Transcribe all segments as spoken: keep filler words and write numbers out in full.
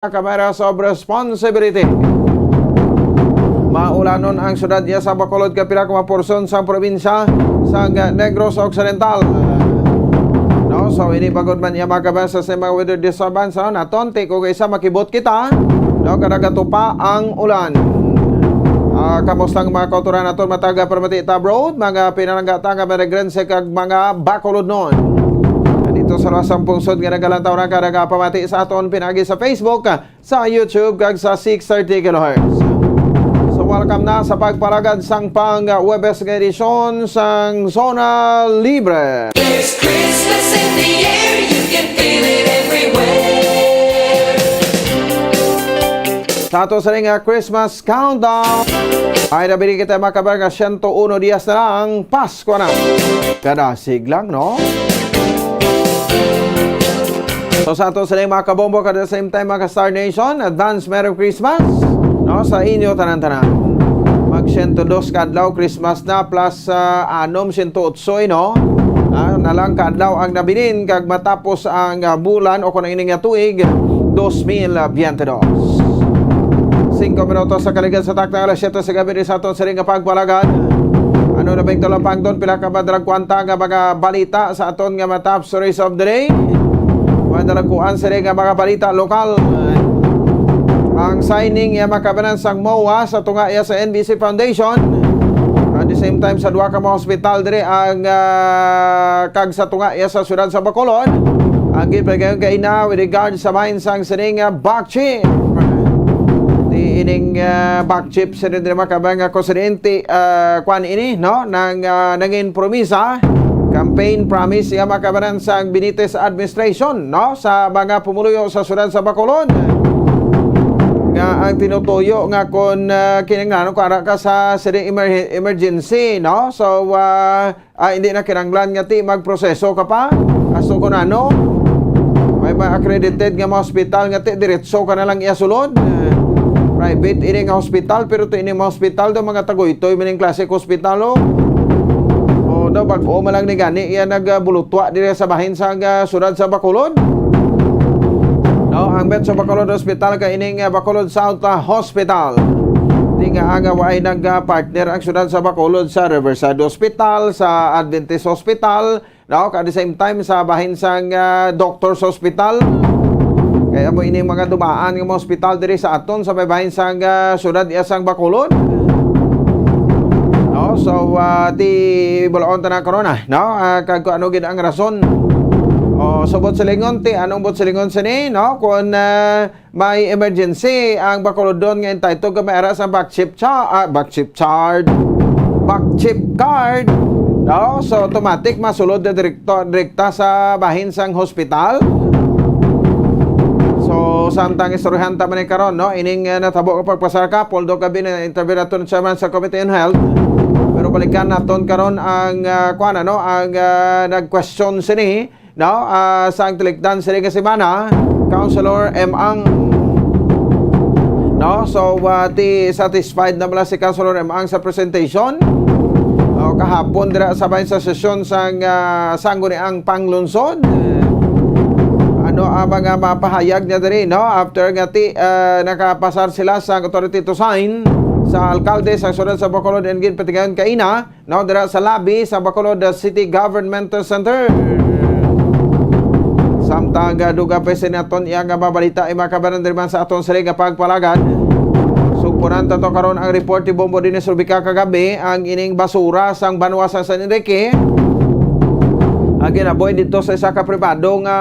Cameras of Responsibility. Maulanon ang siyudad niya sa Bacolod kag pila ka mga porsyon sang probinsya sang Negros Occidental. No, so ini bangod man niya, mga kabayan, sa mga weather disturbance, no, naton ti ko kaysa makibot kita, no, kada gatupa ang ulan. Ah, kamusta ang mga kautoran naton, matag palamati ta abroad, mga pinalangga ta nga mga Negrense kag mga Bacolodnon? Dito sa luwas sang pungsod nga nagalantaw na ka nagapamati sa aton pinaagi sa Facebook, sa YouTube, kag sa six thirty kilohertz. So, welcome na sa pagpalagad sang pang Huwebes nga edisyon sang Zona Libre. There's Christmas in the air, you can feel it everywhere. Sa ato sa nga Christmas countdown, ay nabili kita, mga kabayan, nga siyento uno dias na lang, Pasko na. Kada siglang, no? So, sa ato sa mga kabombo, at the same time, mga Star Nation, advance Merry Christmas, no, sa inyo tanan-tanan. Mag siyento dos ka adlaw, Christmas na, plus, ah, anom, siyento otso, eh, no? Ah, na lang ka adlaw ang nabilin, kag matapos ang, ah, bulan, o kung ang ini nga tuig, dos mil biyente dos. Singko minutos sa kaligad sa takna alas siyete sa gabi, ni sa aton sini nga pagpalagad. Ano na ba yung talapangton? Pila ka madalagkuan ta nga mga balita sa aton nga mga top stories of the day? Madalagkuan sini nga mga balita lokal. Ang signing ya, mga kabayan, sang MOA sa tunga ya sa N B C Foundation. At the same time, sa duha ka mga hospital diri ang, ah, kag sa tunga ya sa siyudad sa Bacolod. Ang gipagayon kaina with regard sa bahin sang sining, ah, back chip. Di ining, ah, back chip, sini diri, mga kabayan, nga konsidente, ah, kwan ini, no? Nang, ah, nangin promisa, campaign promise, ya, mga kabayan, sang Benitez administration, no? Sa mga pumuluyo sa siyudad sa Bacolod. Nga ang tinutuyo nga kung, ah, kinahanglan ko ara ka sa sini emer-, emergency, no? So, ah, ah, hindi na kinahanglan nga ti magproseso ka pa. Aso ko na, no? May mga accredited nga mga hospital nga ti diretso ka na lang iya sulod. Eh, private ini nga hospital, pero to ini mga hospital do mga tagoytoy maning klase ka hospital, oh. O daw, bag-o man lang ni gani iya nagbulutwa diri sa bahin sa, ah, siyudad sa Bacolod. No, ang Metro Bacolod Hospital kay ining, ah, Bacolod South, ah, Hospital. Di nga, ah, nga waay nag, ah, partner ang siyudad sa Bacolod sa Riverside Hospital, sa Adventist Hospital, no? At the same time, sa bahin sang, ah, Doctors Hospital. Kaya mo ini mga dumaan nga mga hospital diri sa aton sa may bahin sang, ah, siyudad iya sang Bacolod. No? So, ah, ti bulaon ta na karon, ah, no? Ah, kag kung ano gid ang rason. O, so, buot silingon, ti, anong buot silingon sini, no? Kung, ah, may emergency ang Bacolodnon nga entitled ka may ara sa back chip cha-, ah, back chip card. Back chip card. No? So, automatic masulod na direkto, direkta sa bahin sang hospital. So, samtang istoryahan ta man ni karon, no? Ining, ah, natabo nga pagpasar ka, Poldo Gabi, na interview nato ng chairman sa Committee on Health. Pero balikan naton karon ang, ah, kuwan, ano, ang, ah, nag-question sini, no? Ah, sa ang tilikdan sini nga semana, Councilor M. Ang. No? So, ah, ti satisfied na bala si Councilor M. Ang sa presentation? O, kahapon dira sa bahin sa sesyon sang, ah, Sangguniang Panglungsod. Ano ang mga mapahayag niya diri, no? After nga ti, ah, nakapasar sila sa authority to sign sa alkalde sa siyudad sa Bacolod, and ginpatigayon kaina, no, dira sa lobby sa Bacolod City Government Center. Samtang, ah, dugang pa sini aton iya nga mabalita, ay mga kabayan, diri man sa aton sini nga pagpalagad. Sugpunan ta to karon ang report ni Bombo Dennis Rubica kagabi, ang ining basura sang banwa sa San Enrique. Ang ginaboy dito sa isa ka pribado nga,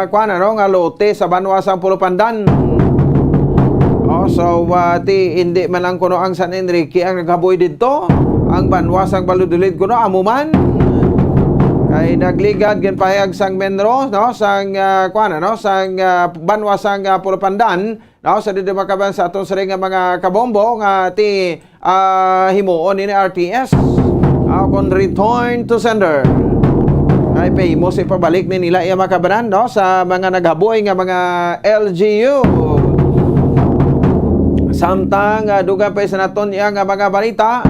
kuwan, ano, nga lote sa banwa sa Pulo Pandan. Oh, so, ah, ti, hindi man lang kuno ang San Enrique ang naghaboy dito. Ang banwa sang Valladolid kuno, amo man. Kay nagligad, ginpahayag sang MENRO, no, sang, ah, kuwan, ano, sang, ah, banwa sang, ah, Pulo Pandan, no, sa didi makaban sa aton sini nga mga kabombo nga ti, ah, himuon ini R T S. Ah, kon return to sender. Ay, famous ipabalik ni nila iya makabanan, no, sa mga naghaboy nga mga L G U. Samtang, ah, dugang pa sa naton iya nga mga balita,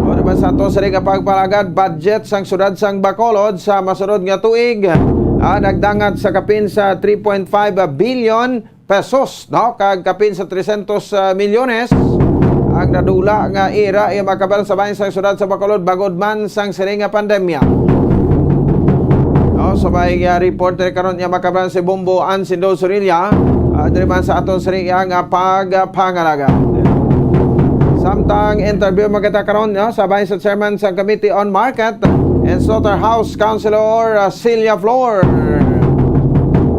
o naman sa aton sini nga pagpalagad, budget sang siyudad sang Bacolod sa masunod nga tuig, ah, nagdangat sa kapin sa three point five billion pesos, no? Kag kapin sa trescientos, ah, milyones ang nadula nga ira iya makabalan sa bahin sang siyudad sa Bacolod bangod man sang sini nga pandemya. No, sa may, ah, report diri karon niya makabalan si Bombo Ansindo Zorilla, ah, diri man sa aton sini nga pagpangalagad. Samtang interview man kita karon, no, sa bahin sa chairman sa Committee on Market and Slaughterhouse, Councilor, ah, Celia Flor.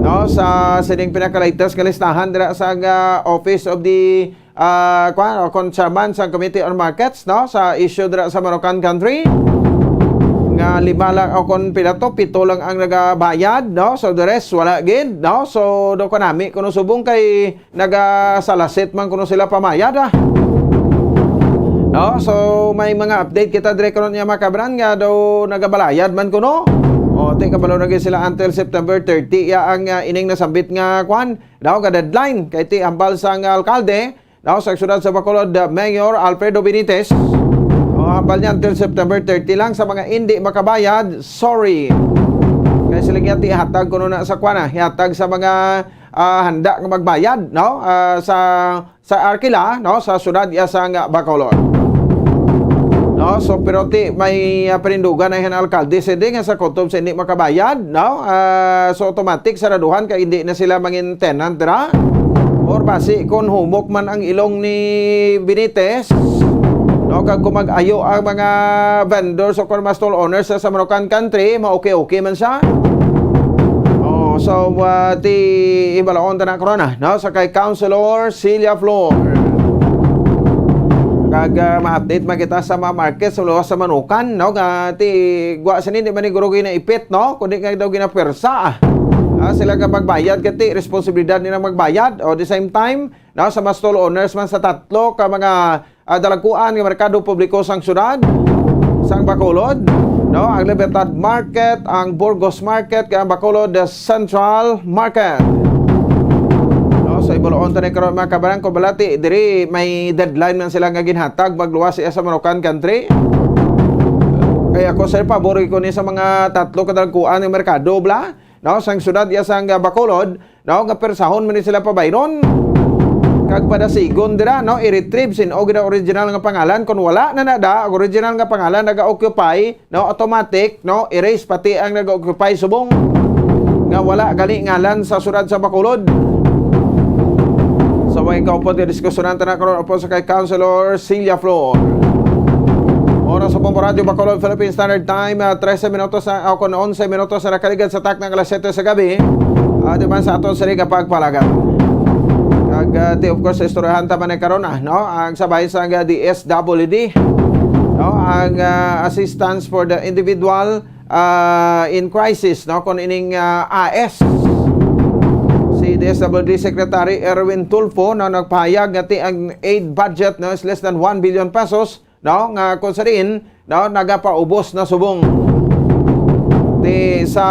No, sa sining pinaka-latest nga listahan dira sa, ah, Office of the, ah, kwan, o kon chairman sa Committee on Markets, no, sa issue dira sa Manukan Country, nga lima lang o kon pila to, pito lang ang nagabayad, no? So, the rest, wala gid, no? So, do kanami kuno subong kay nagasalasit man kuno sila pamayad, ah. No? So, may mga update kita dire karon niya, mga kabran, nga daw nagabalayad man kuno. O, ti kabalo na gid sila until September thirty. Ya ang, ah, ining nasambit nga kwan, daw nga deadline kay ti hambal sang alkalde, daw sa siyudad sa Bacolod, ah, Mayor Alfredo Benitez. O, hambal niya until September thirty lang sa mga indi makabayad. Sorry. Kay sila nga ti hatag kuno na sa kwan, ah, hatag sa mga, ah, handa nga magbayad, no? Ah, sa sa Arkila, no, sa siyudad iya sang Bacolod. No, so, pero ti may, ah, panindugan na ang alkalde sindi nga sa kutob sa hindi makabayad, no? Ah, so, automatic saraduhan kay hindi na sila mangin tenant dira. Or basi kung humok man ang ilong ni Benitez, no, kag kung mag-ayo ang mga vendors o kung mga stall owners sa, sa Manukan Country, ma-okay-okay man siya. Oh, so, ah, ti ibalaon ta na karon, ah, no? Sa kay Councilor Celia Flor. Kag, ah, ma-update man kita sa mga market sa luwas sa Manukan, no? Nga ti gwa sini di man ni guro ginaipit, no? Kundi nga daw ginapwersa, ah. Ah, sila nga magbayad, kay ti responsibilidad nila magbayad. O, the same time, no, sa mga stall owners man sa tatlo ka mga, ah, dalagkuan nga merkado publiko sang siyudad sang Bacolod, no, ang Libertad Market, ang Burgos Market, kag ang Bacolod Central Market. No, so ibaloon ta ni karon, mga kabarang, kung balati diri may deadline man sila nga ginhatag magluwas iya sa Manukan Country. Kaya ako, sir, pabor ko ni sa mga tatlo ka dalagkuan nga merkado, bla, no, sang siyudad iya sang, ah, Bacolod, no, nga persahon man ni sila pabayron. Kag padasigon dira, no, i-retrieve sin-o gid ang original nga pangalan. Kung wala na na da ang original nga pangalan, naga-occupy, no, automatic, no, erase pati ang naga-occupy subong nga wala gali ngalan sa siyudad sa Bacolod. So, may kaupod nga diskusyonan ta na karon upod sa kay Councilor Celia Flor. Oras sa Bombo Radyo Bacolod, Philippine Standard Time, ah, trese minutos na, o kon onse minutos na nakaligad sa takna nga alas siyete sa gabi. Ah, di man sa aton sini nga pagpalagad. Kag, ah, ti, of course, istoryahan ta man ni karon, ah, no? Ang sa bahin sang D S W D, no? Ang, ah, assistance for the individual, ah, in crisis, no? Kung ining, ah, A S. Si D S W D Secretary Erwin Tulfo, no, nagpahayag nga ti ang aid budget, no, is less than one billion pesos, no, nga kung sa diin, no, nagapaubos na subong. Ti sa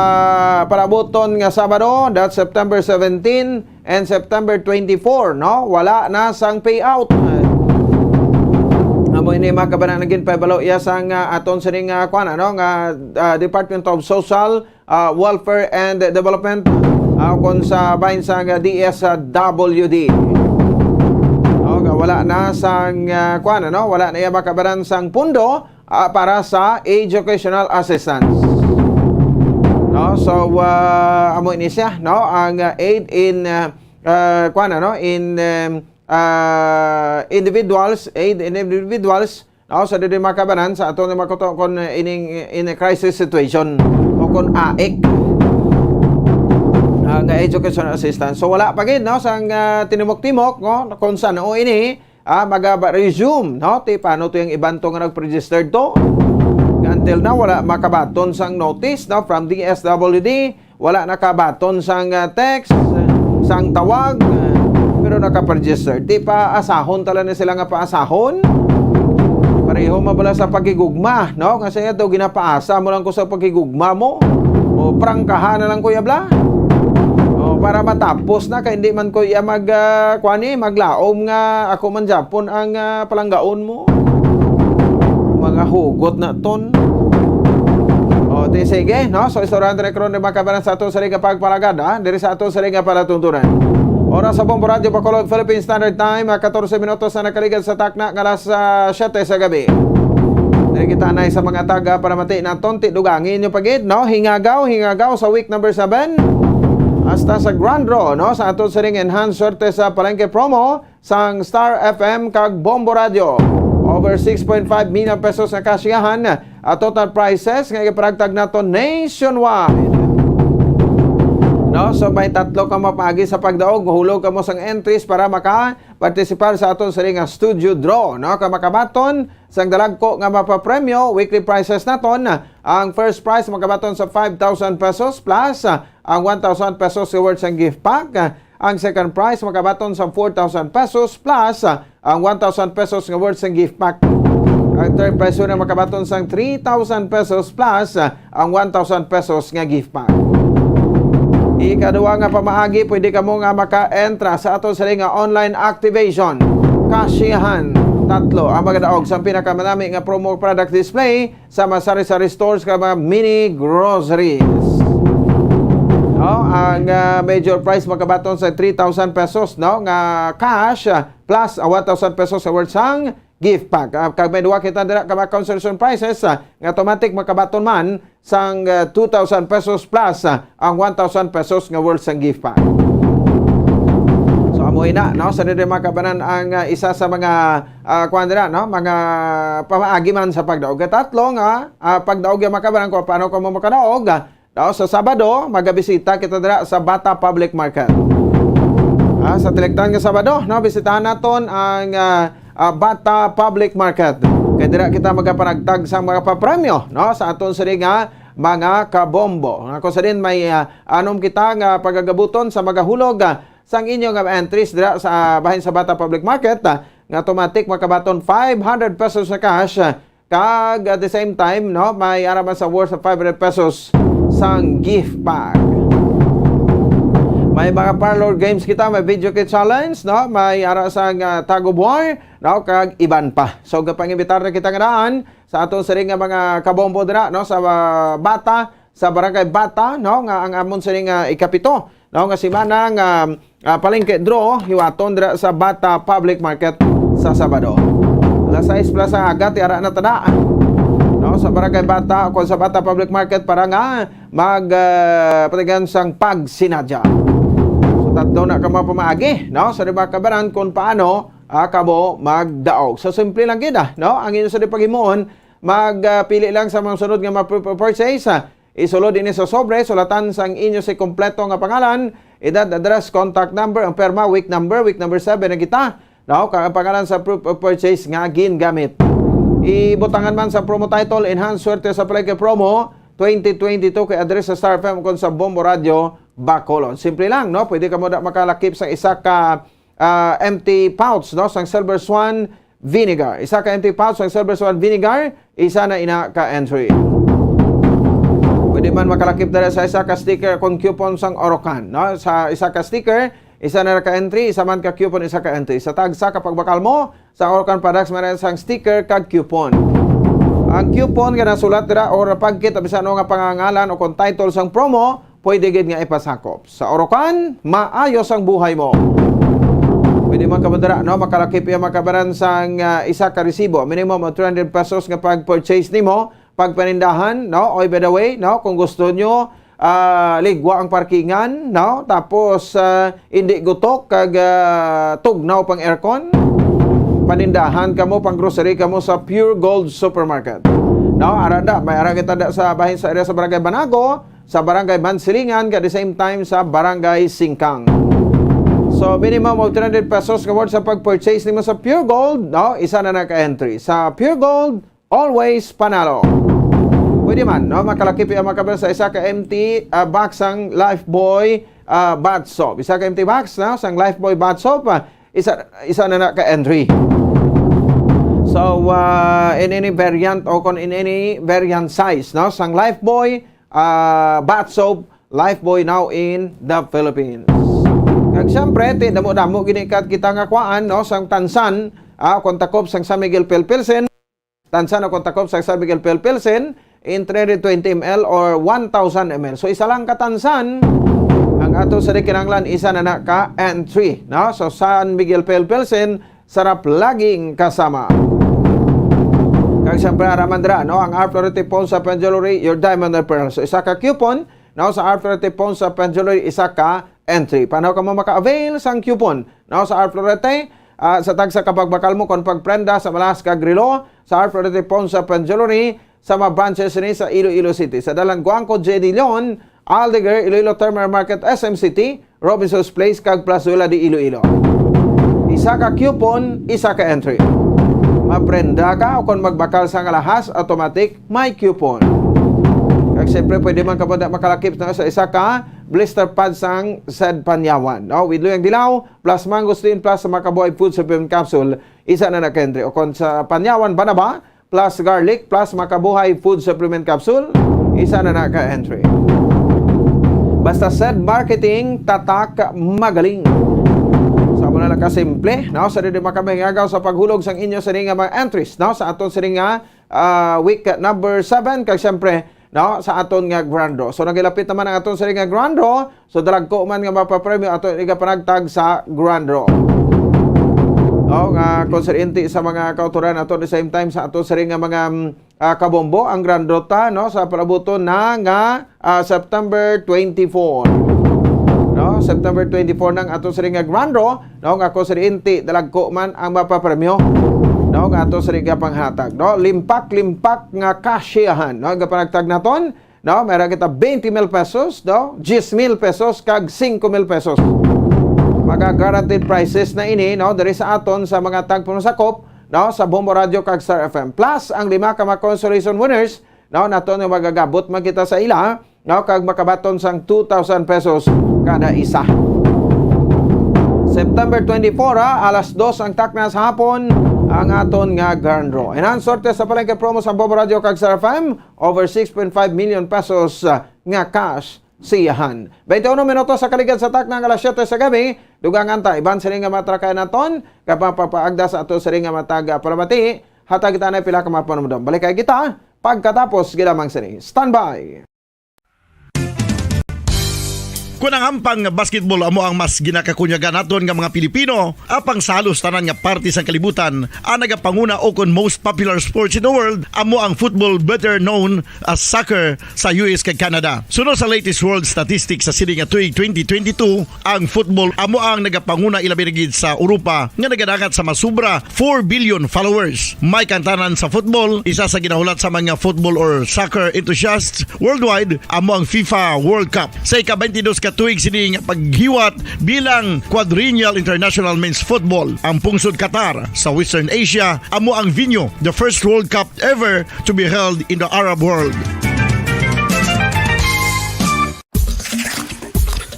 palabuton nga Sabado, that's September seventeen, and September twenty-four, no? Wala na sang payout. Amo ini, mga kabanan, ang ginpabalo iya sang, ah, aton sining, ah, kuan, ano, nga, ah, Department of Social, ah, Welfare and Development, ah, kon sa bahin sang, ah, D S W D. No, nga wala na sang, ah, kuan, ano, wala na iya makabaran sang pundo, ah, para sa educational assistance. No? So, ah, amo ini siya, no? Ang, ah, aid in, ah, ah, kuwan, ano? In, um, ah, individuals, aid in individuals, no? Sa diri makabanan sa aton nga makuto kon ining in a crisis situation o kon aik, ah, nga educational assistance. So, wala pa gid, no? Sang, ah, tinimok-timok, no? Kung san-o ini, ah, maga-, resume, no? Ti paano to yung iban to nga nag-registered to? Nga until now, wala makabaton sang notice, no? From D S W D, wala nakabaton sang, ah, text, sang tawag, pero naka-register. Ti paasahon tala ni sila nga paasahon? Pareho mabala sa paghigugma, no? Nga siya daw ginapaasa mo lang ko sa paghigugma mo. O, prangkahan na lang, kuya, bla. O, para matapos na, kay hindi man, kuya, mag, ah, kuwan, eh, maglaom nga ako man japon ang, ah, palanggaon mo. Mga hugot na ton. O, di sige, no? So, istoryahan ta na karon, di, mga kabanan, sa aton sa ring pagpalagad, ha? Diri sa aton sa ring palatuntunan. Oras sa Bombo Radyo Bacolod, Philippine Standard Time, ah, katorse minutos na nakaligad sa takna nga alas, ah, siyete sa gabi. Diri kita na sa mga taga para mati na tonti dugangi inyo pagid, no? Hingagaw, hingagaw sa week number seven. Hasta sa Grand Draw, no? Sa aton sining enhanced swerte sa palengke promo sang Star F M kag Bombo Radyo. Over six point five million pesos na kasyahan, ah, total prizes nga iparagtag nato nationwide. No, so may tatlo ka mapaagi sa pagdaog, hulog kamo sang entries para maka-participar sa aton sini nga studio draw, no? Ka makabaton sang dalagko nga mapapremyo, weekly prizes naton. Ang first prize makabaton sa five thousand pesos plus, ah, ang one thousand pesos worth sang gift pack. Ang second prize makabaton sa four thousand pesos plus, ah, ang one thousand pesos nga worth sang gift pack. Ang third prize na makabaton sang three thousand pesos plus, ah, ang one thousand pesos nga gift pack. Ikaduha nga pamaagi, pwede kamo nga maka-entra sa aton sini nga online activation. Kasiyahan, tatlo ang magadaog sa pinakamanami nga promo product display sa mga sari-sari stores kag mga mini groceries. No, ang, ah, major prize makabaton sa three thousand pesos, no, nga cash, ah, plus, ah, one thousand pesos sa worth sang gift pack. Ah, kag may duha kita dira ka mga consolation prizes, ah, nga automatic makabaton man sang, ah, two thousand pesos plus, ah, ang one thousand pesos nga worth sang gift pack. So, amo na, no? Sa diri makabanan ang, ah, isa sa mga, ah, kuwan dira, no? Mga pamaagi man sa pagdaog. Katatlo nga, ah, pagdaog yung makabanan kung paano ka mo makadaog, ah, no? Sa Sabado, magabisita kita dira sa Bata Public Market. Ah, sa tiliktan nga Sabado, no? Bisitahan naton ang, ah, ah, Bata Public Market. Kay dira kita magapanagtag sa mga papremyo, no? Sa aton sini nga mga kabombo. Nga kung sa din may, ah, anom kita nga pagagabuton sa magahulog, ah, sang inyo nga entries dira sa bahin sa Bata Public Market, ah, nga automatic makabaton five hundred pesos na cash, ah, kag at the same time, no, may ara man sa worth of five hundred pesos sang gift pack. May mga parlor games kita, may video kit challenge, no, may ara sang, ah, tug of war, no, kag iban pa. So, gapangibitar na kita nga daan sa aton siring nga mga kabombo dira, no, sa, ah, Bata, sa Barangay Bata, no, nga ang amon siring nga ikapito, no, nga semana nga, ah, palengke draw hiwaton dira sa Bata Public Market sa Sabado. Alas sais plus sa aga, tiara na tada, no, sa Barangay Bata o sa Bata Public Market para nga mag, ah, patigan sang pagsinadya. So, tatlo na ka mga pamaagi, no, sa diba kabaran kung paano, ah, kamo magdaog. So, simple lang gid, ah, no, ang inyo sa di paghimuon, mag, ah, pili lang sa mga sunod nga ma-, purchase, ah, isulod ini sa sobre, sulatan sang inyo si kompleto nga pangalan, edad, address, contact number, ang perma, week number, week number seven na kita, no? Kag ang pangalan sa proof of purchase nga gingamit. Ibutangan man sa promo title, Enhanced Swerte sa Palengke Promo twenty twenty-two kay address sa Star F M kung sa Bombo Radio, Bacolod. Simple lang, no? Pwede kamo da makalakip sa isa ka ah, empty pouch, no, sang Silver Swan vinegar. Isa ka empty pouch sang Silver Swan vinegar, isa na ina ka entry. Pwede man makalakip dala sa isa ka sticker kung coupon sang Orocan, no? Sa isa ka sticker, isa na ka entry, isa man ka coupon, isa ka entry. Sa tagsa ka pagbakal mo, sa Orocan products, meron sang sticker kag coupon. Ang coupon nga nasulat dira o napagkit, bisan ano nga pangangalan o kung title sang promo, pwede gid nga ipasakop. Sa Orocan, maayos ang buhay mo. Pwede man kamo dira, no? Makalakip iya makabaran sang, ah, isa ka resibo, minimum of three hundred pesos nga pag-purchase nimo, pagpanindahan, no? Oy, by the way, no? Kung gusto nyo, ah, ligwa ang parkingan, no? Tapos, ah, hindi gutok kag, ah, tugnaw pang aircon, panindahan kamo, pang grocery kamo sa Pure Gold Supermarket. No, ara da, may ara kita da sa bahin sa area sa Barangay Banago, sa Barangay Mansilingan, at the same time sa Barangay Singkang. So, minimum of three hundred pesos nga worth sa pag-purchase nimo sa Pure Gold, no? Isa na naka-entry. Sa Pure Gold, always panalo. Pwede man, no? Makalakip ang makabaran sa isa ka empty, ah, box sang Lifebuoy, ah, bath soap. Isa ka empty box, no? Sang Lifebuoy bath soap, ah, isa, isa na naka-entry. So, ah, in any variant o kung in any variant size, no? Sang Lifebuoy, ah, bath soap, Lifebuoy now in the Philippines. Kag siyempre, ti damo-damo gini kat kita nga kuan, no, sang tansan, ah, kung takop sang San Miguel Pil Pilsen, tansan o kung takop sang San Miguel Pil Pilsen, in three hundred twenty M L or one thousand M L. So, isa lang ka tansan, ang Ato sa di kinahanglan, isa na na ka entry, no? So, San Miguel Pale Pilsen, sarap laging kasama. Kag siyempre, ara man dira, no? Ang R Florete Pawnshop and Jewelry, your diamond and pearl. So, isa ka coupon, no? Sa R Florete Pawnshop and Jewelry, isa ka entry. Paano ka mo maka-avail sang coupon, no? Sa R Florete, ah, sa tagsa ka pagbakal mo kon pagprenda sa malas kag relo, sa R Florete Pawnshop and Jewelry, sa mga branches ni sa Iloilo City, sa Dalan Guangco, J D Leon, Aldeguer, Iloilo Terminal Market, S M City, Robinson's Place, kag Plazuela de Iloilo. Isa ka coupon, isa ka entry. Maprenda ka o kon magbakal sang alahas, automatic, may coupon. Kag siyempre, pwede man ka pa makalakip na sa isa ka blister pad sang Zed Panyawan, no? With Luyang Dilaw, plus Mangosteen, plus sa Makabuhay Food Supplement Capsule, isa na na ka entry. O kon sa Panyawan, Banaba, plus garlic, plus Makabuhay Food Supplement Capsule, isa na na ka entry. Basta Zed Marketing, tatak, magaling. Sa mo na lang kasimple, no? Sa dili makabay nga agaw sa paghulog sang inyo sini nga mga entries, no? Sa aton sini nga, ah, week number seven, kag siyempre, no, sa aton nga grand draw. So, nagilapit naman ang aton sini nga grand draw. So, dalagko man nga mapapremyo ato igapanagtag sa grand draw. No, nga konseryente sa mga kautoran ato, the same time sa ato sini nga mga, mm, ah, kabombo, ang grand draw ta, no, sa palabuton na nga, ah, September twenty-four. No, September twenty-four nang ato sini nga grand draw, no, nga konseryente dalagko man ang mapapremyo, no, nga ato sini nga panghatag, no, limpak-limpak nga kasyahan, no, nga panagtag naton, no? Meron kita twenty mil pesos, no? Diyes mil pesos kag singko mil pesos. Mga guaranteed prizes na ini, no? Diri sa aton sa mga tagpumasakop, no? Sa Bombo Radio kag Star F M. Plus, ang lima ka mga consolation winners, no? Nato nga magagabot man kita sa ila, no? Kag makabaton sang two thousand pesos kada isa. September twenty-four, ha, alas dos ang takna sa hapon, ang aton nga grand draw. Enhance sorte sa palengke promo sa Bombo Radio kag Star F M. Over six point five million pesos, ah, nga cash sa iyahan. Twenty-one minutos sa kaligad sa takna nga alas siyete sa gabi, dugangan ta iban sini nga matrakayan naton, kapapagpaagda sa ato sini nga matag, ah, palamati, hatag kita na pila ka mga panumdom. Balik kay kita pagkatapos gid lamang sini. Standby. Kun ang ampang basketball amo ang mas ginakakunyagan naton nga mga Pilipino, apang sa halos tanan nga parte sang kalibutan, ang nagapanguna o kon most popular sports in the world amo ang football, better known as soccer, sa U S kag Canada. Suno sa latest world statistics sa sini nga tuig twenty twenty-two, ang football amo ang nagapanguna, ilabi na gid sa Europa, nga nagadangat sa masubra four billion followers. May kantanan sa football, isa sa ginahulat sa mga football or soccer enthusiasts worldwide amo ang FIFA World Cup. Sa ika-twenty-dos ka tuig sini nga paghiwat bilang Quadrennial International Men's Football, ang pungsod Qatar sa Western Asia amo ang venue, the first World Cup ever to be held in the Arab world.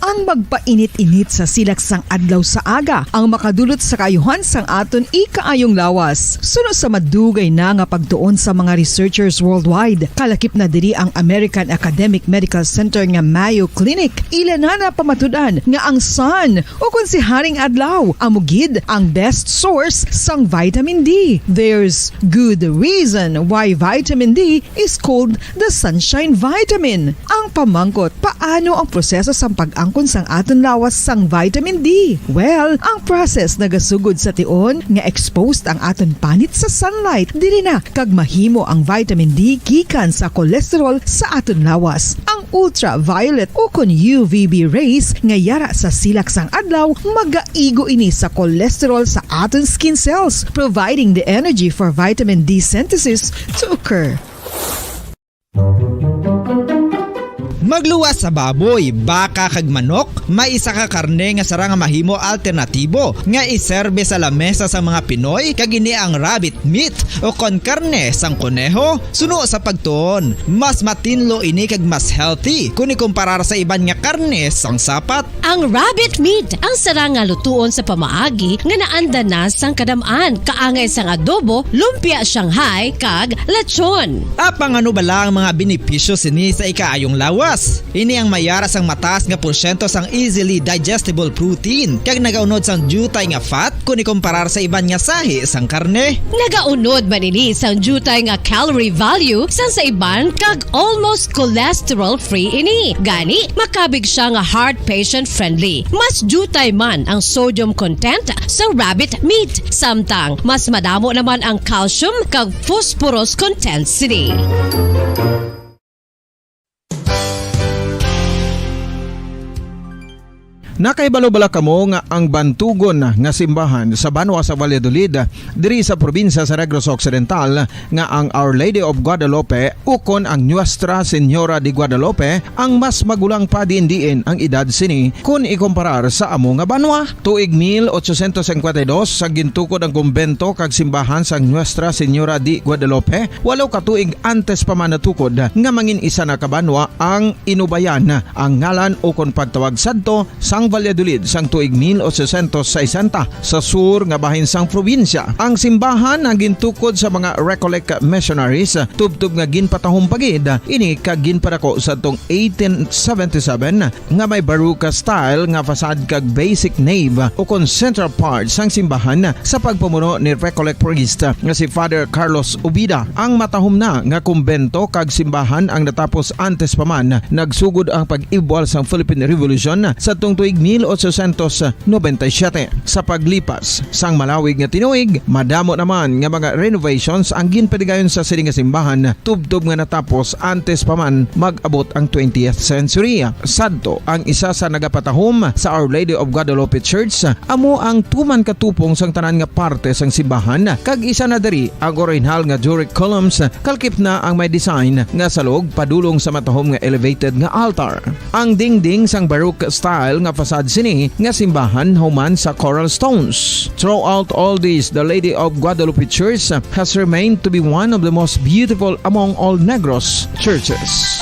Ang magpainit-init sa silak sang adlaw sa aga ang makadulot sa kaayuhan sang aton ikaayong lawas. Suno sa madugay na nga pagtuon sa mga researchers worldwide, kalakip na diri ang American Academic Medical Center nga Mayo Clinic. Ila na napamatud-an nga ang sun, o kon si Haring Adlaw, amo gid ang best source sang vitamin D. There's good reason why vitamin D is called the sunshine vitamin. Ang pamangkot, paano ang proseso sang pag-angkon sang aton lawas sang vitamin D? Well, ang process nagasugod sa tion nga exposed ang aton panit sa sunlight. Diri na kag mahimo ang vitamin D gikan sa cholesterol sa aton lawas. Ang ultraviolet o kon U V B rays nga yara sa silak sang adlaw magaigo ini sa cholesterol sa aton skin cells, providing the energy for vitamin D synthesis to occur. Magluwas sa baboy, baka kag manok, may isa ka karne nga sarang nga mahimo alternatibo nga iserbe sa lamesa sa mga Pinoy, kag ini ang rabbit meat o kon karne sang koneho. Suno sa pagtuon, mas matinlo ini kag mas healthy kun ikumparar sa iban nga karne sang sapat. Ang rabbit meat ang sarang nga lutuon sa pamaagi nga naanda na sang kadam-an, kaangay sang adobo, lumpia Shanghai, kag lechon. Apang ano bala ang mga benepisyo sini sa ikaayong lawas? Ini ang may ara sang mataas nga porsyento sang easily digestible protein kag nagaunod sang diutay nga fat kon ikomparar sa iban nga sahi sang karne. Nagaunod man ini sang diutay nga calorie value sang sa iban kag almost cholesterol-free ini. Gani, makabig siya nga heart patient-friendly. Mas diutay man ang sodium content sa rabbit meat, samtang mas madamo naman ang calcium kag phosphorus content sini. Nakahibalo bala kamo nga ang bantugon nga simbahan sa banwa sa Valladolid, diri sa probinsya sa Negros Occidental, nga ang Our Lady of Guadalupe ukon ang Nuestra Señora de Guadalupe ang mas magulang pa diin-diin ang edad sini kon ikomparar sa amo nga banwa? Tuig mil ochocientos cincuenta y dos, sa gintukod ang kumbento kag simbahan sang Nuestra Señora de Guadalupe, walo ka tuig antes pa man natukod nga mangin isa na ka banwa ang Inubayan, ang ngalan ukon pagtawag sadto sang Valladolid sang tuig mil ochocientos sesenta, sa sur nga bahin sang probinsya. Ang simbahan ang gintukod sa mga Recollect missionaries, tubtob nga ginpatahom pa gid ini kag ginpadako sadtong eighteen seventy-seven, nga may Baroque style nga facade kag basic nave ukon central part sang simbahan sa pagpamuno ni Recollect priest nga si Father Carlos Ubida. Ang matahom na nga kumbento kag simbahan ang natapos antes pa man nagsugod ang pag-ibwal sang Philippine Revolution sadtong tuig mil ochocientos noventa y siete. Sa paglipas sang malawig nga tinuig, madamo naman nga mga renovations ang ginpatigayon sa sini nga simbahan, tubtob nga natapos antes pa man mag-abot ang twentieth century. Sadto, ang isa sa nagapatahom sa Our Lady of Guadalupe Church amo ang tuman ka tupong sang tanan nga parte sang simbahan, kag isa na diri ang orihinal nga Doric columns, kalkip na ang may design nga salog padulong sa matahom nga elevated nga altar. Ang dingding sang Baroque style nga facade sini nga simbahan human sa coral stones. Throughout all this, the Lady of Guadalupe Church has remained to be one of the most beautiful among all Negros churches.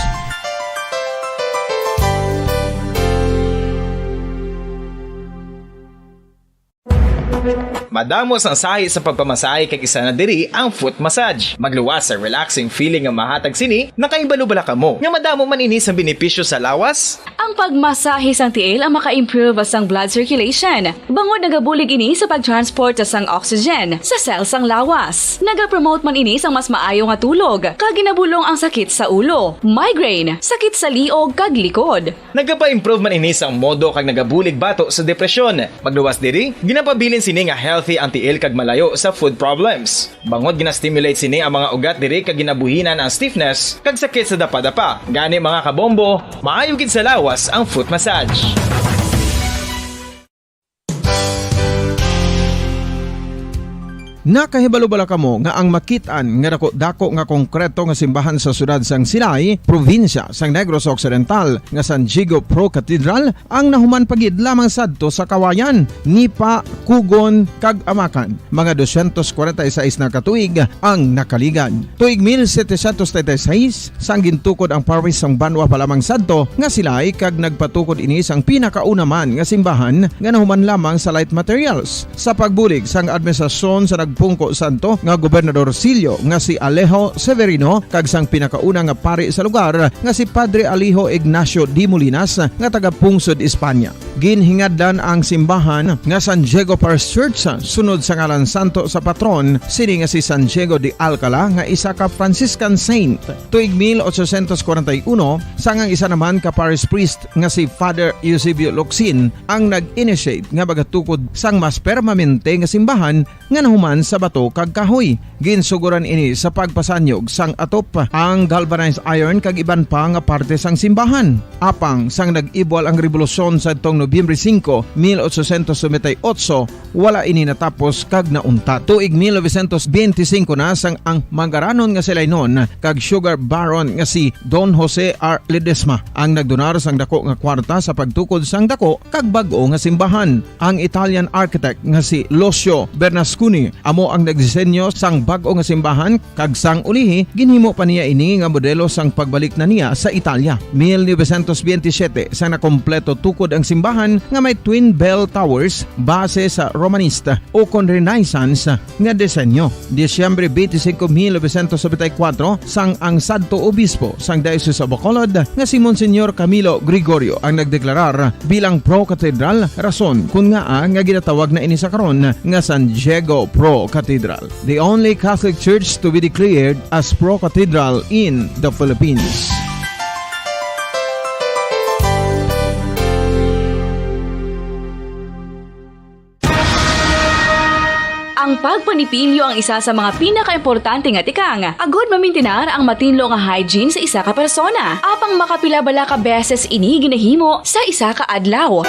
Madamo sang sahi sa pagpamasahe kag isa na diri ang foot massage. Magluwas sa relaxing feeling nga mahatag sini, nakahibalo bala kamo nga madamo man ini sang benepisyo sa lawas? Ang pagmasahe sang tiil ang maka-improve sang blood circulation, bangod nagabulig ini sa pag-transport sang oxygen sa cell sang lawas. Nagapromote man ini sang mas maayo nga tulog, kag ginabulong ang sakit sa ulo, migraine, sakit sa liog kag likod. Nagapa-improve man ini sang modo kag nagabulig bato sa depresyon. Magluwas diri, ginapabilin sini nga healthy ang tiil kag malayo sa foot problems. Bangod gina-stimulate sini ang mga ugat diri kag ginabuhinan ang stiffness kag sakit sa dapadapa. Gani, mga kabombo, maayo gid sa lawas ang foot massage. Nakahibalo bala kamo nga ang makit-an nga dako-dako nga konkreto nga simbahan sa siyudad sang Silay, probinsya sang Negros Occidental, nga San Diego Pro Cathedral, ang nahuman pa gid lamang sadto sa Kawayan, Nipa, Kugon, kag Amakan? Mga dosyentos kwarenta y seis na ka tuig ang nakaligad. Tuig mil setecientos treinta y seis, sang gintukod ang parish sang banwa pa lamang sadto nga Silay, kag nagpatukod ini sang pinakauna man nga simbahan nga nahuman lamang sa light materials. Sa pagbulig sang administrasyon sa nagpungko sadto nga Gobernador Silio nga si Alejo Severino kag sang pinakauna nga pari sa lugar nga si Padre Alejo Ignacio de Molinas nga taga-pungsod Espanya. Ginhingadlan ang simbahan nga San Diego Parish Church, sunod sa ngalan santo sa patron sini nga si San Diego de Alcala, nga isa ka Franciscan saint. Tuig mil ochocientos kwarenta y uno, sang ang isa naman ka parish priest nga si Father Eusebio Locsin ang nag-initiate nga magatukod sang mas permanente nga simbahan nga nahuman sa bato kag kahoy. Ginsugoran ini sa pagpasanyog sang atop, ang galvanized iron kag iban pa nga parte sang simbahan. Apang sang nag-ibwal ang rebolusyon sadtong Nobyembre singko, mil ochocientos noventa y ocho, wala ini natapos kag nauntat. Tuig mil novecientos benti singko na, sang ang manggaranon nga si Lainon kag sugar baron nga si Don Jose R. Ledesma ang nagdonar sang dako nga kwarta sa pagtukod sang dako kag bag-o nga simbahan. Ang Italian architect nga si Lucio Bernasconi Amo ang nagdisenyo sang bag-o nga simbahan, kag sang ulihi, ginhimo pa niya ini nga modelo sang pagbalik na niya sa Italia. Mil novecientos veintisiete, sang nakompleto tukod ang simbahan nga may twin bell towers base sa Romanista o kon Renaissance nga disenyo. Disyembre twenty-five, mil novecientos noventa y cuatro, sang ang sadto obispo sang Diocese of Bacolod nga si Monsignor Camilo Gregorio ang nagdeklarar bilang pro-cathedral, rason kun ngaa nga ginatawag na ini sa karon nga San Diego Pro Cathedral, the only Catholic Church to be declared as pro-cathedral in the Philippines. Ang pagpanipilyo ang isa sa mga pinakaimportante nga tikang agud mamintinar ang matinlo nga hygiene sa isa ka persona. Apang makapila bala ka beses ini ginahimo sa isa ka adlaw?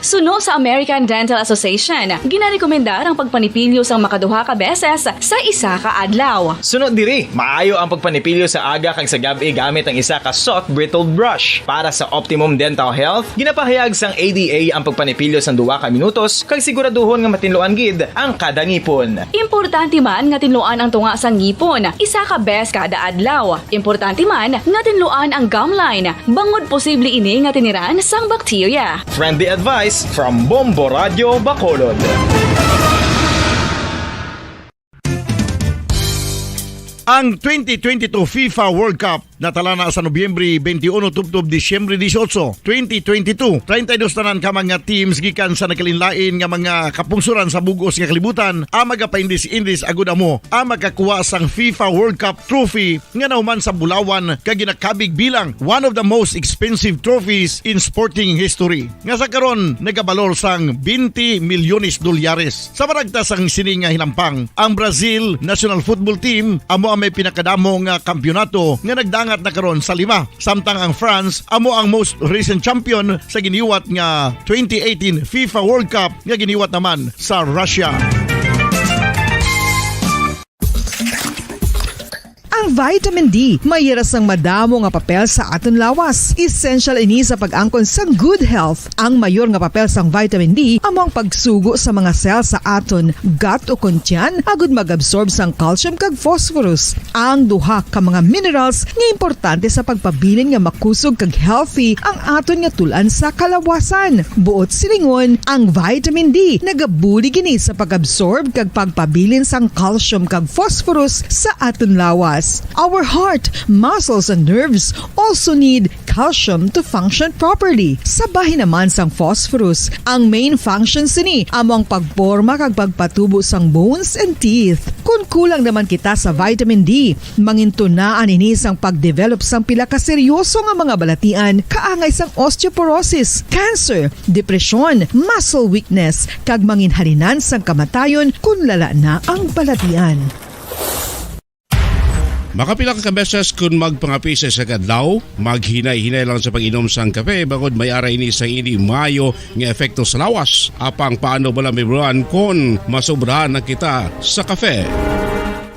Suno sa American Dental Association, ginarekomendar ang pagpanipilyo sang makaduha ka beses sa isa ka adlaw. Suno diri, maayo ang pagpanipilyo sa aga kag sa gab-i gamit ang isa ka soft bristled brush. Para sa optimum dental health, ginapahayag sang A D A ang pagpanipilyo sang duha ka minutos kag siguraduhon nga matinluan gid ang kada ngipon. Importante man nga tinluan ang tunga sang ngipon isa ka bes kada adlaw. Importante man nga tinluan ang gum line, bangod posible ini nga tiniran sang bakterya. Friendly advice from Bombo Radio Bacolod. Ang twenty twenty-two FIFA World Cup natala na sa Nobyembre twenty-one tubtob Disyembre dieciocho, twenty twenty-two. Treinta y dos tanan ka mga teams gikan sa nagkalainlain nga mga kapungsoran sa bug-os nga kalibutan ang magapaindis-indis agud amo ang makakuha sang FIFA World Cup trophy nga nahuman sa bulawan kag ginakabig bilang one of the most expensive trophies in sporting history, nga sa karon nagabalor sang twenty milyones dolyares. Sa baragta sang sini nga hinampang, ang Brazil national football team amo ang may pinakadamo nga kampiyonato nga nagdangat na karon sa lima, samtang ang France amo ang most recent champion sa giniwat nga twenty eighteen FIFA World Cup nga giniwat naman sa Russia. Ang vitamin D may ira sang madamo nga papel sa aton lawas. Essential ini sa pag-angkon sang good health. Ang mayor nga papel sang vitamin D amo ang pagsugo sa mga cell sa aton gut o kon tiyan agud mag-absorb sang calcium kag phosphorus, ang duha ka mga minerals nga importante sa pagpabilin nga makusog kag healthy ang aton nga tul-an sa kalawasan. Buot silingon, ang vitamin D nagabulig ini sa pag-absorb kag pagpabilin sang calcium kag phosphorus sa aton lawas. Our heart, muscles, and nerves also need calcium to function properly. Sa bahin naman sang phosphorus, ang main function sini amo ang pagporma kag pagpatubo sang bones and teeth. Kon kulang naman kita sa vitamin D, mangintunaan ini sang pag-develop sang pila ka seryoso nga mga balatian kaangay sang osteoporosis, cancer, depresyon, muscle weakness, kag manginhalinan sang kamatayon kon lala na ang balatian. Makapila ka beses kon magpangape sa isa ka adlaw, maghinay-hinay lang sa pag-inom sang kape, bangod may ara ini sang indi maayo nga epekto sa lawas. Apang paano bala mahibaluan kon masobrahan na kita sa kape?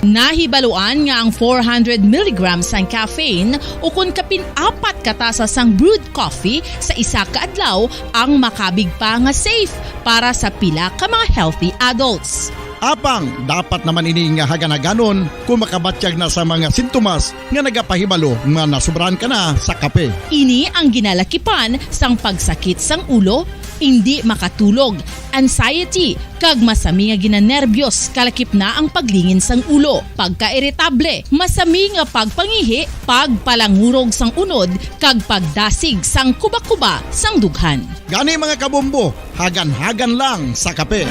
Nahibaluan nga ang four hundred milligrams sang caffeine ukon kapin apat ka tasa sang brewed coffee sa isa ka adlaw ang makabig pa nga safe para sa pila ka mga healthy adults. Apang dapat naman ini nga hagan-haganon kon makabatyag na sa mga sintomas nga nagapahibalo nga nasobrahan ka na sa kape. Ini ang ginalakipan sang pagsakit sang ulo, indi makatulog, anxiety, kag masami nga ginanerbiyos, kalakip na ang paglingin sang ulo, pagkairitable, masami nga pagpangihi, pagpalangurog sang unod, kag pagdasig sang kuba-kuba sang dughan. Gani, mga kabombo, hagan-hagan lang sa kape.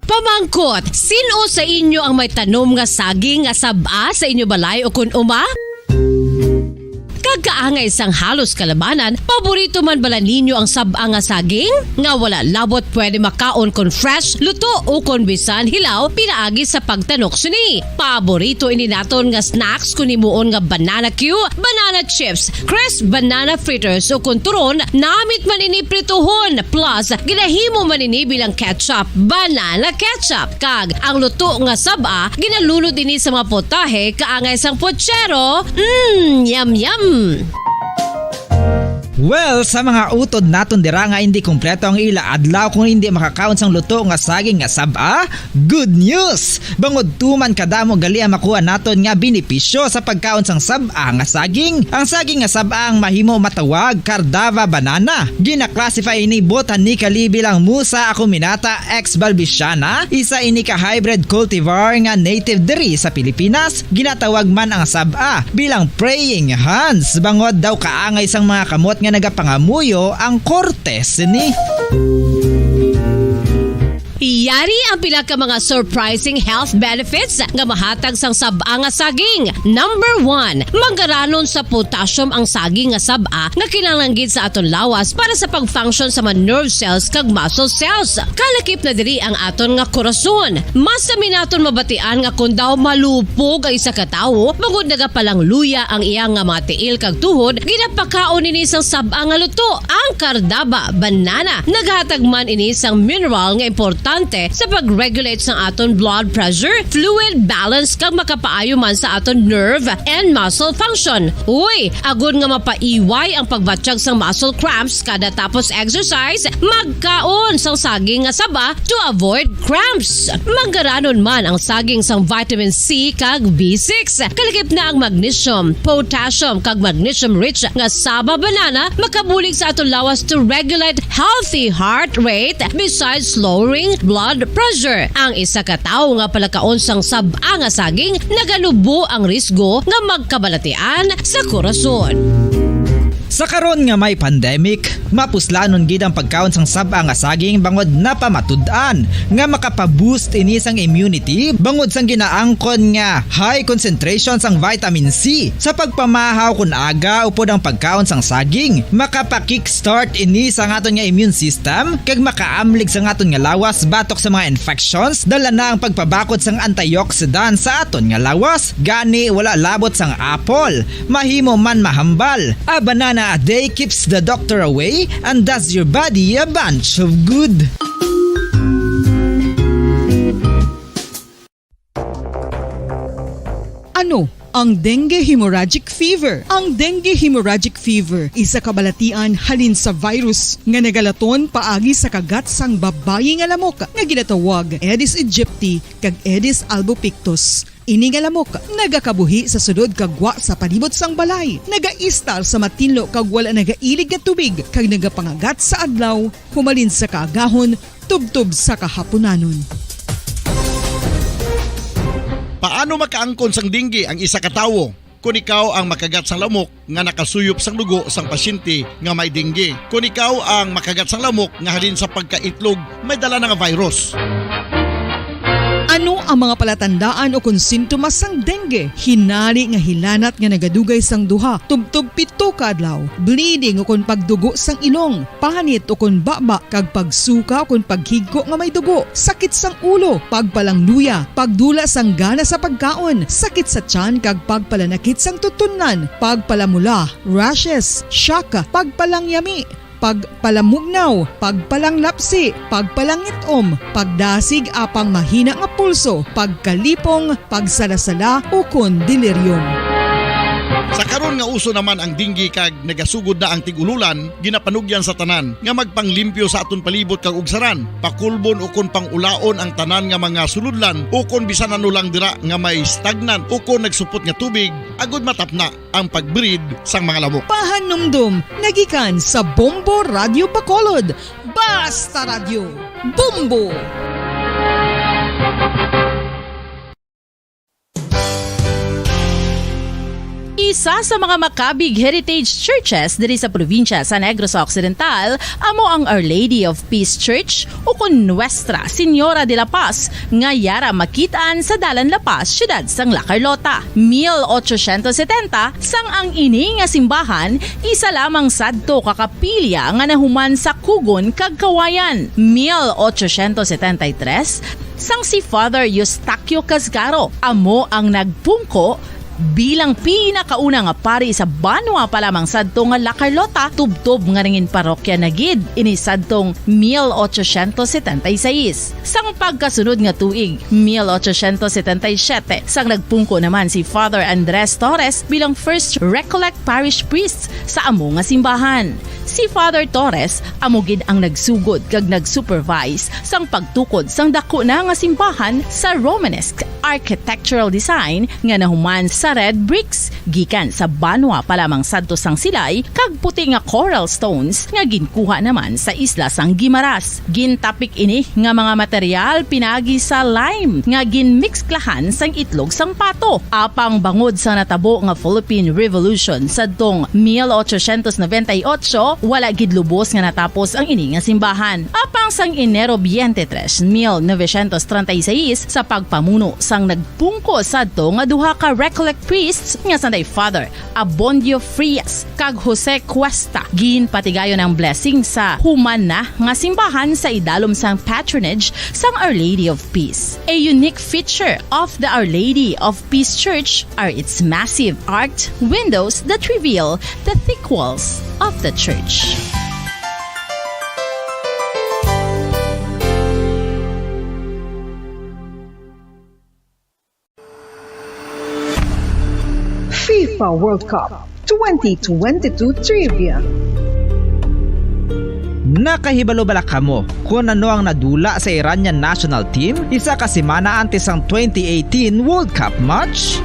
Pamangkot, sin-o sa inyo ang may tanom nga saging nga sab-a sa inyo balay ukon uma? Kag kaangay sang halos kalabanan, paborito man bala ninyo ang sab-a nga saging? Nga wala labot pwede makaon kon fresh, luto, ukon bisan hilaw pinaagi sa pagtanok sini. Paborito ini naton nga snacks kon himuon nga banana cue, banana chips, crisp banana fritters, ukon turon, namit man ini prituhon, plus ginahimo man ini bilang ketchup, banana ketchup. Kag ang luto nga sab-a, ginalunod ini sa mga potahe kaangay sang pochero. Mm, yum, yum! Well, sa mga utod naton dira nga hindi kompleto ang ila adlaw kung hindi makakaon sang luto nga saging nga sab-a, good news! Bangod tuman kadamo gali ang makuha naton nga benepisyo sa pagkaon sang sab-a nga saging. Ang saging nga sab-a ang mahimo matawag Cardava banana. Gina-classify ini botanically bilang Musa acuminata ex balbisiana, isa ini ka hybrid cultivar nga native diri sa Pilipinas. Ginatawag man ang sab-a bilang praying hands, bangod daw kaangay sang mga kamot nga nagapangamuyo ang korte sini. Yari ang pila ka mga surprising health benefits nga mahatag sang sab-a nga saging. Number one, manggaranon sa potassium ang saging nga sab-a nga kinahanglan gid sa aton lawas para sa pag-function sa mga nerve cells kag muscle cells. Kalakip na diri ang aton nga korason. Mas sami naton mabatian nga kon daw malupog ang isa ka tawo, bangod nagapalangluya ang iya nga mga tiil kag tuhod, ginapakaon ini sang sab-a nga luto, ang kardaba, banana. Naghatag man ini sang mineral nga importante sa pag-regulate sang aton blood pressure, fluid balance, kag makapaayo man sa aton nerve and muscle function. Uy, agod nga mapaiway ang pagbatyag sang muscle cramps kada tapos exercise, magkaon sang saging nga saba to avoid cramps. Manggaranon man ang saging sang vitamin C kag B six. Kalakip na ang magnesium, potassium, kag magnesium-rich nga saba banana makabulig sa aton lawas to regulate healthy heart rate besides lowering blood pressure. Ang isa ka tawo nga palakaon sang sab-a nga saging nagalubo ang risgo nga magkabalatian sa korason. Sa karon nga may pandemic, mapuslanon gid ang pagkaon sang sab-a nga saging bangod napamatud-an nga makapa-boost ini sang immunity bangod sang ginaangkon nga high concentration sang vitamin C. Sa pagpamahaw kon aga upod ang pagkaon sang saging, makapa-kickstart ini sa aton nga immune system kag makaamlig sa aton nga lawas batok sa mga infections, dala na ang pagpabakod sang antioxidant sa aton nga lawas. Gani, wala labot sang apple, mahimo man mahambal. A banana a day keeps the doctor away and does your body a bunch of good. Ano ang dengue hemorrhagic fever? Ang dengue hemorrhagic fever, isa ka balatian halin sa virus nga nagalaton paagi sa kagat sang babayi nga lamok nga ginatawag Aedes aegypti kag Aedes albopictus. Ini nga lamok nagakabuhi sa sulod kag gwa sa palibot sang balay, nagaistar sa matinlo kag wala nagailig nga tubig, kag nagapangagat sa adlaw humalin sa kaagahon tubtob sa kahapunanon. Paano makaangkon sang dengue ang isa ka tawo? Kon ikaw ang makagat sang lamok nga nakasuyop sang dugo sang pasyente nga may dengue, kon ikaw ang makagat sang lamok nga halin sa pagkaitlog may dala na nga virus. Ano ang mga palatandaan ukon sintomas sang dengue? Hinari nga hilanat nga nagadugay sang duha tubtob pito ka adlaw, bleeding ukon pagdugo sang ilong, panit ukon baba, kag pagsuka ukon paghigko nga may dugo, sakit sang ulo, pagpalangluya, pagdula sang gana sa pagkaon, sakit sa tiyan kag pagpalanakit sang tutunlan, pagpalamula, rashes, shock, pagpalangyami, pagpalamugnaw, pagpalanglapsi, pagpalangit-om, pagdasig apang mahina nga pulso, pagkalipong, pagsalasala, ukon delirium. Sa karon nga uso naman ang dengue kag nagasugod na ang tig-ululan, ginapanugyan sa tanan nga magpanglimpyo sa aton palibot kag ugsaran, pakulbon ukon pang-ulaon ang tanan nga mga sulodlan ukon bisan ano lang dira nga may stagnant ukon nagsupot nga tubig, agod matapna ang pag-breed sang mga lamok. Pahanumdom nagikan sa Bombo Radyo Bacolod. Basta Radyo, Bombo! Isa sa mga Macabig Heritage Churches diri sa probinsya sa Negros Occidental amo ang Our Lady of Peace Church, ukon Nuestra Señora de la Paz, nga yara makit-an sa Dalan La Paz, siyudad sang La Carlota. Mil ochocientos setenta, sang ang ini nga simbahan, isa lamang sadto ka kapilya nga nahuman sa kugon kag kawayan. Mil ochocientos setenta y tres, sang si Father Eustaquio Casgaro amo ang nagpungko Bilang pinakauna nga pari sa banwa pa lamang sadto nga La Carlota, tubtob nga nangin parokya na gid ini sadtong mil ochocientos setenta y seis. Sang pagkasunod nga tuig, mil ochocientos setenta y siete, sang nagpungko naman si Father Andres Torres bilang first Recollect Parish Priest sa amo nga simbahan. Si Father Torres amo gid ang nagsugod kag nag-supervise sang pagtukod sang daku na nga simbahan sa Romanesque architectural design nga nahuman sa red bricks gikan sa banwa pa lamang sadto sang Silay kag puti nga coral stones nga ginkuha naman sa isla sang Guimaras. Gintapik ini nga mga material pinagi sa lime nga ginmiksklahan sang itlog sang pato. Apang bangod sa natabo nga Philippine Revolution sadtong mil ochocientos noventa y ocho, wala gid lubos nga natapos ang ini nga simbahan. Apang sang Enero twenty-three, mil novecientos treinta y seis, sa pagpamuno sang nagpungko sadto nga duha ka Recollect priests nga sanday Father Abondio Frias kag Jose Cuesta, ginpatigayon ang blessing sa human na nga simbahan sa idalom sang patronage sang Our Lady of Peace. A unique feature of the Our Lady of Peace Church are its massive arched windows that reveal the thick walls of the church. FIFA World Cup twenty twenty-two Trivia. Nakahibalo bala kamo kon ano ang nadula sa Iranian national team isa ka semana antes sang twenty eighteen World Cup match?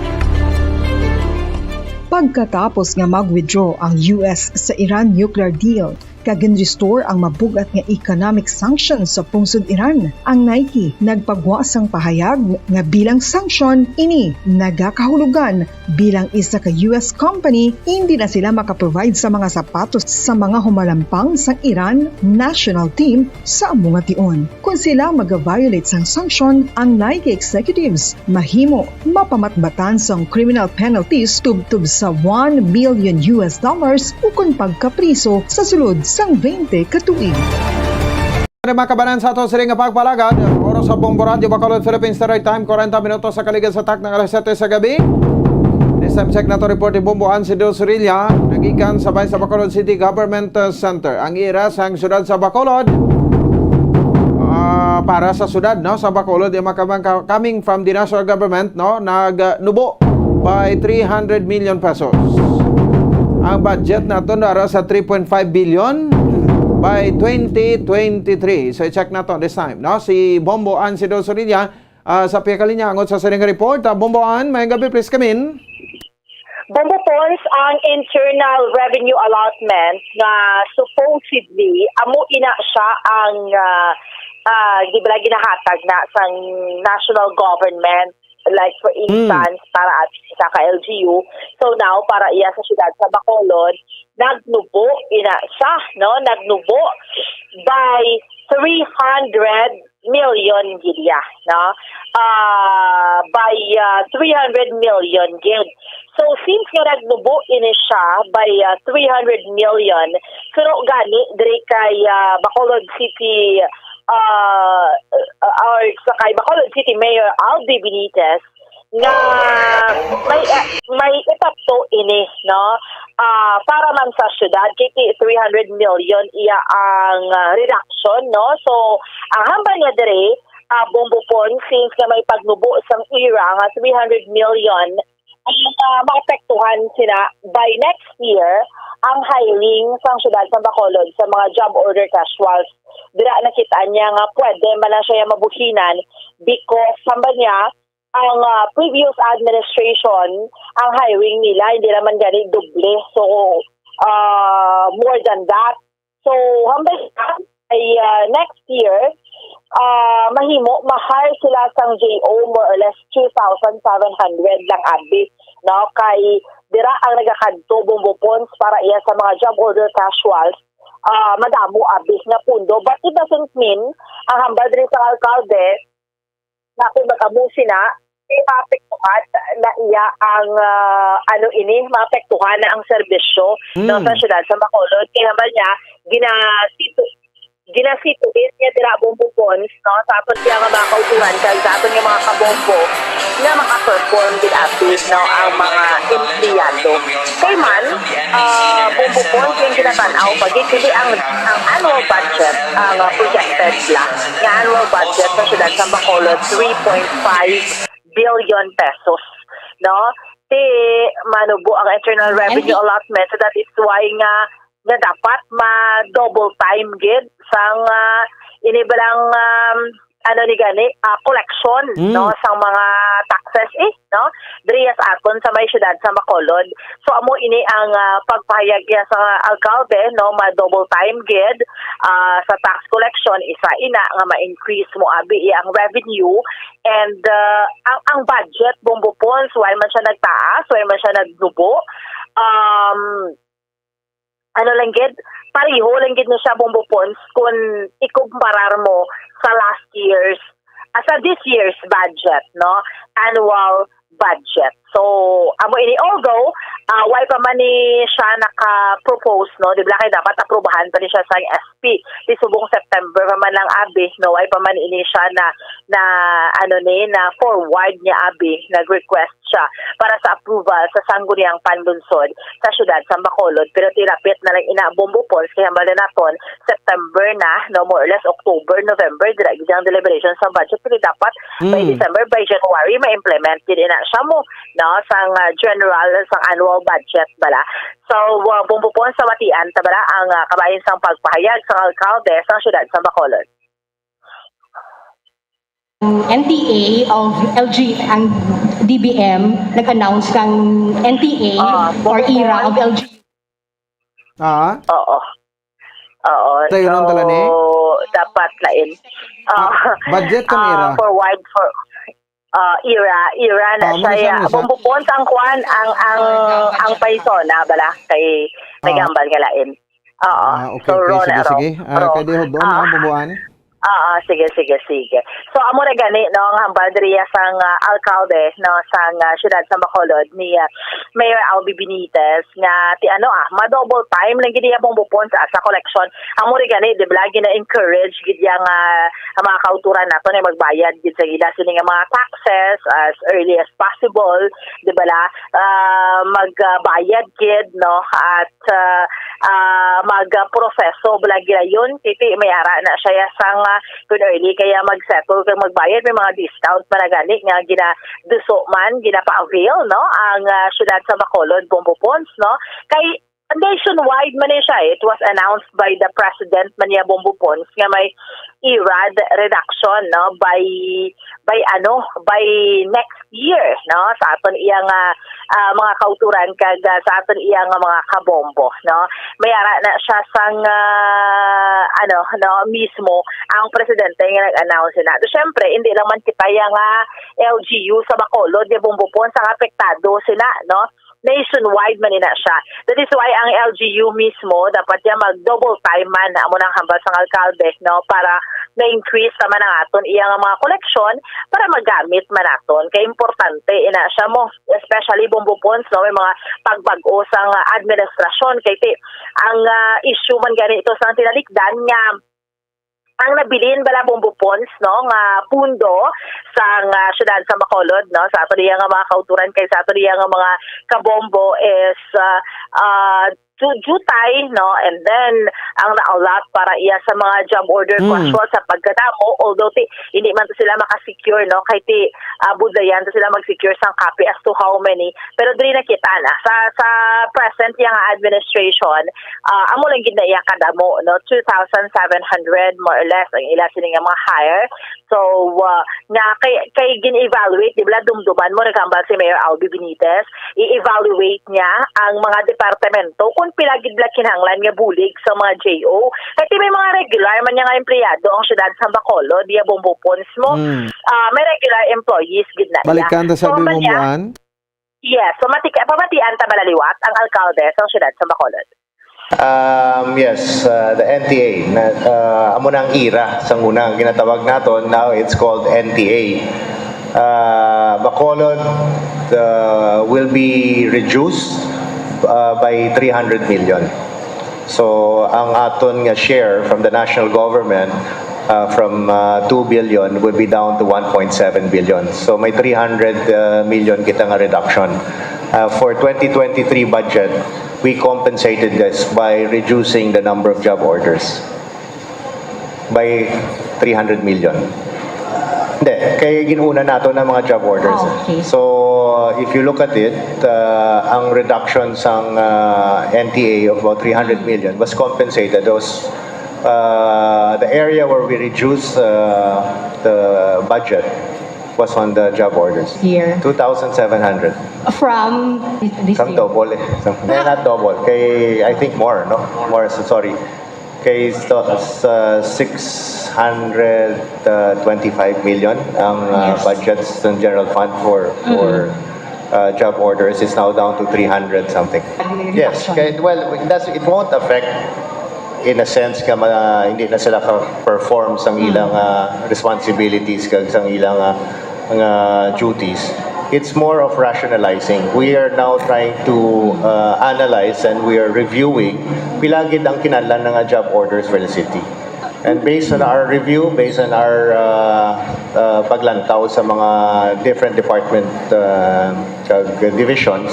Pagkatapos nga mag-withdraw ang U S sa Iran nuclear deal, kag gin-restore ang mabug-at nga economic sanctions sa pungsod Iran. Ang Nike nagpagwa sang pahayag nga bilang sanction ini nagakahulugan bilang isa ka U S company, hindi na sila makaprovide sa mga sapatos sa mga humalampang sang Iran national team sa amo nga tion. Kung sila mag-violate sang sanction, ang Nike executives mahimo mapamatbatan sang criminal penalties tubtob sa one million U S dollars ukon pagkapriso sa sulod sang twenty ka tuig. Ano, mga kabanan, sa ato sini nga pagpalagad, oras sa Bombo Radyo Bacolod, Philippine Standard Time, kwarenta minutos sa kaligad sa takna nga alas siyete sa gabi. This time check nato report ni Bombo Ansido Surilla, nagikan sa Bayan sa Bacolod City Government, uh, Center. Ang ira sang siyudad sa Bacolod, ah, para sa siyudad, no, sa Bacolod, yung mga kabang-, coming from the national government, no, nagnubo by three hundred million pesos. Ang budget naton ara sa three point five billion by twenty twenty-three. So, i-check nato this time, no? Si Bombo Ann Sido Sorilla, ah, sa pihak linya angot sa sining report. Ah, Bombo Ann, may gabi, please come in. Bombo Pons, ang internal revenue allotment nga supposedly amo ina siya ang, ah, ah, di ba, ginahatag na sang national government, like, for Hmm. instance, para at sa ka L G U. So now, para iya sa siyudad sa Bacolod, nagnubo ina siya, no? Nagnubo by three hundred million gid iya, no? Ah, by, ah, three hundred million gid. So, since nga nagnubo ini siya by, ah, three hundred million, suno gani diri kay, ah, Bacolod City, ah, or sa kay Bacolod City Mayor Albi Benitez, nga may, eh, may epekto ini, no? Ah, para man sa syudad, kay ti-, three hundred million iya ang, ah, reduction, no? So, ang hambal niya diri, ah, Bombo Pon, since nga may pagnubo sang ira nga three hundred million, ang, ah, maapektuhan sina by next year ang hiring sang syudad sa Bacolod sa mga job order casuals. Dira nakita niya nga pwede man lang siya mabuhinan because, hambal niya, ang, ah, previous administration, ang hiring nila, hindi naman gani doble. So, ah, more than that. So, hambal na, ay, ah, next year, ah, mahimo, ma-hire sila sang J O, more or less two thousand seven hundred lang abi, no? Kay dira ang nagakadto, Bombo Pons, para iya sa mga job order casuals, ah, madamo abi nga pundo. But it doesn't mean, ang hambal diri sa alkalde, na kung mag-amo sila, eh, maapektuhan na iya ang, ah, ano ini, maapektuhan na ang serbisyo, no, Mm. sa syudad sa Bacolod. Kaya naman niya, ginasitu-, ginasituin niya dira, Bombo Pons, no, sa aton siya nga mga kautuhan, kag sa aton nga mga kabombo. nga maka-perform gid abi, no, ang mga empleyado. Kay man, ah, Bombo Pons, ang ginatan-aw pa gid, kundi ang, ang annual budget, ang, ah, projected la nga annual budget sa siyudad sa Bacolod, three point five billion pesos, no? Ti manubo ang internal revenue allotment, so that is why nga nga dapat ma-double time gid sang, ah, ini ba lang, um, ano ni gani, ah, collection, Mm. no, sang mga taxes, eh, no, diri sa aton sa may siyudad sa Bacolod. So, amo ini ang, ah, pagpahayag niya sa alkalde, no, ma-double time gid, ah, sa tax collection, isa ina nga ma-increase mo abi iya ang revenue, and, ah, ang, ang budget, Bombo Pons, while man siya nagtaas, while man siya nagnubo, um, ano lang gid, pareho lang gid ni siya, Bombo Pons, kung ikumparar mo sa last year's, ah, sa this year's budget, no? Annual budget. So, amo ini, although, ah, why pa man ni siya naka-propose, no? Di ba kay dapat aprubahan pa ni siya sa S P. Di subong September pa man lang abi, no? Why pa man ini siya na, na, ano ni, na forward niya abi, nag-request siya para sa approval sa Sangguniang Panlungsod sa siyudad sa Bacolod. Pero tilapit na lang ina, Bombo Pons, kay hambal na naton, September na, no, more or less October, November, dira gid ang deliberation sa budget. Pero dapat by Mm. December, by January, ma-implement gid ina siya mo, no, sang, ah, general, sang annual budget bala. So, uh, Bombo Pons, sa matian ta bala ang, ah, kabahin sang pagpahayag sang alkalde sang siyudad sa Bacolod. N T A of L G, ang D B M nag-announce kang N T A Ah, or ira of L G U. Ah? Oo. Oo. Tayo So, lang tala ni? dapat lain. Ah, Ah, budget kang ah, ira? forward for, ah, ira, ira na Ah, siya. Muna siya, muna siya. Bombo Pons ang kwan, ang, ang, ang paisona, bala, kay may Ah. gambal nga lain. Oo. Ah, okay, So, okay. Ron, Sige, Ron. sige. Ah, Ron. Kay di hubon, Ah. ah, bubuan. Ah, ah, sige, sige, sige. So, amo na gani, no, ang hambal diriya sang, ah, alkalde, no, sang, ah, siyudad sa Bacolod ni, ah, Mayor Albee Benitez nga ti ano, ah, ma-double time lang gid iya, Bombo Pons, ah, sa collection. Amo rin gani, di ba, gina-encourage gid iya nga ang mga kauturan nato na magbayad gid sa ila sini nga mga taxes as early as possible, di ba la? Ah, magbayad gid, no, at ah, ah, magproseso bala gilayon, titi may ara na siya ya sang, ah, kun early kaya mag-settle kag magbayad, may mga discount man na gani nga ginaduso man, ginapa-avail, no, ang, ah, siyudad sa Bacolod, Bombo Pons, no, kay nationwide man ni siya, eh. It was announced by the president man niya, Bombo Pons, nga may irad reduction, no, by by ano, by next year, no, sa aton iya nga, ah, mga kauturan kag, ah, sa aton iya nga mga kabombo, no. May ara na siya sang, ah, ano, no, mismo ang presidente nga nag-announce na. So, syempre, hindi lang man kita iya nga L G U sa Bacolod, di Bombo Pons ang apektado sina, no. Nationwide man ina siya. That is why ang L G U mismo dapat ya mag-double time man, amo nang hambal sang alkalde, no, para ma-increase naman ang aton iya nga mga koleksyon para magamit man naton. Kay importante ina siya mo, especially Bombo Pons, no, may mga pagbag-o sang administrasyon. Kay ti, ang, ah, issue man gani ito sang tinalikdan nga ang nabilin bala, Bombo Pons, no, nga pundo sang, ah, siyudad sa Bacolod, no, sa ato diya nga mga kauturan kay sa ato diya nga mga kabombo is, ah, ah, ju-, jutay, no, and then ang na-allot para iya sa mga job order Mm. casual sa pagkadamo, although ti, hindi man to sila makasecure, no, kay ti, ah, budlayan to sila mag-secure sang copy as to how many, pero diri nakita na sa, sa present iya nga administration, ah, amo lang gid na iya kadamo, no, two thousand seven hundred more or less ang ila sini nga mga hire. So, ah, nga kay, kay gin-evaluate, di ba, dumduman mo, nagambal si Mayor Albee Benitez, i-evaluate niya ang mga departamento kung pila gid bala kinahanglan nga bulig sa mga J O. Kay ti may mga regular man niya nga empleyado ang siyudad sa Bacolod, diya Bombo Pons mo. Mm. Ah, may regular employees gid na iya. Balikan ta sa So, man niya, Bomboan. Yes, so mati-, pamatian ta bala liwat ang alkalde sa siyudad sa Bacolod. Um, yes, uh, the N T A, na, uh, amo na ang ira. Sa una, ang ginatawag naton, now it's called N T A. Uh, Bacolod, uh, will be reduced, uh, by three hundred million. So, ang aton nga share from the national government uh, from uh, two billion will be down to one point seven billion. So may three hundred uh, million kita nga reduction. Uh, for twenty twenty-three budget, we compensated this by reducing the number of job orders by three hundred million. Hindi, kay ginuna nato ng mga job orders. Ah, okay. So, uh, if you look at it, uh, ang reduction sang uh, N T A of about three hundred million was compensated. Those, uh, the area where we reduced uh, the budget was on the job orders. Here. Two thousand seven hundred. From this, this Sang year. Double eh. Sang, eh, not double. Kay, I think more, no? More, so sorry. Kay so, sa six hundred twenty-five million ang uh, Yes. budgets ng general fund for for uh, job orders is now down to three hundred something. Yes, Reduction. kay, well, it, does, it won't affect in a sense nga ma, hindi na sila ka-perform sang ilang uh, responsibilities kag sang ilang uh, nga duties. It's more of rationalizing. We are now trying to uh, analyze and we are reviewing pila gid ang kinahanglan nga job orders for the city. And based on our review, based on our uh, uh, paglantaw sa mga different department uh, kag divisions,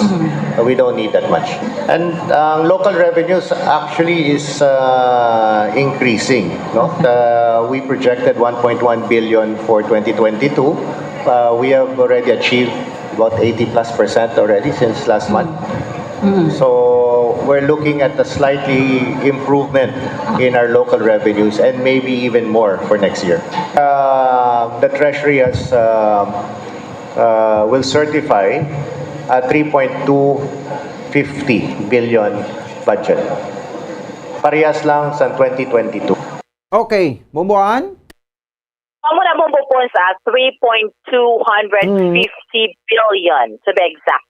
uh, we don't need that much. And ang local revenues actually is uh, increasing. No? Uh, we projected one point one billion for twenty twenty-two. Uh, we have already achieved about eighty plus percent already since last month. So we're looking at a slightly improvement in our local revenues and maybe even more for next year. Uh, the Treasury has uh, uh, will certify a three point two fifty billion budget. Parehas lang sa twenty twenty-two. Okay, Bombo Ann? Amo na, Bombo Pons, ah, three point two hundred fifty billion, to be exact,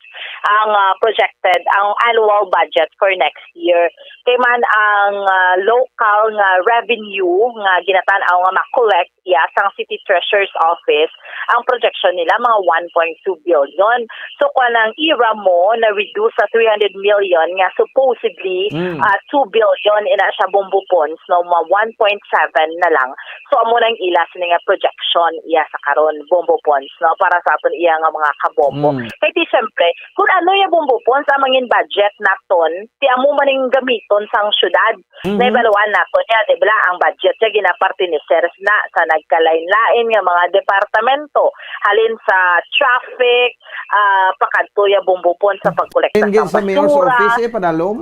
ang ah, projected, ang annual budget for next year. Kay man ang ah, local nga revenue nga ginatan-aw nga ma-collect iya sang City Treasurer's Office, ang projection nila mga one point two billion. So kung ang ira mo na-reduce sa three hundred million nga supposedly Mm. ah, two billion ina siya, Bombo Pons, no, ma one point seven na lang. So amo nang ila sini nga projection iya sa karon, Bombo Pons, no, para sa aton iya nga mga kabombo. Mm. Kay ti siyempre, kung ano ya, Bombo Pons, ang mangin budget naton, ti amo maning gamiton sang syudad. Mhm. Nahibaluan naton ya, di ba, ang budget ya ginapartiniser na sa nagkalain-lain nga mga departamento, halin sa traffic, ah, pakadto ya, Bombo Pons, sa pagkolekta Engage sa sa mayor's basura. Office eh, padalom.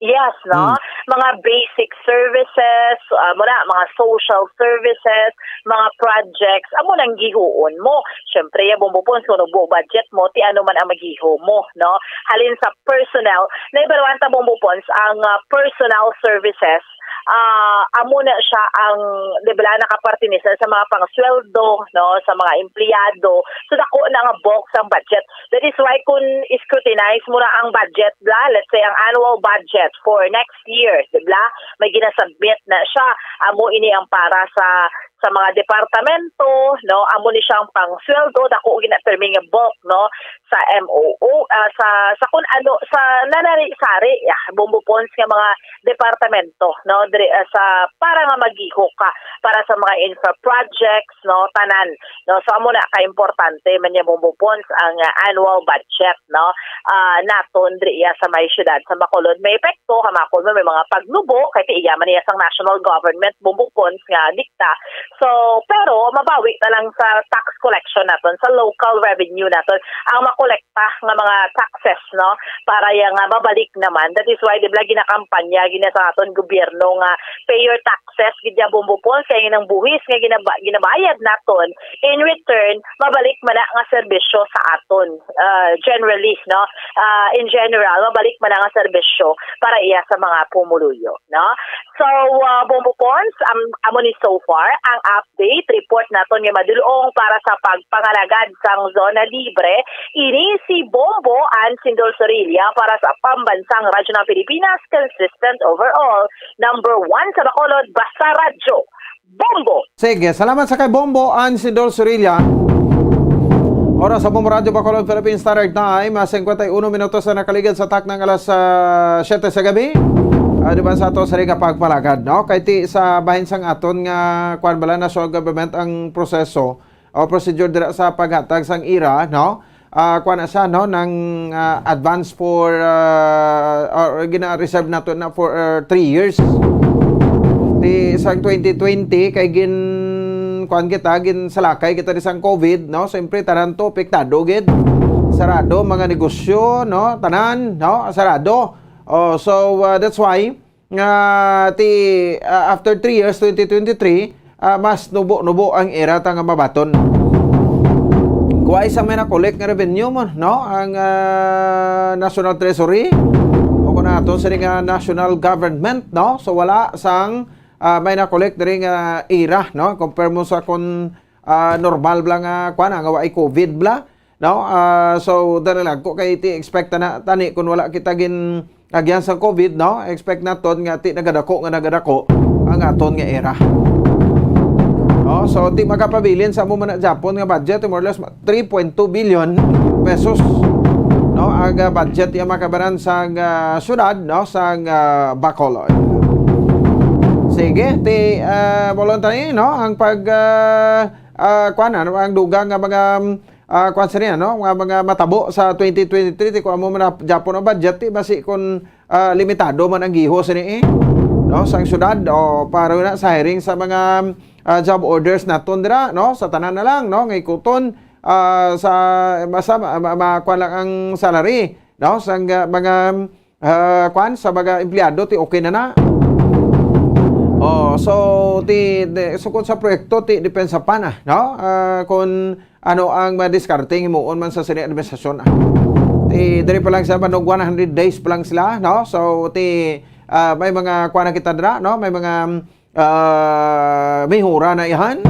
Yes, no? Mm. Mga basic services, ah, mo na, mga social services, mga projects, amo nang gihuon mo. Siyempre, ya, Bombo Pons, kung nubo budget mo, ti ano man ang magiho mo, no? Halin sa personnel, nahibaluan ta, Bombo Pons, ang ah, personnel services, ah, amo na siya ang, di ba, nakapartiniser sa mga pangsweldo, no, sa mga empleyado. So, dako na nga bulk sang budget. That is why kung scrutinize mo na ang budget, bla, let's say, ang annual budget for next year, di ba, may ginasubmit na siya. Amo ini ang para sa sa mga departamento, no, amo ni siyang pangsweldo, dako gina permi nga bulk, no, sa M O O, ah, sa sa kun ano, sa nanari-sari, ya, Bombo Pons, nga mga departamento, no, diri, ah, sa para nga magiho ka para sa mga infra projects, no, tanan, no. So amo na ka importante man niya, Bombo Pons, ang ah, annual budget, no, ah, naton diri iya sa may syudad sa Bacolod. May epekto, hamakon mo, may mga pagnubo kay ti iya man iya sang national government, Bombo Pons, nga dikta. So, pero mabawi na lang sa tax collection naton, sa local revenue naton, ang makolekta nga mga taxes, no, para iya nga mabalik naman. That is why, di ba, ginakampanya gina sa aton gobyerno nga pay your taxes, gid ya, Bombo Pons, kay ang buhis nga ginaba- ginabayad naton, in return, mabalik man na nga serbisyo sa aton, ah, generally, no? Ah, in general, mabalik man na nga serbisyo para iya sa mga pumuluyo, no? So, ah, Bombo Pons, am- amo ni so far ang update report naton nga madulong para sa pagpangalagad sang zona libre. Ini si Bombo Ann Sindol Sorilla para sa Pambansang Radyo ng Pilipinas, consistent overall, number one sa Bacolod, basta radyo. Bombo! Sige, salamat sa kay Bombo Ann Sindol Sorilla. Oras sa Bombo Radyo Bacolod Philippine Standard Time, ah, cincuenta y uno minutos na nakaligid sa taknang alas ah, siyete sa gabi. Ah, di ba, sa ato sa nga pagpalagad, no? Kay ti sa bahin sang aton nga, kuwan bala, national government ang proseso o procedure dira sa paghatag sang ira, no? Ah, kuwan na siya, no? Nang, ah, advance for, ah, or gina-reserve nato na for, ah, three years. Ti sang twenty twenty, kay gin, kuwan kita, gin salakay kita di sang COVID, no? Siyempre, tanan to, apektado gid. Sarado, mga negosyo, no? Tanan, no? Sarado. Oh, so, ah, that's why nga ti, ah, after three years, twenty twenty-three, ah, mas nubo-nubo ang ira ta nga mabaton. Kuway sa may na-collect nga revenue mo, no? Ang, ah, National Treasury o kung ato sini nga national government, no? So, wala sang, ah, may na-collect diri nga ira, no? Compare mo sa kung, ah, normal bla nga, kuwan, nga wa ay COVID bla. No? Ah, so, dali lang ko kay ti expect na tani kung wala kita gin agyan sa COVID, no? Expect naton nga ti nagadako nga nagadako ang aton nga ira. No? So, ti makapabilin sa amo man na Japon nga budget, more or less three point two billion pesos. No? Ang, ah, budget iya makabaran sa, ah, syudad, no? Sa, ah, Bacolod. Sige, ti, ah, voluntary, no? Ang pag, ah, ah, kuwan, ano, ang dugang nga mga, ah, kuwan sini, ano, nga mga matabo sa twenty twenty-three, ti kung amo man na Japon ang budget, ti basi kung, ah, limitado man ang gihos ni, eh, no, sang syudad, o para na sa hiring sa mga, ah, job orders naton dira, no, sa tanan na lang, no, nga ikuton, ah, sa, basta ma-, ma-, ma-, kuwan lang ang salary, no, sang, ah, mga ah, kwan, sa mga empleyado, ti okay na na. Oh, so, ti, de-, sukod sa proyekto, ti depensa pa na, no? Ah, kung ano ang madiskarte himuon man sa sini administrasyon, ah. Ti, diri pa lang sa banog one hundred days pa lang sila, no? So, ti, ah, may mga kwan na kita dira, no? May mga, ah, may hura na ihan.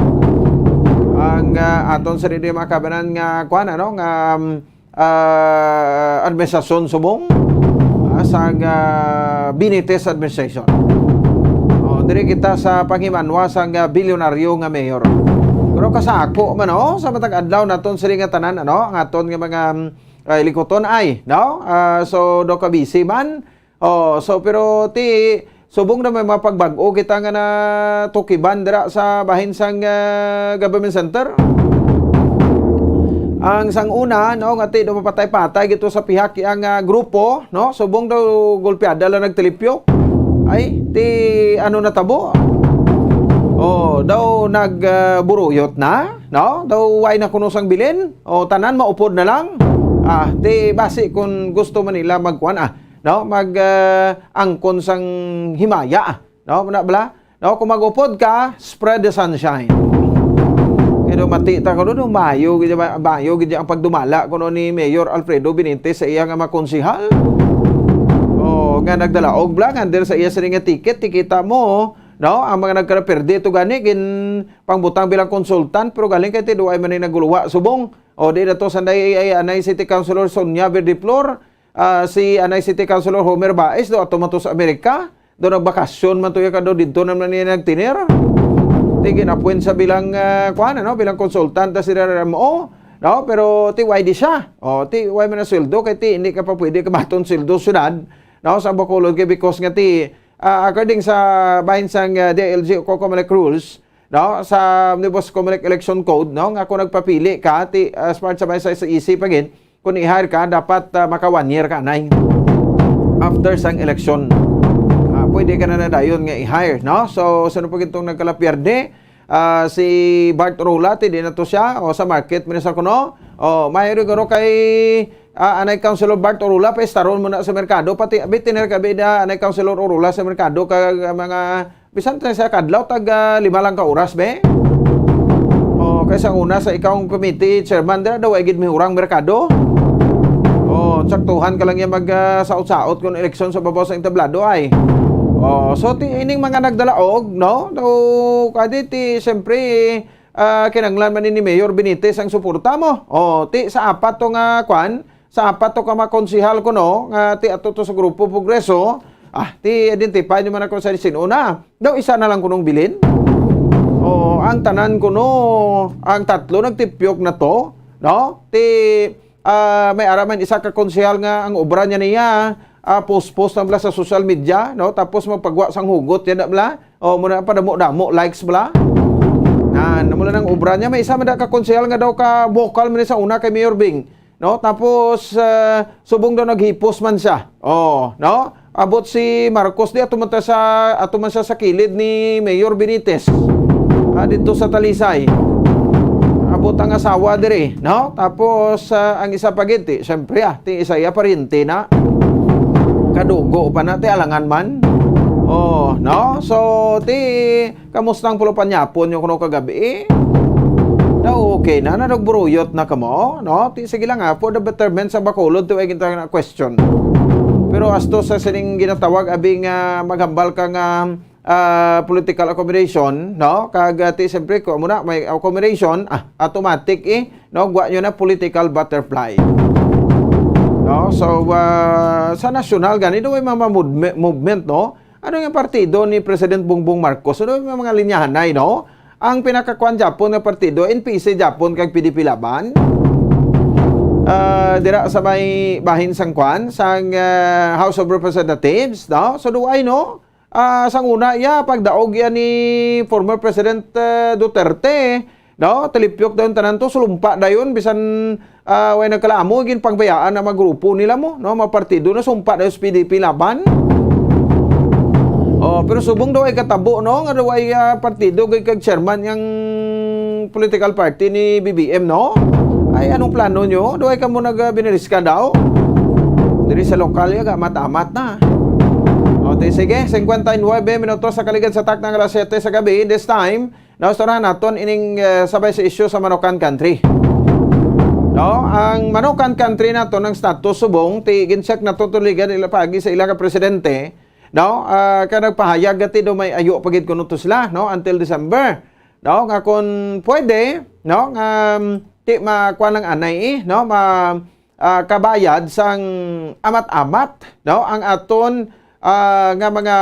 Ang, ah, aton sa diri mga kabanan nga kwan, ano, nga, um, ah, administrasyon subong, ah, sang, ah, Benitez administration. Oh, diri kita sa panghimanwa sang, ah, bilyonaryo nga mayor. Pero kasako man, oh, sa matag adlaw naton sini nga tanan, ano, ang aton nga mga, mm, ah, ilikuton ay, no? Ah, so, do ka busy man. Oh, so, pero ti, subong na may mga pagbag-o kita nga natukiban dira sa bahin sang, ah, government center. Ang sang una, no, nga ti daw mapatay-patay gito sa pihak ang, ah, grupo, no, subong daw golpeada lang nagtilipyok. Ay, ti ano natabo? Oh, daw nag, ah, buruyot na, no? Daw way na kuno sang bilin. O tanan maupod na lang. Ah, ti basi kung gusto man nila magkuan, ah, no, mag, ah, angkon sang himaya, ah, no, muna bala, no, kung mag-upod ka, spread the sunshine. Pero mati ta kuno, no, mayo gid ba, mayo gid ang pagdumala kuno ni Mayor Alfredo Benitez sa iya nga mga konsehal. O, nga nagdalaog bla, nga under sa iya sini nga ticket, ti kita mo, no, ang mga nagkaraperde to gani, gin pangbutang bilang konsultan, pero galing kay ti duay man ni naguluwa subong. O, di na to sanday ay Anay City Councilor Sonia Verdeflor, ah, si Anay City Councilor Homer Baez, do ato man to sa Amerika. Do nagbakasyon man to iya, kado didto naman niya nagtinir. Ti gin-appoint sa bilang, ah, kuan, ano, bilang konsultante si R R M O, no? Pero ti way di siya. O, ti way man ang sweldo, kay ti hindi ka pa pwede kamaton sweldo syudad, no? Sa Bacolod, kay because nga ti, ah, according sa bahin sang, ah, D I L G o COMELEC rules, no, sa Omnibus COMELEC Election Code, no, nga kung nagpapili ka, ti, as part sa may sa, sa E C pa gid, kung i-hire ka, dapat, ah, maka one year ka anay after sang election. Ah, pwede ka na na dayon nga i-hire, no? So, sino po gitong nagkalapierde? Ah, si Bart Rola, ti di na to siya, o sa market, minister kuno. O, may guro kay, ah, anay Councilor Bart Rola, pa istaron mo na sa merkado, pati, abi, tiner ka, abi, da, anay Councilor Rola sa merkado, kag, ah, mga Bisan ta sa kadlaw, tag, ah, lima lang ka oras, be. O, kaysa una sa ikaw ang committee chairman, dira daw, ay gid mihurang merkado. O, saktuhan ka lang yan mag, ah, saot-saot kung eleksyon sa babaw sa entablado, ay. O, so, ti, ining mga nagdalaog, no? So, kadi, ti, siyempre, ah, kinanglan man ni Mayor Benitez ang suporta mo. O, ti, sa apat to nga, kwan, sa apat to ka mga konsehal kuno nga ti ato to sa Grupo Progreso, ah, ti identify nyo man ako sa sin-o na. Daw isa na lang kunong bilin. O, ang tanan kuno, ang tatlo nagtipyok na to, no? Ti, ah, may ara man isa ka konsehal nga ang obra niya niya, ah, post-post na bala sa social media, no? Tapos magpagwa sang hugot, yan na bala. O, muna ang padamo-damo, likes bala. Na, na mula ng obra niya, may isa man da ka konsehal nga daw ka vocal man sa una kay Mayor Bing, no? Tapos, ah, subong daw naghipos man siya. Oh, no? Abot si Marcos di ato man ta sa, ato man siya sa kilid ni Mayor Benitez. Ah, dito sa Talisay. Abot ang asawa diri, no? Tapos, ah, ang isa pa gid, ti, syempre, ah, ti isa iya paryente na. Kadugo pa na, ti alangan man. Oh, no? So, ti, kamusta ang pulupanyapon nyo kuno kagabi? Na okay na, na nagburuyot na kamo, no? Ti, sige lang, ah, for the betterment sa Bacolod, ti, way kita na question. Pero asto sa sining ginatawag, abi nga maghambal ka nga, ah, political accommodation, no? Kag, ah, ti, siyempre, kung muna may accommodation, ah, automatic, eh, no? Gwa nyo na political butterfly. No? So, ah, sa nasyonal, gani, do may mga movement, movement, no? Ano nga partido ni President Bongbong Marcos? Ano nga mga linyahanay, no? Ang pinakakuan Japon nga partido, N P C Japon kag P D P Laban. Ah, dira sa may bahin sang kuan, sang, ah, House of Representatives, no? So, do I know? Ah, sang una, iya, pagdaog iya ni former President, ah, Duterte, no? Tilipyok dayon tanan to, sulumpa dayon, bisan, ah, way nagkalamo, ginpangbayaan ang mga grupo nila mo, no? Mga partido na sumpa dayon sa P D P Laban. Oh, pero subong daw ay katabo, no? Nga daw ay, ah, partido, gay kag chairman yang political party ni B B M, no? Ay, anong plano nyo? Daw ay kamo nag, ah, biniriska daw? Diri sa lokal, ya, amat-amat na. O, ti, sige, singkwenta y nuebe minutos sa kaligad sa takna nga alas siyete sa gabi. This time, nausurahan naton ining, eh, sabay sa isyu sa Manukan Country. No, ang Manukan Country naton, ang status subong, ti, gin-check naton tuligan ila pagi sa ila ka presidente, no, ah, ka nagpahayag gati do may ayo pa gid kuno to sila, no, until December, no, nga kung pwede, no, nga, um, ti, makuha ng anay, eh, no, ma, ah, kabayad sang amat-amat, no, ang aton, ah, nga mga,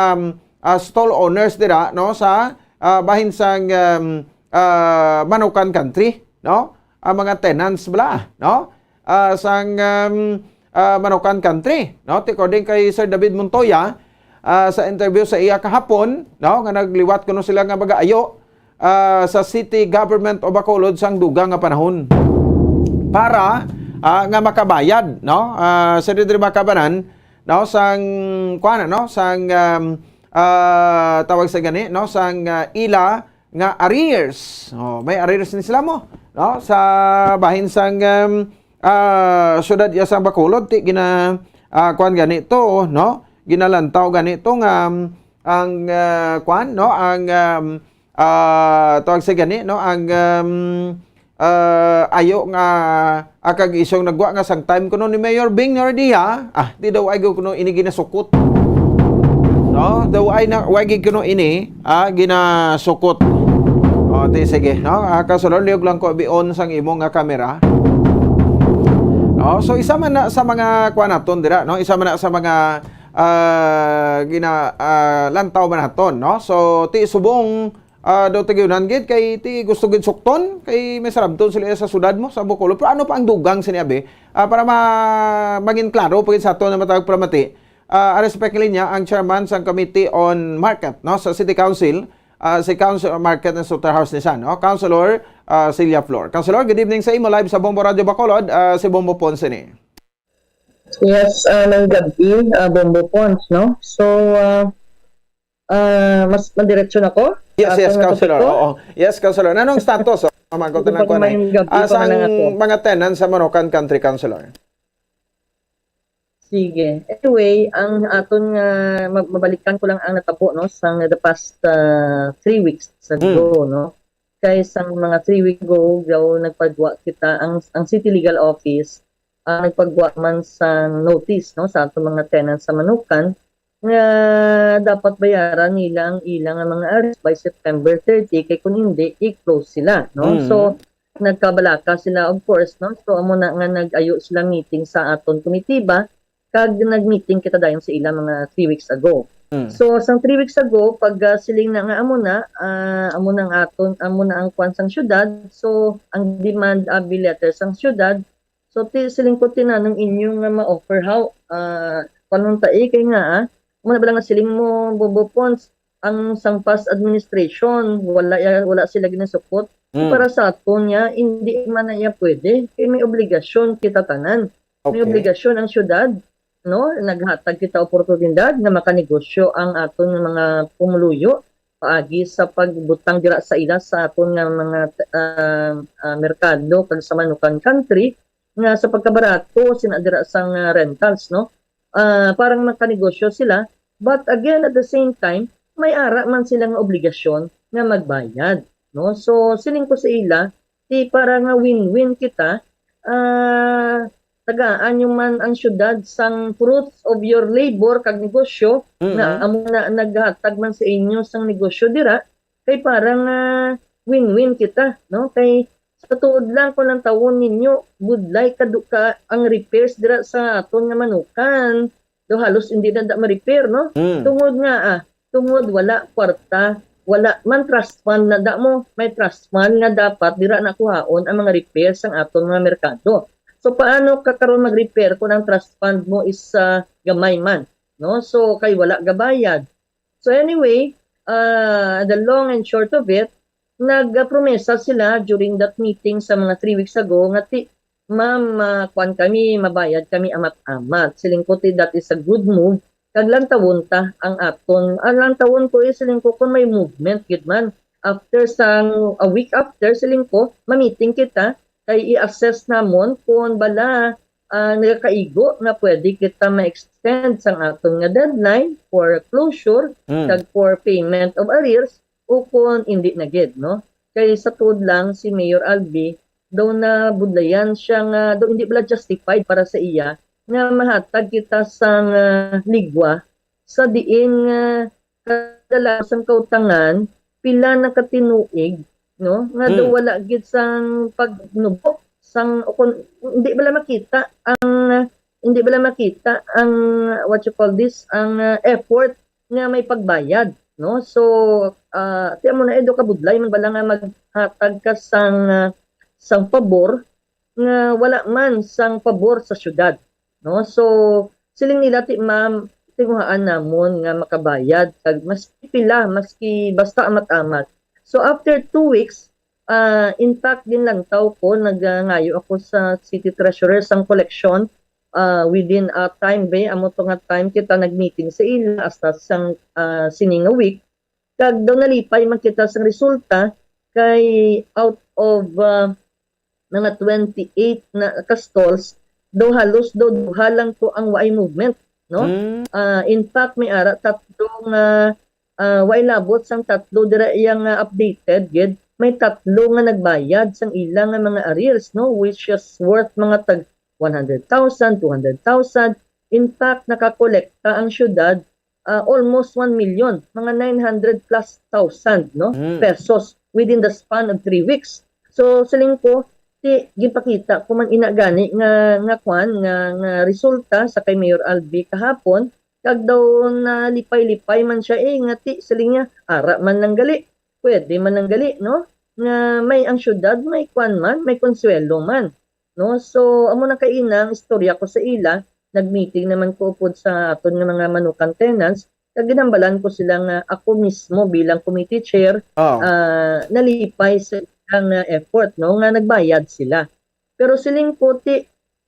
ah, stall owners dira, no, sa, ah, bahin sang, um, ah, Manukan Country, no? Ang mga tenants bala, no? Ah, sang, um, ah, Manukan Country, no? Ti, according kay Sir David Montoya, ah, sa interview sa iya kahapon, no, nga nagliwat kuno sila nga magaayo, ah, sa City Government of Bacolod sang dugang nga panahon para, ah, nga makabayad, no? Ah, sa diri makabanan, no, sang, kuan, no, sang, um, ah, tawag sa gani, no, sang, ah, ila nga arrears. Oh, may arrears ni sila mo, no, sa bahin sang, um, ah, syudad iya sang Bacolod, ti gina, ah, kuan gani to, no, ginalantaw gani to nga, um, ang, ah, kuan, no, ang, um, ah, tawag sa gani, no, ang, um, ah, ayo nga, ah, kag isyong nagwa nga sang time kuno ni Mayor Bing Nordia, ah, di daw ay kuno ini ginasukot. No? Daw ay na, way gid kuno ini, ah, ginasukot. O, ti, sige, no? Ah, Councilor, liog lang ko bion sang imo nga kamera. No? So, isa man na sa mga kuan naton dira, no? Isa man na sa mga, ah, gina, ah, lantaw man naton, no? So, ti subong, ah, daw tigayunan gid kay ti gusto gid sukton kay may sarabton sila sa syudad mo sa Bacolod. Pero ano pa ang dugang sini, abi? Ah, para ma-, mangin klaro pa gid sa aton na matawag palamati. Ah, ari sa pakilinya ang chairman sang Committee on Market, no, sa City Council, ah, si Council Market and Slaughterhouse ni San, no? Councilor, ah, Celia Flor. Councilor, good evening sa imo. Live sa Bombo Radio Bacolod, ah, si Bombo Ponce ni. Yes, ah, may gabi, ah, Bombo Ponce, no? So, ah, ah, mas madiretso na ko? Yes, Ah, yes, sa mga Councilor. topiko? Oo. Yes, Councilor. Nanong status? Oh, mamagot Hindi na lang pa ko na. naman gabi Ah, pa sang man ako. mga tenants sa Manukan Country, Councilor. Sige. Anyway, ang aton nga, ma-, mabalikan ko lang ang natabo, no, sang the past, ah, three weeks Hmm. ago, no? Kay sang mga three weeks ago, daw nagpagwa kita, ang, ang City Legal Office, ah, nagpagwa man sang notice, no, sa aton mga tenants sa Manukan nga dapat bayaran nila ang ilang mga arrears by September thirty, kay kung hindi, i-close sila, no? Mm. So, nagkabalaka sila, of course, no? So, amo na nga nag-ayo sila meeting sa aton komitiba, kag nag-meeting kita dayon sa ila mga three weeks ago. Mm. So, sang three weeks ago, pag, ah, siling na nga amo na, ah, amo na ang aton, amo na ang kwan sang syudad, so, ang demand, ah, abi letter sang syudad, so, ti-, siling ko, tinanong inyo nga ma-offer how, ah, panuntai kay nga, ah, mo na ba lang nga siling mo, Bobo Pons, ang sang past administration, wala ya-, wala sila ginasukot. Mm. Para sa aton nga, hindi man na iya pwede. Kay may obligasyon kita tanan. May Okay. obligasyon ang syudad, no? Naghatag kita oportunidad nga makanegosyo ang aton nga mga pumuluyo paagi sa pagbutang dira sa ila sa aton nga mga, ah, ah, merkado kag sa Manukan Country nga sa pagkabarato sina dira sang, ah, rentals, no? Ah, parang makanegosyo sila, but again, at the same time, may ara man sila nga obligasyon nga magbayad, no? So, siling ko sa ila, ti para nga win-win kita, ah, tagaan nyo man ang syudad sang fruits of your labor kag negosyo Mm-mm. nga amo na naghatag man sa inyo sang negosyo dira, kay para nga win-win kita, no? Kay sa tuod lang, kung lantawon ninyo, budlay ka, ka ang repairs dira sa aton nga Manukan. Do halos hindi na da ma-repair, no? Mm. Tungod nga, ah, tungod wala kwarta, wala man trust fund na da mo, may trust fund nga dapat dira na kuhaon ang mga repair sang aton mga merkado. So, paano ka karon mag-repair kung ang trust fund mo is, ah, gamay man, no? So, kay wala gabayad. So, anyway, ah, the long and short of it, nagpromesa sila during that meeting sa mga three weeks ago nga ti, "Ma'am, ah, kuwan kami, mabayad kami amat-amat." Siling ko, ti, that is a good move. Kag lantawon ta ang aton, ang lantawon ko is, siling ko, kung may movement gid man. After sang, a week after, siling ko, ma-meeting kita, kay i-assess namon kung bala, ah, nagakaigo nga pwede kita ma-extend sang aton nga deadline for closure Mm. kag for payment of arrears, o kung hindi na gid, no? Kay sa tuod lang, si Mayor Albi, daw nabudlayan siya nga, daw hindi pala justified para sa iya nga mahatag kita sang, ah, ligwa sa diin nga kadala sang kautangan pila na ka tinuig, no? Nga daw Mm. wala gid sang pagnubo, sang, o kung hindi bala makita ang, hindi bala makita ang, what you call this, ang, ah, effort nga may pagbayad, no? So, ah, ti amo na, eh, do kabudlay man bala nga maghatag ka sang, ah, sang pabor nga wala man sang pabor sa syudad, no? So, siling nila, ti, "Ma'am, tinguhaan namon nga makabayad kag maski pila, maski basta amat-amat." So, after two weeks, ah, in fact, ginlantaw ko, nagangayo ako sa city treasurer sang koleksyon, ah, within a time, be, amo to nga time kita nag-meeting sa ila, hasta sang, ah, sini nga week. Kag daw nalipay man kita sang resulta, kay out of, ah, mga twenty-eight na ka stalls, daw halos daw duha lang to ang waay movement, no? Mm. Ah, in fact, may ara tatlo nga, ah, waay labot sang tatlo dira iya nga updated gid. May tatlo nga nagbayad sang ila nga mga arrears, no? Which is worth mga tag one hundred thousand, two hundred thousand. In fact, nakakolekta ang syudad, ah, almost one million, mga nine hundred plus thousand, no, Mm. pesos within the span of three weeks. So, siling ko, ti, ginpakita ko man ina gani nga, nga kwan, nga, nga resulta sa kay Mayor Albi kahapon, kag daw nalipay-lipay man siya, eh, nga ti, siling niya, ara man lang gali, pwede man lang gali, no? Nga may ang syudad, may kwan man, may konsuwelo man, no? So, amo na kaina ang istorya ko sa ila. Nag-meeting naman ko upod sa aton nga mga Manukan tenants, kag ginhambalan ko sila nga ako mismo bilang committee chair, Oh. ah, nalipay sa ilang, ah, effort, no, nga nagbayad sila. Pero siling ko, ti,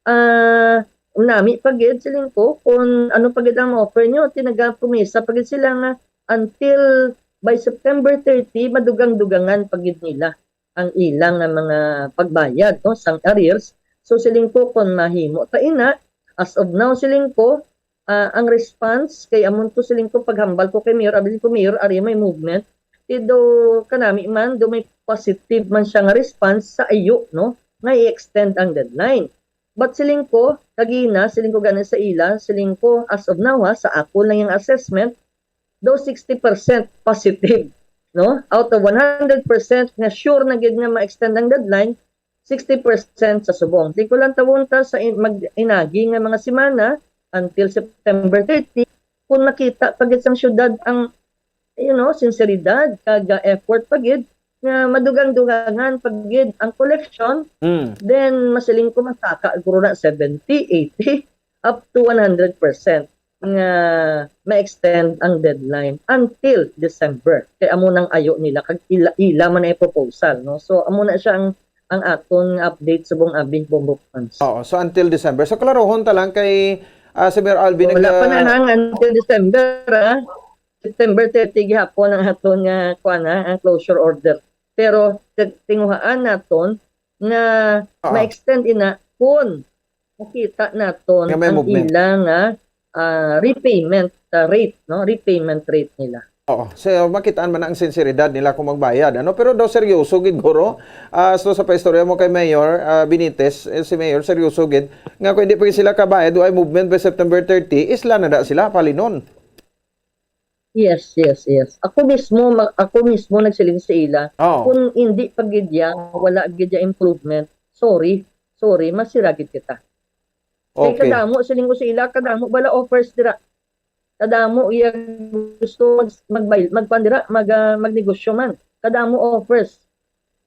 ah, nami pa gid, siling ko, kung ano pa gid ang offer nyo, ti nagapromesa pa gid sila nga until by September thirty, madugang-dugangan pa gid nila ang ilang nga mga pagbayad, no, sang arrears. So, siling ko, kung mahimo ta ina, as of now, siling ko, ah, ang response kay amon to, siling ko, paghambal ko kay Mayor, abi ko, "Mayor, ari may movement." Ti do kanami man, do may positive man siya nga response sa ayo, no, nga i-extend ang deadline. But siling ko, kagina, siling ko gani sa ila, siling ko, as of now, ha, sa ako lang yung assessment, daw sixty percent positive, no? Out of one hundred percent nga sure na gid nga ma-extend ang deadline, sixty percent sa subong. Di ko lang tawon ta sa in-, mag-, inagi nga mga semana until September thirty, kung makita pa gid sang syudad ang, you know, sinseridad kag, ah, effort pa gid nga madugang-dugangan pa gid ang collection, Mm. then masiling ko masaka guro na seventy, eighty, up to one hundred percent. nga ma-extend ang deadline until December. Kay amo nang ayo nila, kag ila, ila man ay proposal, no? So, amo na siya ang, ang aton nga update subong abi, Bombo Pons. Oo, so until December. So klarohon ta lang kay ah, si Mayor Alvin Wala pa na nag- hang until December, ah. September thirty gihapon ang aton nga, kuan, ha, ang closure order. Pero tig- tinguhaan naton nga Oo. ma-extend ina kun makita naton Nga may ang movement. ila nga ah, repayment ah, rate, no? Repayment rate nila. Oo. So, makitaan man na ang sinseridad nila kung magbayad. Ano? Pero daw seryoso gid, guro. Ah, so, sa paistorya mo kay Mayor ah, Benitez, eh, si Mayor, seryoso gid. Nga kung hindi pa sila kabayad, ay movement by September thirty, isla na da sila, palinon. Yes, yes, yes. Ako mismo, ma- ako mismo nagsiling sa ila, Oo. kung hindi pa gid ya, wala gid ya improvement, sorry, sorry, masira gid kita. Kay Okay. kadamo, siling ko sa ila, kadamo bala offers dira. Kadamo iya gusto mag magbayad, magkuan dira, mag ah, magnegosyo man. Kadamo offers.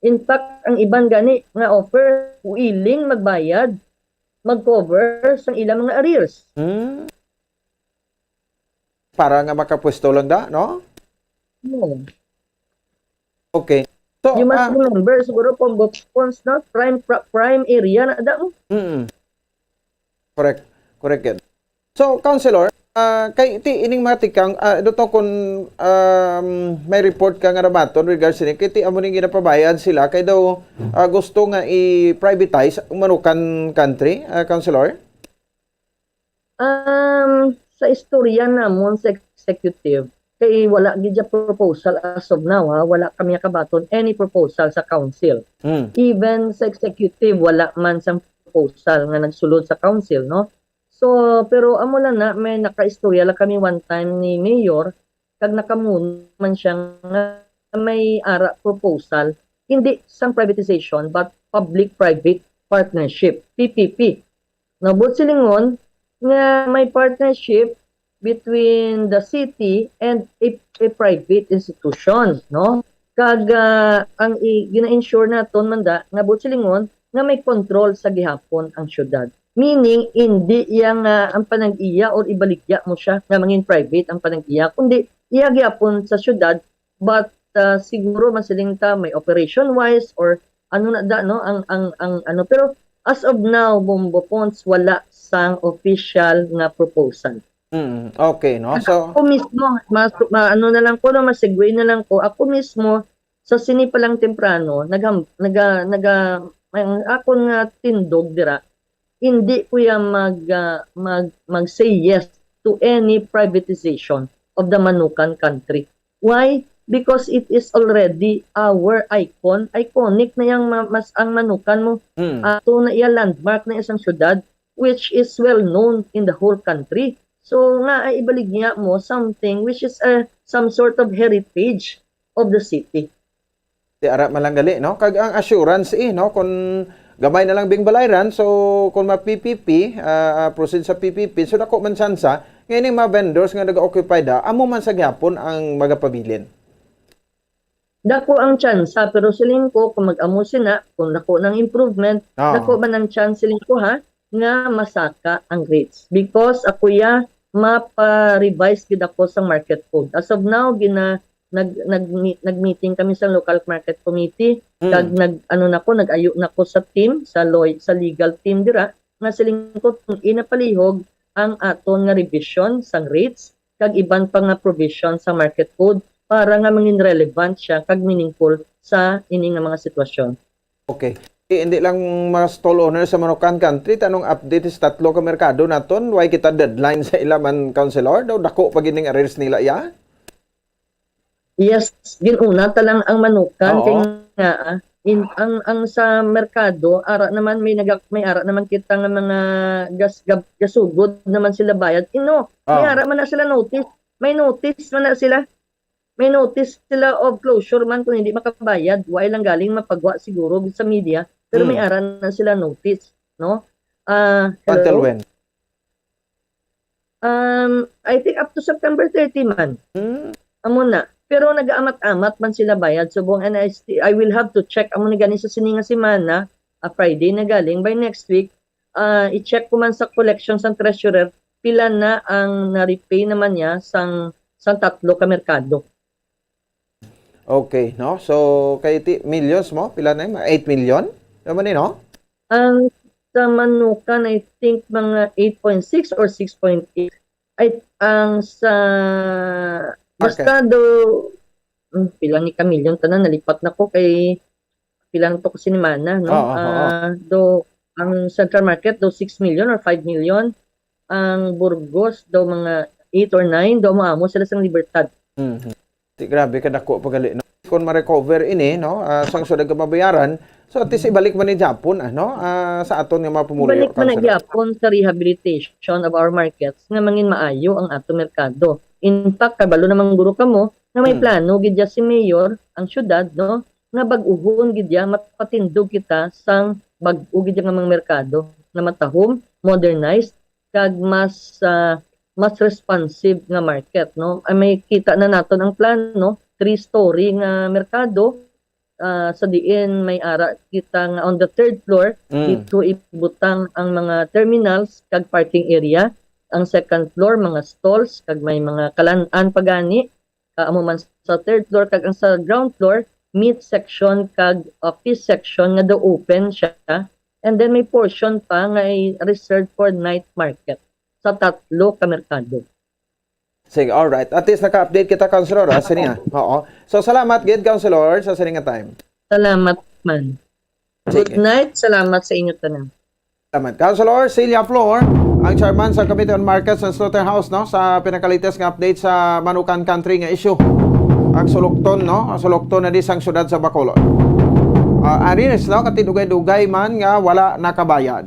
In fact, ang iban gani nga offer, willing magbayad, mag-cover sang ilang mga arrears. Hmm? Para nga makapwesto lang da, no? No. Okay. So, You must ah, remember, siguro, Bombo Pons, no? Prime, pri- prime area na da mo. Mm. Correct. Correct yan. So, Councilor, ah, kay ti ining mga tikang, ah, ito to kung um, may report ka nga nabaton regards sini, kay ti amo ning ginapabayaan sila, kay daw ah, gusto nga i-privatize ang Manukan Country, ah, Councilor? Um, sa istorya namon sa executive, kay wala gid siya proposal as of now, ha, wala kami nakabaton any proposal sa council. Mm. Even sa executive, wala man sang proposal nga nagsulod sa council, no? So, pero amo lang na, may nakaistorya lang kami one time ni Mayor, kag nakamuno man siya nga may ara proposal, hindi sang privatization, but public-private partnership, P P P. Nabot silingon nga may partnership between the city and a, a private institution, no? Kag ah, ang i- gina-ensure naton man da nga buot silingon nga may control sa gihapon ang syudad. Meaning, hindi iya nga ang panag-iya or ibaligya mo siya nga mangin private ang panag-iya, kundi iya gihapon sa syudad, but ah, siguro masiling ta may operation wise or ano na da, no, ang ang ang ano. Pero as of now, Bombo Pons, wala sang official nga proposal. Mm, okay, no? So, Ako mismo, mas, ma, ano na lang ko, no, ma-segue na lang ko. Ako mismo, sa sini pa lang temprano, naga, naga, naga, ang akon nga tindog dira, hindi ko ya mag, ah, mag, mag say yes to any privatization of the Manukan Country. Why? Because it is already our icon. Iconic na yang ma- mas ang Manukan mo. Mm. Ato na iya, landmark na isang syudad which is well known in the whole country. So nga ay ibaligya mo something which is a some sort of heritage of the city. Di ara man lang gali, no? Kag ang assurance, eh, no? Kung gamay na lang bing balayran, so kung ma-P P P, ah, ah, proceed sa P P P, so dako man tsansa nga ining mga vendors nga nag-occupy da, amo man sa gyapon ang magapabilin. Dako ang tsansa, pero siling ko, kung mag-amo sina, kung dako ng improvement, Oo. dako man ang chance, siling ko, ha, nga masaka ang rates. Because ako ya, mapa-revise gid ako sa market code. As of now, gina, nag, nag, nag-meeting kami sa local market committee, Mm. kag nag, ano na ko, nag-ayo na ko sa team, sa law, sa legal team dira, nga siling ko, kung inapalihog ang aton nga revision sang rates, kag iban pa nga provision sa market code para nga mangin relevant siya kag meaningful sa ini nga mga sitwasyon. Okay. Eh, hindi lang mga stall owner sa Manukan Country, tanong update sa tatlo ka merkado naton, way kita deadline sa ila man, Councilor? Daw dako pa gid ning arrears nila, ya? Yes, ginuna ta lang ang Manukan. Oo. Kay nga, ah, in, ang ang sa merkado, ara naman, may naga, may ara naman kita nga mga gas, gab, gasugod naman sila bayad. Ino, may Oo. ara man na sila notice. May notice man na sila. May notice sila of closure man kung hindi makabayad. Wa lang galing mapagwa siguro sa media, pero may Mm. ara na sila notice, no? Ah, Until hello? When? Um, I think up to September thirty man. Hmm? Amo na. Pero nagaamat-amat man sila bayad subong, and I sti-, I will have to check. Amo na gani sa sini nga semana, ah, Friday na galing, by next week, ah, i-check ko man sa collection sa treasurer pila na ang na-repay naman niya sang, sang tatlo ka merkado. Okay, no? So, kay ti millions mo, pila na yun? Eight million? Naman eh, no? Ang sa Manukan, I think, mga eight point six or six point eight. Ay, ang sa, basta do, hmm, pila ni ka milyon, tanan, nalipat na ko kay pila na to ko sinimana, no? Oo, oo. Ah, do, ang Central Market, do six million or five million. Ang Burgos, do mga eight or nine, do mo amo sila sa Libertad. Mhm. Ti grabe ka dako pa gali, no? Kung ma-recover ini, no? Ah, sang siyudad nga mabayaran, so at least ibalik man ni Japon, ano? Ah, sa aton nga mga pumuluyo, Ibalik man na Councilor. gyapon sa rehabilitation of our markets nga mangin maayo ang ato merkado. In fact, kabalo naman guro kamo na may Hmm. plano gid ya si Mayor, ang syudad, no, nga bag-uhon gid ya, mapatindog kita sang bag-o gid ya nga mga merkado na matahom, modernized, kag mas, ah, mas responsive nga market, no? Ay, may kita na naton ang plano, three-story nga merkado, ah, sa diin may ara kita nga on the third floor, Mm. dito ibutang ang mga terminals kag parking area. Ang second floor, mga stalls, kag may mga kalan-an pa gani. Ah, amo man sa third floor, kag ang sa ground floor, meat section kag office section nga daw open siya. And then may portion pa nga i-reserve for night market sa tatlo ka merkado. Sige, all right. At least naka-update kita, Councilor, ha, sini, ah. Oo. So, salamat gid, Councilor, sa sini nga time. Salamat man. Good Sige. Night. Salamat sa inyo tanan. Salamat. Councilor Celia Flor, ang chairman sa Committee on Markets and Slaughterhouse, no, sa pinakalitas nga update sa Manukan Country nga issue. Ang sulukton, no? Ang sulukton na di sang syudad sa Bacolod. Ah, Aris, no, kati dugay-dugay man nga wala nakabayad.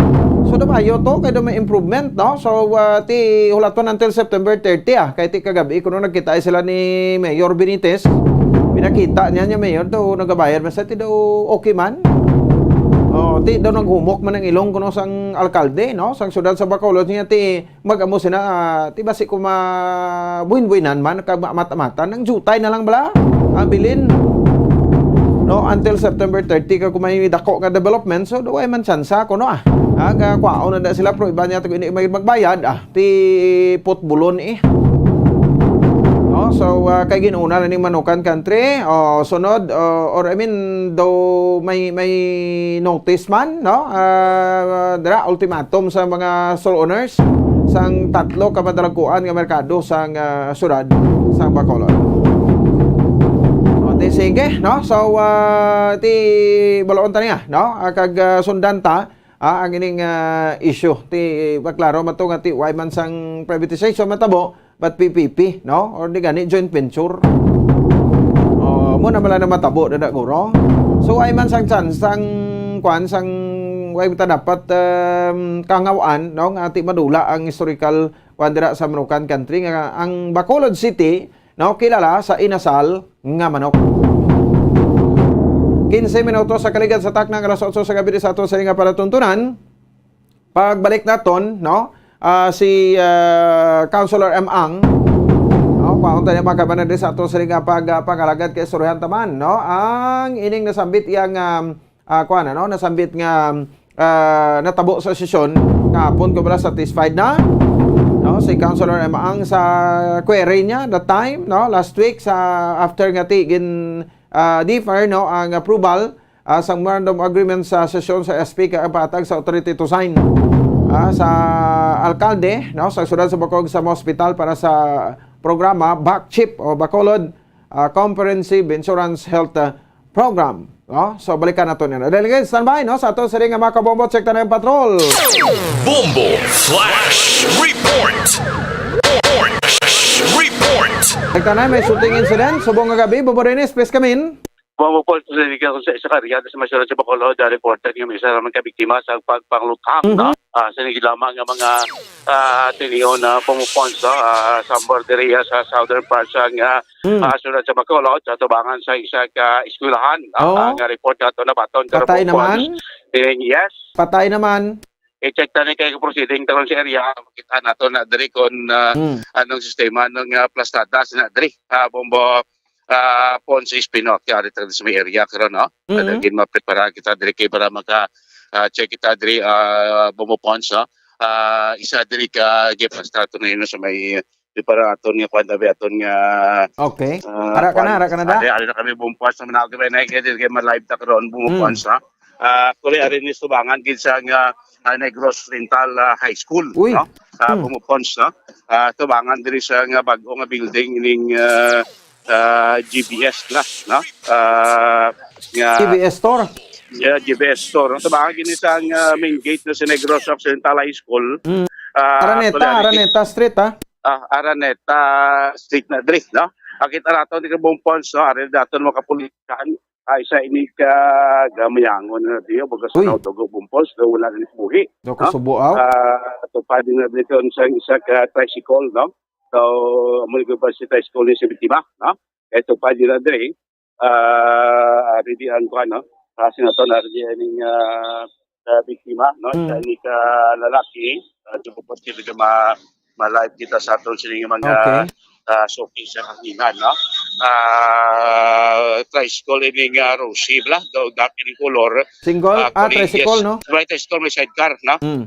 So, dabayo to, kay daw may improvement, no? So, ah, ti hulaton until September thirty, ah. Kay ti kagabi, kuno nagkita sila ni Mayor Benitez. Pinakita niya niya, Mayor, daw nagabayad man sa ti daw okay man. Oh, ti daw naghumok man ang ilong kuno sang alkalde, no? Sang syudad sa Bacolod niya ti mag-amo sina, ah, ti basi ko mabuhin-buhinan man, kag ma-, mata-mata, nang jutay na lang bala ang bilin. No, until September thirty, kag kung may dako nga development, so, duway man tsansa, kuno, ah. Ah, ga-, kwaon na da sila, pero iba niya, tag-, ini, may magbayad, ah, ti putbulon, eh. No, so, ah, kay ginuna na ning Manukan Country, o, sunod, o, or, I mean, daw may, may notice man, no? Ah, dira, ultimatum sa mga store owners sang tatlo ka madalagkuan nga merkado sang, ah, syudad sang Bacolod. O, ti sige, no? So, ah, ti balaon ta niya, no? Ah, kag, ah, sundan ta, ah, ang ining, ah, issue. Ti, maklaro man to nga ti, way man sang privatization matabo, but P P P, no? Or di gani, joint venture. Oh, mo na mala na matabo na, na, guro. So, ay man sang chance, sang, kwan, sang, way ta dapat, um, kangaw-an, no? Nga ti madula ang historical, kwan, dira sa Manukan Country, nga ang Bacolod City, no? Kilala sa inasal nga manok. Quince minutos sa kaligad sa takna nga alas otso sa gabi sa ato sa nga palatuntunan. Pagbalik naton, no? Ah, si, ah, Councilor M. Ang, no? Kwaon tayo makabanan din sa ato sa nga pag, ah, pangalagad kay istoryahan taman, no? Ang ining nasambit yang, um, ah, kuwan, ano? Nasambit nga, ah, natabo sa sesyon kahapon, kung wala satisfied na, no? Si Councilor M. Ang sa query niya that time, no? Last week, sa after nga ti gin, ah, differ, no? Ang approval, ah, sa memorandum of agreement sa sesyon sa S P kay ang patag sa authority to sign, ah, sa alkalde, no, sa siyudad sa Bacolod sa mga ospital para sa programa BACCHIP o Bacolod, ah, Comprehensive Insurance Health, ah, Program, no? So, balikan nato niya. Delegate, standby, no? Sa ato sa ring nga mga kabombo, check tayo yung patrol. Bombo Flash Report. Report. Report. Check tayo, may shooting incident. Subong nga gabi, Bobo Reynes, please come in. Mao po, sa Liga sa isa ka Riyadh sa Masyado sa Bacolod, ah, reported nga may isa naman ka biktima sa pagpangluthang, Mhm. no? Ah, sa nagid lamang nga mga, ah, tinion na pumupon sa, ah, sa borderia sa southern part sa nga, Mm. ah, syudad sa Bacolod, sa tubangan sa isa ka eskwelahan, no? Oo. Ah, nga report nga ito nabaton, pero Patay pumupon, naman. eh, yes. Patay naman. I-check na ni kay proceeding taron sa area, makita nato na diri kung, ah, Mm. anong sistema ng, ah, plastadas na diri, ah, bombo, ah, Pons Espino, kaya dito sa may area, karon, no? Mm. Ano, gin maprepara kita diri kay para maka, ah, check kita diri, ah, bombo Pons, no? Ah, isa diri ka gipastrato na yun sa may, di para aton nga kwan, abi, aton nga, Okay. ah, Ara ka na, kwan. Ara ka na, da? Ari, ari na kami, Bumpons, sa mga kami, na kaya diri kay ma-live ta karon, Bumpons, Mm. ha? Ah, actually, ari ni subangan gid sa nga, ah, Negros Oriental, ah, High School, Uy. no? Ah, Mm. Bumpons, no? Ah, tubangan diri sa nga bag-o nga building ining, ah, ah, G B S Plus, no? Ah, nga G B S Store? Yeah, G B S Store. Tubangan gini sa nga main gate na sa Negros Occidental High School. Mm. Ah, Araneta, actually, ari Araneta Street, ha? Ah, Araneta Street na diri, no? Akita nato ni Bumpons, no? Ari nato mga kapulisan. Ay, sa ini ka gamayangon na diyo, baga sa Uy. Dugo, Bumpons, no? Wala na ni buhi, Daw no? Kasubo, aw. Ah, tupad din na dito sa isa ka tricycle, no? So, amo ni ba si tricycle ni si biktima, no? Ito pa din na diri, ah, ari di ang kuwan, no? Kasi na to, na di aning, ah, ah, biktima, no? Hmm. Isa ni ka lalaki, ah, di ko pa sila ka ma-, ma-live kita sa aton sini nga mga, Okay. ah, showcase sa kanina, no? Ah, tricycle ini nga Rosie, bla? Daw dark in color. Single? Ah, Ah, actually, tricycle, yes. no? May tricycle, may sidecar, no? Hmm.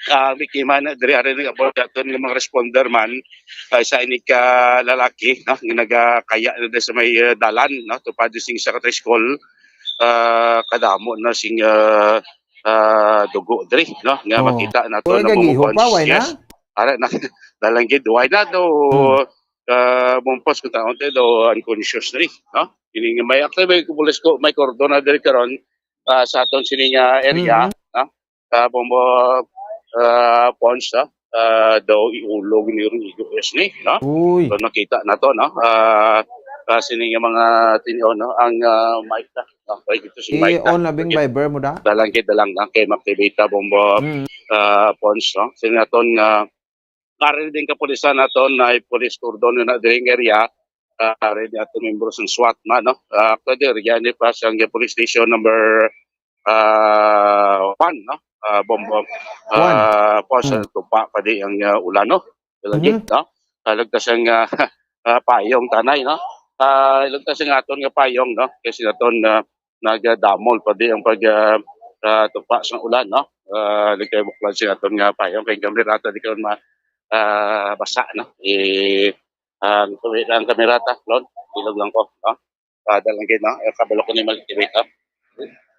Ah, biktima na diri, ari nag-abot daton nga mga responder man, ah, sa ini ka lalaki, no, nga nagakaya na diri sa may, ah, dalan, no, tupad sing sa tricycle, ah, kadamo na sing, ah, ah, dugo diri, no, nga Oo. makita nato Uy, na gagiho pa, Bumpons. Why na? Yes. Ara na, dalanggit, why na do, Hmm. ah, Bumpons kung taon tayo do unconscious diri, no? Ini nga may, actually, may pulis ko, may kordon na diri karon, ah, sa aton sini nga area, Mhm. no? Ah, Bombo, ah, Pons, ah, ah, daw iulog ni Rodrigo S ni, no? Uy. So, nakita na to, no? Ah, ah, sini nga mga tinyo, no? Ang, ah, mic na, no? Kaya dito si mic na. I-on na bing Okay. Viber mo da? Dalang kay, dalang lang kay Mac Tevita, Bombo, Mm. ah, Pons, no? Sini naton nga, ari din kapulisan naton na police cordon na diri nga area, ah, ari din aton membro sa SWAT man, no? Ah, pwede, area ni pa sa police station number ah, one, no? Ah, Bombo, One. ah, po sa Mm. tupa pa di ang, ah, ulan, no? Lagi, Mhm. no? Talagta sang, ah, ah, payong tanay, no? Ah, lagta sang aton nga payong, no? Kasi naton, ah, nagdamol pa di ang pag, ah, ah, tupa sa ulan, no? Ah, lagay buklan sa aton nga payong kay kamerata di karon ma-, ah, basa, no? Eh, ang, ang kamerata, Lon, ilog lang ko, no? Ah, dalang gid, no? Eh, kabalo ko ni Malik Tibita.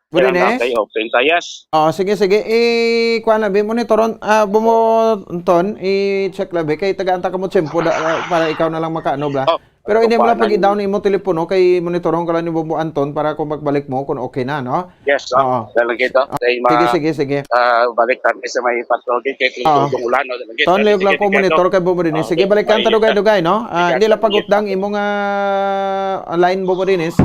Good Kaya evening. Ang kay open tayas. Oh, sige, sige. I-, kuha na, bi, monitoron, ah, bumo-, Anton, i-check lang, bi. Kay tagaan ta kamo tiyempo da, ah, para ikaw na lang makaano, bla. Oh, Pero hindi mo lang pag-i-down imo telepono, kay monitoron ka lang ni Bombo Anton para kung magbalik mo, kung okay na, no? Yes, oh. Oo. Dalang gid, oh. Ah, Kay ma-, sige, sige, sige. ah, balik kami sa may patrol, kay kung Oo. tubong ulan, no? Dalang gid, Ton, dalang liyog lang gid, ko monitor kay Bombo Dinis. Sige, balikan ta dugay-dugay, no? Ah, Sige, hindi lang sige. pag-utdang imo nga, ah, line, Bombo Dinis.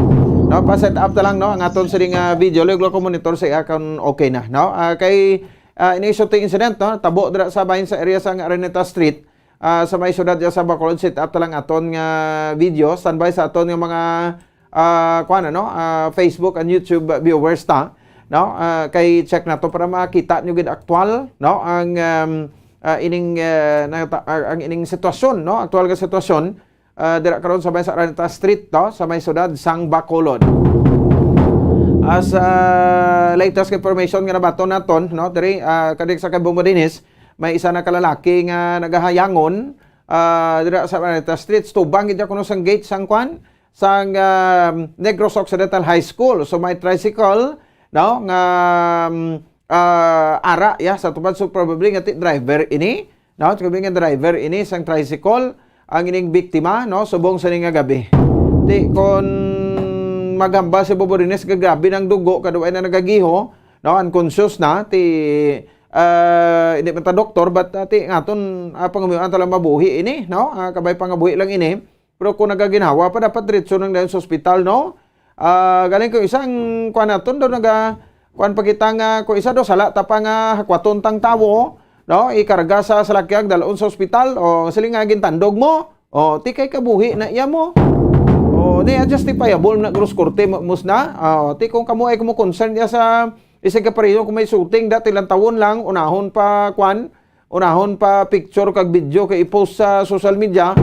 No, pa-set up ta lang, no, ang aton siring nga video. Luyog lang ko monitor sa iya kung okay na, no? Ah, kay, ah, ini shooting incident, no, tabo dira sa bahin sa area sa Araneta Street, ah, sa may siyudad dira sa Bacolod. Set up ta lang aton nga video. Standby sa aton nga mga, ah, kuwan, ano, ah, Facebook and YouTube viewers ta, no? Ah, kay check nato para makita nyo gid aktual, no, ang, um, ah, ining, ah, nata-, ah, ang ining sitwasyon, no? Aktual nga sitwasyon ah, dira karon sa may sa Araneta Street, no, sa may siyudad sang Bacolod. As, ah, latest information nga nabaton naton, no, diri, ah, kadiri sa kay Bombo Dinis, may isa na ka lalaki nga nagahayangon, ah, dira sa Araneta Street. Tubang gid kuno sang gate sang kwan, sang, ah, Negros Occidental High School. So, may tricycle, no, nga, um, ah, ara, ya, sa tupad. So, probably nga ti driver ini, no? Kami nga driver ini sang tricycle, ang ining biktima, no? Subong sa ni nga gabi. Ti, kon maghambal si Bombo Dinis, gagrabe ng dugo, kaduay na nagagiho, no? Unconscious na, ti, ah, hindi man ta doktor, but, ah, ti, ngaton, ah, pangumiwan ta lang mabuhi ini, no? Ah, kabay pangabuhi lang ini. Pero kung nagaginhawa pa, dapat diretso nang dayon sa ospital, no? Ah, galing ko isang kuan naton do naga, kuan pa kita nga, kung isa do, sala ta pa nga hakwaton tang tawo, no? Ikarga sa salakyan, dalon sa ospital, o siling nga gintandog mo, o ti kay kabuhi na iya mo. O ni justifiable na, Cruz Corte, mo-, mus na. O ti kung kamo ay kamo concern niya sa isang kapareho kung may shooting, dati lang tawon lang, unahon pa, kuan, unahon pa picture kag video kay i-post sa social media.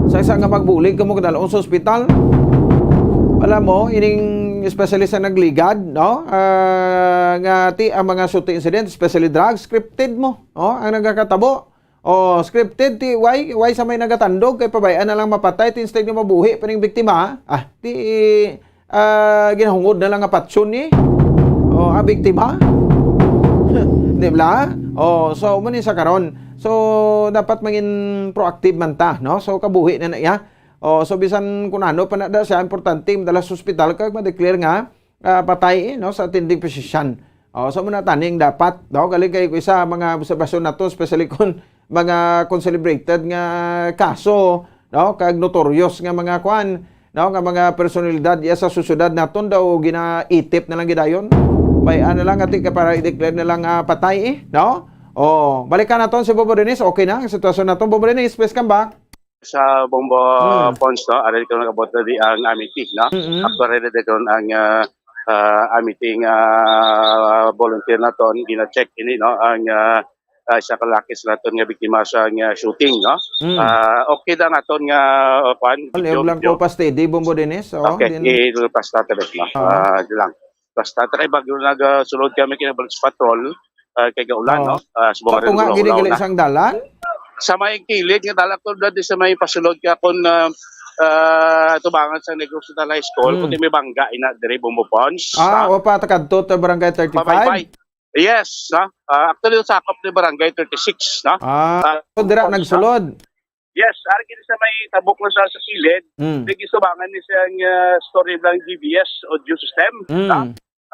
Sa isa nga magbulig kamo kadalon sa ospital. Alam mo, ining especially sa nagligad, no? Ah, nga ti ang mga shooting incident, especially drugs, scripted mo, no? Ang nagakatabo. O, scripted ti why, why sa may nagatandog kay pabay-an na lang mapatay ti instead nga mabuhi pa ning biktima? Ah, ti ah, ginahungod na lang nga patsyon ni, o, ang biktima. Di ba? O, so, mo ni sa karon. So, dapat mangin proactive man ta, no? So, kabuhi na na iya. O, so, bisan kung ano pa na da siya, importante, madala sa ospital, kag ma-declare nga, ah, patay, eh, no, sa attending physician. O, so, muna taning dapat, no? Galing kay isa mga obserbasyon nato, especially kung mga concelebrated nga kaso, no? Kag notorious nga mga kwan, no? Nga mga personalidad iya sa sosyedad naton daw ginaitip na lang gidayon. May ano lang ati ka para i-declare na lang, ah, patay, eh, no? O, balikan naton si Bobo Dennis. Okay na ang sitwasyon naton, Bobo Dennis. Please come back. Sa Bombo Hmm. Pons, no? Ari ko nagabot na di ang Amity, no? Mm-mm. Actually, di ko ang, ah, ah, Amity nga, ah, volunteer naton, gina-check ini, no? Ang, ah, ah, isa ka lalaki sa naton nga biktima sa nga shooting, no? Mm. Ah, okay na nga aton nga, uh, kwan, Ano, video, yung lang video. Ko pa steady, Bombo Dennis, oh, Okay, din. Ilupas natin, no? Oo. Ah, di lang. Basta, try, bago nag, ah, sulod kami kinabalik sa patrol, ah, kay gaulan, Oo. No? Ah, sa So, mga tunga, regular gini, gali ulan. Sang dalan? Sa may kilid nga dalak to, dati sa may pasulod ka kung, ah, ah, tubangan sa Negros Central High School, Mm. kung di may bangga, ina, diri, Bombo Pons, Ah, ha? O pa, takadto to barangay thirty-five? Pabaybay. Yes, ha? Ah, actually, sakop ni barangay thirty-six, no? Ah, Ah, so dira Pons, nagsulod? Yes, ari gid sa may tabok na sa, sa kilid, Mm. may gisubangan ni siyang, ah, story lang G B S audio system, Mm. no?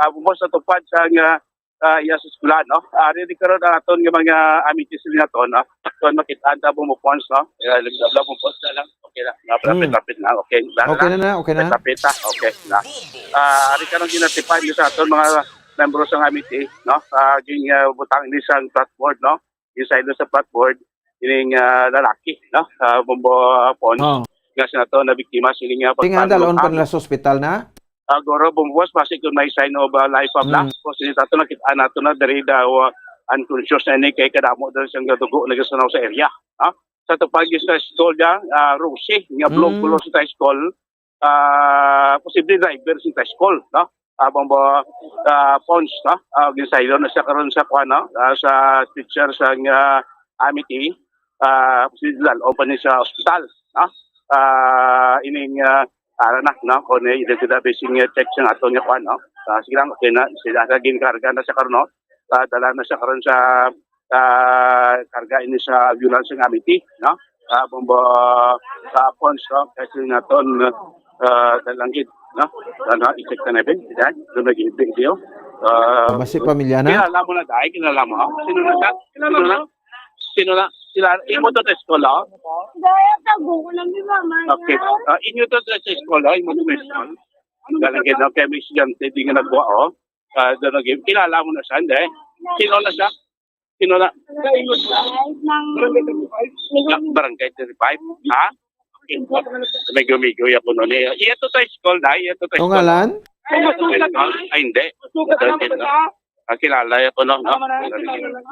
Ah, bukod sa tupad sa nga, ah, iya sa eskwela, no? Ari di karon ang aton nga mga amitis nila to, no? Kung makita ang Bombo Pons, no? Eh, lagi na Bombo Pons na lang. Okay na. Lapit, Mm. lapit na. Okay. Dala Okay lang. Na na, okay na. Lapit, ah. Okay na. Ah, ari karon ginatipan ni sa aton mga membro sa amity, no? Ah, ging, ah, butang ni sa blackboard, no? Gisaylo sa blackboard, ining, ah, lalaki, no? Ah, Bombo Pons, Oh. Nga siya nato na biktima sini nga Tingala, pagpanglukan. Dalon pa nila sa ospital na? Ah, guro, Bombo Pons, basi kung may sign of, ah, life of Mm. Loss, kung sini tato nakita nato na diri daw, ah, unconscious na ini kay kadamo daw siyang dugo nagasanaw sa area, ha? Sa tupad sa school niya, ah, Rosie, nga blue Mm. color sa school, ah, posible driver sa school, no? Abang ba, ah, Pons, no? Ah, ginsaylo na siya karon sa kuan, no? Ah, sa teacher sa nga amity, ah, posible dal-on pa ni sa ospital, no? Ah, ining, ah, ara na, no? Kung may identity basing, ah, check sa ato nga kuan, no? Ah, sige lang, okay na. Sila sa ginkarga na siya karon, no? Ah, dala na siya karon sa, ah, karga ini sa ambulance nga amity, no? Ah, Bombo, ah, Pons, no? Kasi naton, ah, dalangit, no? Ano, i-check na natin, yan. Doon nag-video. Ah, Basi pamilya na? Kilala mo na, dai? Kilala mo? Sino na siya? Sino na? Sino na? Sila, imo to sa school, oh? Dai, tago ko lang ni mama. Okay. Ah, inyo to sa school, oh? Imo to sa school? Dalangit, no? Kaya may estudyante, di nga nagwa, oh. Ah, doon nag-, kilala mo na siya, hindi? Sino na siya? Sino na? Ng Na, Barangay thirty-five? Ha? Okay. May gumigoy ako noon eh. Iya to sa school, dai? Iya to sa school. Ang ngalan? Ah, ay, hindi. Ah, kilala ako, no? No?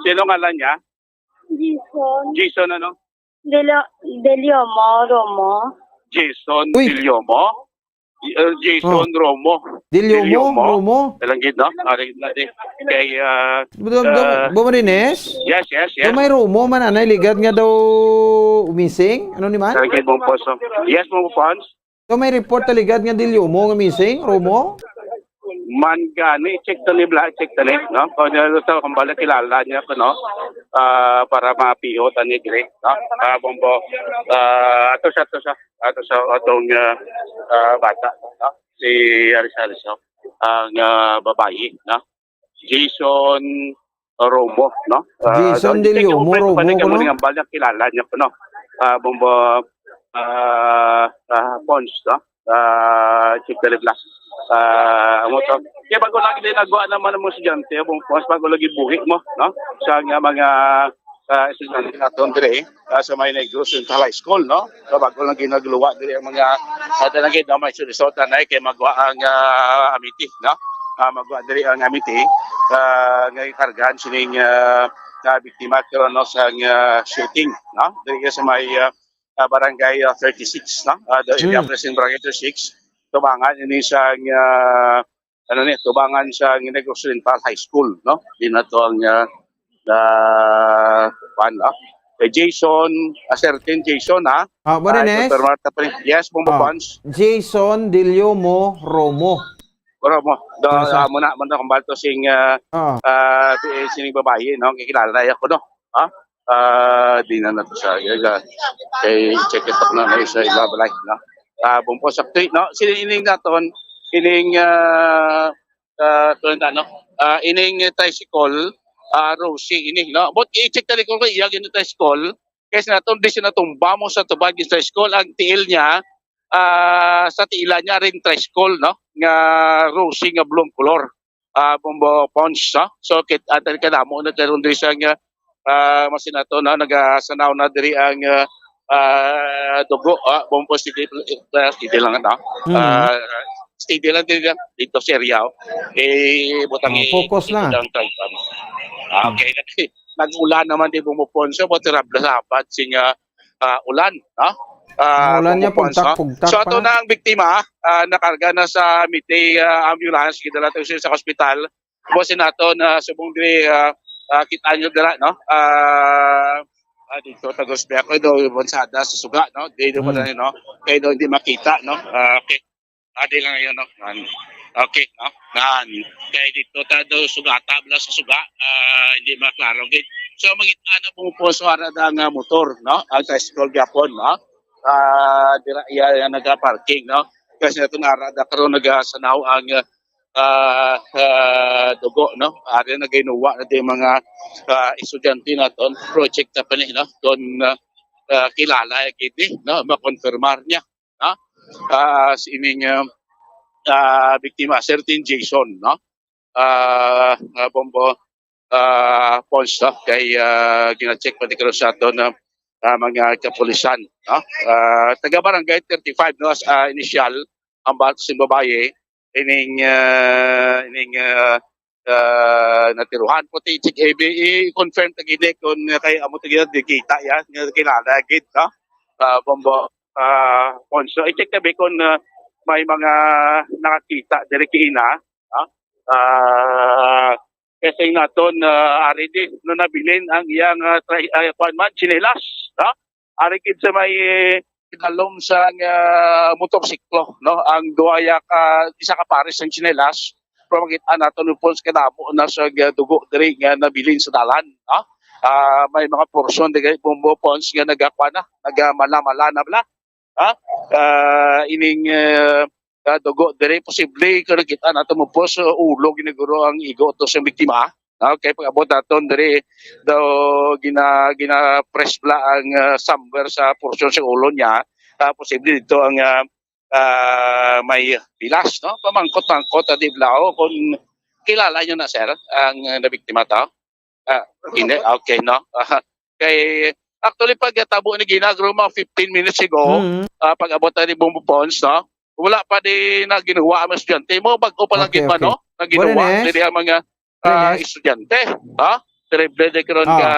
Sino ngalan niya? Jason. Jason, ano? Delio-, Deliomo, Romo. Jason Uy. Deliomo? Uh, Jason Oh. Romo. Dilyomo, Dilyomo. Romo. Talanggit, no? Ari na di. Kay, ah, Bu-, bu-, ah, Bumarines? Yes, yes, yes. So may Romo man, anay, ligad nga daw missing? Ano ni man? Talanggit mong poso. Yes, mong pons. So may report ta ligad nga Dilyomo nga missing, Romo? Man gani, check to ni Bla, check to ni, no? Kung niya sa kambal kilala niya ko, no? Ah, para mapiho ta ni dire, no? Ah, Bombo. Ah, ato siya, ato siya. Ato sa atong, ah, ah, bata, no? Si Aris Aris, no? Ang, ah, babayi, no? Jason Romo, no? Ah, Jason no, Del check yung Yomo, pwede, Romo, pwede ka no? Mo ning ambal niya, kilala niya ko, no? Ah, Bombo, ah, ah, Pons, no? Ah, Chief Dele Blas. Ah, amo to. Kaya bago lagi din nagawa naman ang mga estudyante, Bombo Pons, bago lagi buhi mo, no? Sa nga mga, ah, estudyante naton dire, ah, sa may Negros Central High School, no? So, bago lang ginagluwa diri ang mga, ah, talaga daw may sulisota na kay magwa ang, ah, amity, no? Ah, magwa diri ang amity, ah, nga ikargahan sining, ah, ah, biktima karon, no, sa, ah, shooting, no? Diri sa may, ah, ah, barangay, ah, thirty-six, no? Ah, the area Mm. President Barangay thirty-six. tubangan ini sa, ah, ano ni, tubangan sa Negros Oriental High School, no? Di na to ang, ah, ah, kuwan, no? Kay Jason, a certain Jason, ha? Ah, mo rin, Ah, eh? Doctor Marta pa rin. Yes, Bombo Ah. Pons. Jason Diliomo Romo. Pero mo, do, Asa? ah, muna, muna kung balto sing, ah, Ah. ah, di, sining babayi, no? Kikilala na ako, no? Ha? Ah, di na nato sa, ah, kay check it na na sa iba balay, no? Ah, Bombo Pons, sakto, no? Sini ining naton, ining, ah, ah, tuwan ta, no? Ah, ining tricycle, ah, Rosie ini, no? But i-check tali ko kay iya gini tricycle, kay sa naton, di siya natumba mo sa tubag sa tricycle, ang tiil niya, ah, sa tiilan niya rin tricycle, no? Nga Rosie nga blue ang color. Ah, Bombo Pons, no? So, kit-, ah, tali kadamo na karon diri sa nga, ah, masinato na nagasanaw na diri ang, ah, ah, dugo, ah, Bombo Pons, steady, ah, steady lang, no? Mm. Ah, steady lang din lang dito sa area, oh. Eh, butang Oh, eh, focus ito na. lang tayo, ano. Ah, okay. Nag-ulan naman di Bombo Pons, so, buti rabla sa abad sing, ah, ah, ulan, no? Ah, Ang ulan niya, Bombo Pons, pugtak, no? pugtak So, pa ato na. na ang biktima, ah, nakarga na sa Mitay, ah, ambulance, gidala to siya sa ospital. Busin nato na subong diri, ah, ah, kita nyo dira, no? Ah, ah, dito, tagos ba ako, do, bansada sa suga, no? Di, do, Mm. pala, no? Kaya do, hindi makita, no? Ah, okay. Ah, di lang yun, no? Nan. Okay, no? Nan. Kaya dito, ta, do, sugata, bala sa suga, ah, hindi maklaro, gid. So, mangita na po po sa ara da nga motor, no? Ang tricycle gyapon, no? Ah, dira iya, iya nagaparking, no? Kasi ito na ara da karon nagasanaw ang, ah, ah, dugo, no? Ari na ginuwa na di mga, ah, estudyante naton, project na pa ni, no? Kon, ah, ah, kilala gid ni, no? Makonfirmar niya, no? Ah, si ining, ah, ah, biktima, certain Jason, no? Ah, ah, Bombo, ah, Pons, no? Kay, ah, gina-check pa ni karon sa aton, ah, ah, mga kapulisan, no? Ah, taga Barangay thirty-five, no? As, ah, initial, ang bato sa babayi, ining, ah, ining, ah, ah, natiruhan. Puti, check, i-, i-confirm ta gini kung kay amo ta gid, di kita yan, nga kilala gid, no? Ah, Bombo, ah, Pons. So, i-check ta bi kung, ah, may mga nakakita diri kay ina, no? Ah, kasi naton, ah, ari di, no, nabilin ang iyang, ah, tri-, ah, kuwan man, tsinelas, no? Ari gid sa may, eh, dalom sa, ah, motorsiklo, no? Ang duha ya ka, isa ka pares ang tsinelas, pero makita nato ni Pons kadamo na sa, ah, dugo diri nga nabilin sa dalan, no? Ah, may mga portion diri, Bombo Pons, nga nagakuha na, nagamala-mala na bala. Ha? Ah, ining, ah, ah, dugo diri, posible kung nakita nato mo Pons, ulo giniguro ang igo to sa biktima. Okay, pag-abot naton diri daw gina-, gina-press bala ang, ah, somewhere sa portion sa ulo niya. Ah, posible dito ang, ah, ah, may bilas, no? Pamangkot-mangkot, ah, di bala, oh, kung kilala nyo na, sir, ang, ah, nabiktima to? Ah, hindi. Okay, no? Ah, kay, actually, pag tabo ni Ginagro, mga fifteen minutes ago, Mm. ah, pag-abot na ni Bombo Pons, no? Wala pa di na ginawa ang mga estudyante mo, bago pa lang Okay, gid man, okay. no? Na ginawa, Wala na, eh. Diri ang mga, Wala ah, na, eh. estudyante. Ha? Terrible di karon Ah. ka,